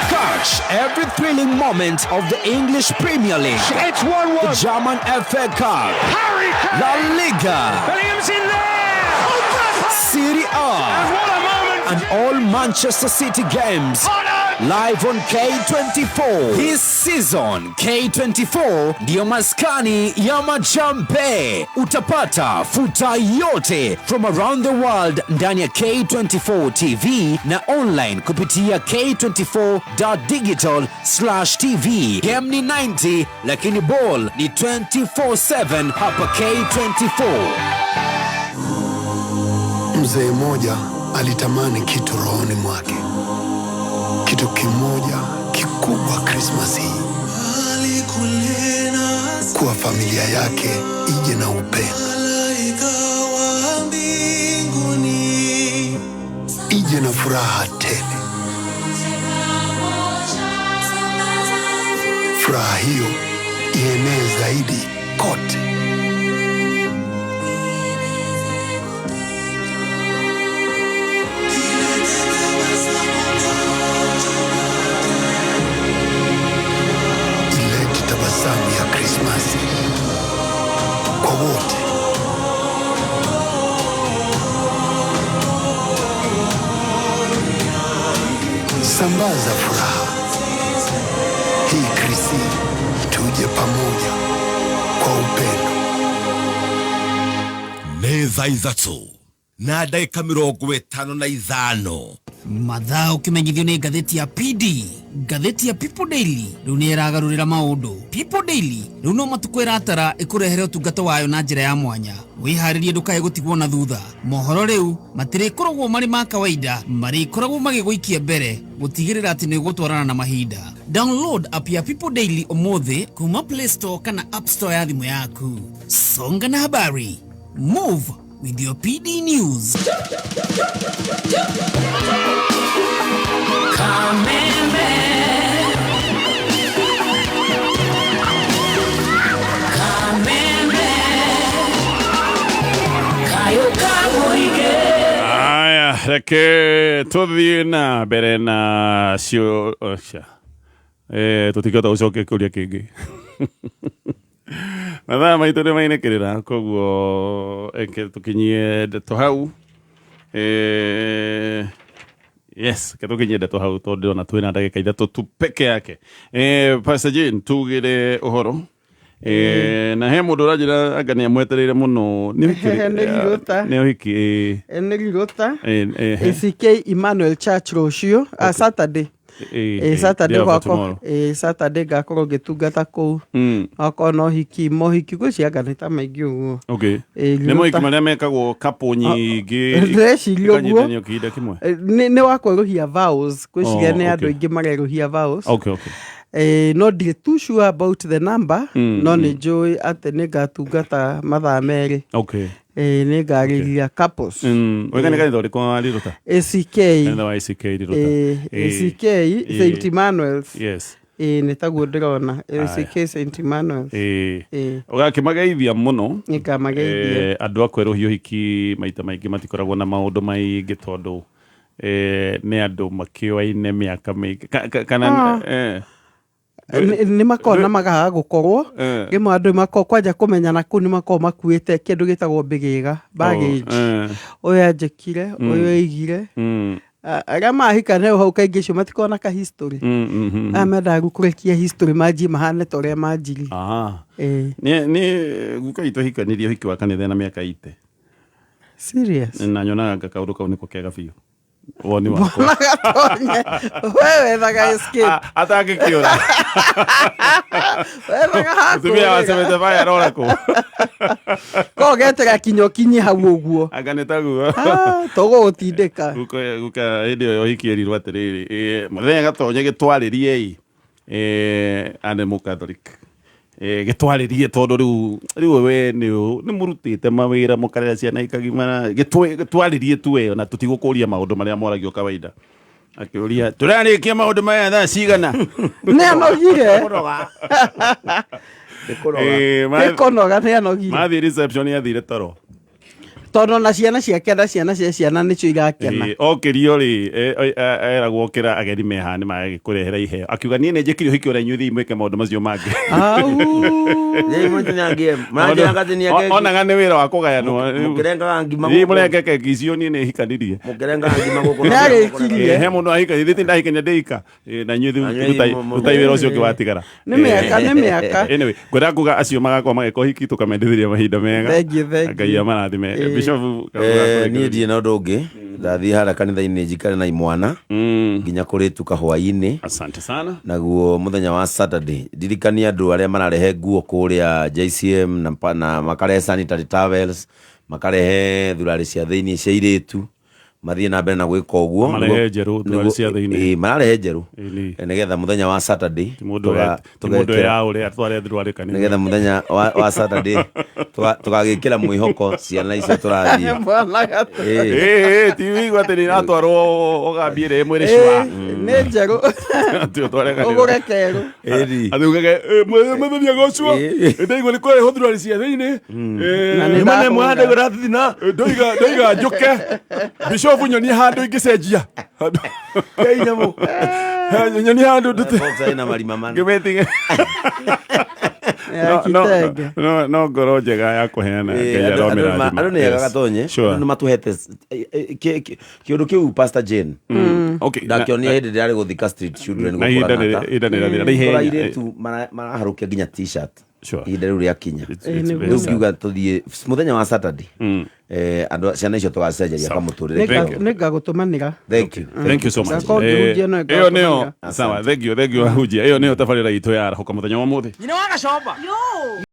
Catch every thrilling moment of the English Premier League. It's 1-1. The German FA Cup. Harry Kane. La Liga. Bellingham's in there. Serie A. And what a moment. And all Manchester City games. Oh no! Live on K24. This season, K24 ndiyo maskani ya majambe. Utapata futa yote from around the world ndani ya K24 TV na online kupitia k24.digital/tv. Game ni 90 lakini ball ni 24/7 hapa K24. Mzee mmoja alitamani kitu rohoni mwake, kitu kimoja kikubwa Krismasi hii, kuwa familia yake ije na upendo, ije na furaha tele. Furaha hiyo ienee zaidi kote. Ilete tabasamu ya Krismasi kwa wote. Sambaza furaha hii Krisi, tuje pamoja kwa upendo. Nĩ thaa 3 na ndagĩka 55. Mathaa ũkĩmenyithio nĩ ngathĩti ya PD, ngathĩti ya People Daily rĩu nĩ ĩragarũrĩra maũndũ. People Daily rĩu no matukũ ĩratara ĩkũrehere ũtungata wayo na njĩra ya mwanya. Wĩharĩrie ndũkae gũtigwo na thutha. Mohoro rĩu matirĩkoragwo marĩ ma kawaida, marĩkoragwo magĩgũikia mbere gũtigĩrĩra atĩ nĩ ũgũtwarana na mahinda. Download app ya People Daily ũmũthĩ kuma Play Store kana App Store ya thimũ yaku. Songa na habari. Move with your PD News. Kameme. Kameme. Kayo kamuige. Aya, reke tuthiĩ na mbere na cio cia tũtingĩhota gũcokia kĩũria kĩngĩ. Mathaa maitũ nĩ mainĩkĩrĩra, koguo reke tũkinyie ndeto hau. Yes, reke tũkinyie ndeto hau tondũ ndĩrona twĩna ndagĩka 3 tu peke yake. Pastor Jane, tugĩre ũhoro. Na he mũndũ ũranjĩra anga nĩ amwetereire mũno. Nĩ ũhiki Nĩ Riruta. Nĩ ũhiki, Nĩ Riruta. ACK Emmanuel Church rũciũ, Saturday. Saturday Day after gwakwa, tomorrow. Saturday ngakorwo ngĩtungata kũu. Okorwo no hiki, mohiki gwĩciria nĩ ta maingĩ ũguo. Okay. Nĩ mohiki marĩa mekagwo couple nyingĩ Ndĩreciria ũguo. ikanyitanio kĩhinda kĩmwe. Nĩ wa kwerũhia vows, ngwĩciria Oh, nĩ andũ okay. aingĩ marerũhia vows. Okay, okay. No ndirĩ too sure about the number, no nĩ njũĩ atĩ nĩ ngatungata mathaa 2. Okay. Nĩ ngarĩria couples. Wega nĩ kanitha ũrĩkũ wa Riruta? ACK. Kanitha wa ACK Riruta. ACK St Emmanuel's. Yes. Nĩ taguo ndĩrona ACK St Emmanuel's. Ũgakĩmageithia mũno. Nĩngamageithia. Andũ a kwerũhia ũhiki maita maingĩ matikoragwo na maũndũ maingĩ tondũ nĩ andũ makĩoaine mĩaka mĩingĩ kana Nĩ makoragwo na magaga gũkorwo rĩmwe andũ makoragwo kwanja kũmenyana kũu nĩ makoragwo makuĩte kĩndũ gĩtagwo mbĩgĩga, baggage. Ũyũ anjĩkire, ũyũ aigire. Arĩa mahika nao hau kaingĩ acio matikoragwo na ka history. Aya mendaga kũrekia history manjie mahane ta ũrĩa manjirie. Nĩ guka itũ ahikanirie ũhiki wa kanitha na mĩaka 80. Serious? Na nyonaga anga kaũndũ kau nĩko kega biũ. Woni wakwa. Mbonaga tonye. We wethaga escape. Atangĩkĩũra. Wethaga ha Mũtumia wa kũũrĩra. 75 arora kũ? Ko getera kinya ũkinye hau ũguo. Anga nĩ taguo. Tũgũgũtindĩka. Guka hĩndĩ ĩyo ũhiki erirwo atĩrĩrĩ, mũthenya gatonye gĩtwarĩrie ĩ, ane mũkatholic. Gĩtwarĩrie tondũ rĩu we nĩ mũrutĩte mawĩra mũkarera ciana ikagimara, gĩtwarĩrie tu we na tũtigũkũria maũndũ marĩa moragio kawaida. Akĩũria tũrarĩkia maũndũ maya thaa cigana? Nĩ anogire. Nĩ kũnoga nĩ anogire. Mathiĩ reception athire toro. Tondũ ona ciana ciake na ciana cia ciana nĩcio irakena. Okĩrio rĩ, eragwo okĩra ageni meha nĩ magĩkũrehera iheo, akiuga niĩ nĩ njĩkire ũhiki, ona inyuĩ thiĩ mwĩke maũndũ macio mangĩ. Onaga nĩ wĩra wa kũgayanwo. Mũkĩrengaga ngima Thiĩ gũkũ. mũrenge keki icio, niĩ nĩ hikanirie. Mũkĩrengaga ngima gũkũ. Nĩarĩkirie. He mũndũ ahikania, thiĩ ndahikania ndĩika. Na inyuĩ Na rutai inyuĩ rutai wĩra ũcio ũngĩ watigara. Nĩ mĩaka, nĩ mĩaka. Anyway, ngwenda kuga acio magakorwo magĩka ũhiki tũkamendithĩria mahinda mega. Thank you, thank you. Ngai amarathime. Bishop. Niĩ ndirĩ na ũndũ ũngĩ, ndathiĩ harĩa kanitha-inĩ njikare na imwana nginya kũrĩtuka hwaĩ-inĩ. Asante sana. Naguo mũthenya wa Saturday, ndirikania andũ arĩa mararehe nguo kũrĩa JCM na makarehe sanitary towels, makarehe thurarĩ cia thĩinĩ cia airĩtu, mathiĩ na mbere na gwĩka ũguo. Marehe njerũ, thurarĩ cia thĩinĩ. Ĩĩ, mararehe njerũ. Ĩni. Nĩgetha mũthenya wa Saturday Mũndũ ti mũndũ ya ũrĩa atware thurarĩ kanitha. Nĩgetha mũthenya wa Saturday tũgagĩkĩra mwĩhoko ciana icio tũrathiĩ. Bwana Gatũ. Ĩĩ, ti wigua atĩ nĩ iratwarwo ũgambie ĩrĩa mwĩrĩ cua. Nĩ njerũ. Atĩ ũtware kanitha. Ũgũre kerũ. Atĩ ugage mũthenya gocuo ndaigua nĩ kũrehwo thurarĩ cia thĩinĩ. Na nĩ Nĩma nĩ ndahũra. mwande gũrathina ndoiga njũke bishofu nyonie handũ ingĩcenjia. Nyonie handũ ndute Boxer ĩna marima mana. ngĩmetige. Ya kitenge. No ngoro njega ya kũheana. Ngai aromĩrathima. Andũ nĩ ega, Gatonye. Sure. Andũ nĩ matũhete kĩũndũ kĩu, Pastor Jane. Okay, ndakĩonire hĩndĩ ndĩrarĩ gũthika street children Na gũkũ ihinda Lang'ata. ihinda nĩ rĩrathira. Na ihenya. Kora airĩtu maraharũkia nginya T-shirt ihinda rĩu rĩakinya. It's very Rĩu sad. ngiuga tũthiĩ mũthenya wa Saturday, andũ ciana icio tũgacenjeria kamũtũrĩre kao. Nĩ ngagũtũmanĩra. Thank you. Thank you so much. Ngakorwo ngĩhunjia no Ĩyo nĩyo ngagũtũmanĩra. sawa. Thank you, thank you ahunjia. Ĩyo nĩyo tabarĩra itũ ya arahũka mũthenya wa ũmũthĩ. Nyina wa gacomba.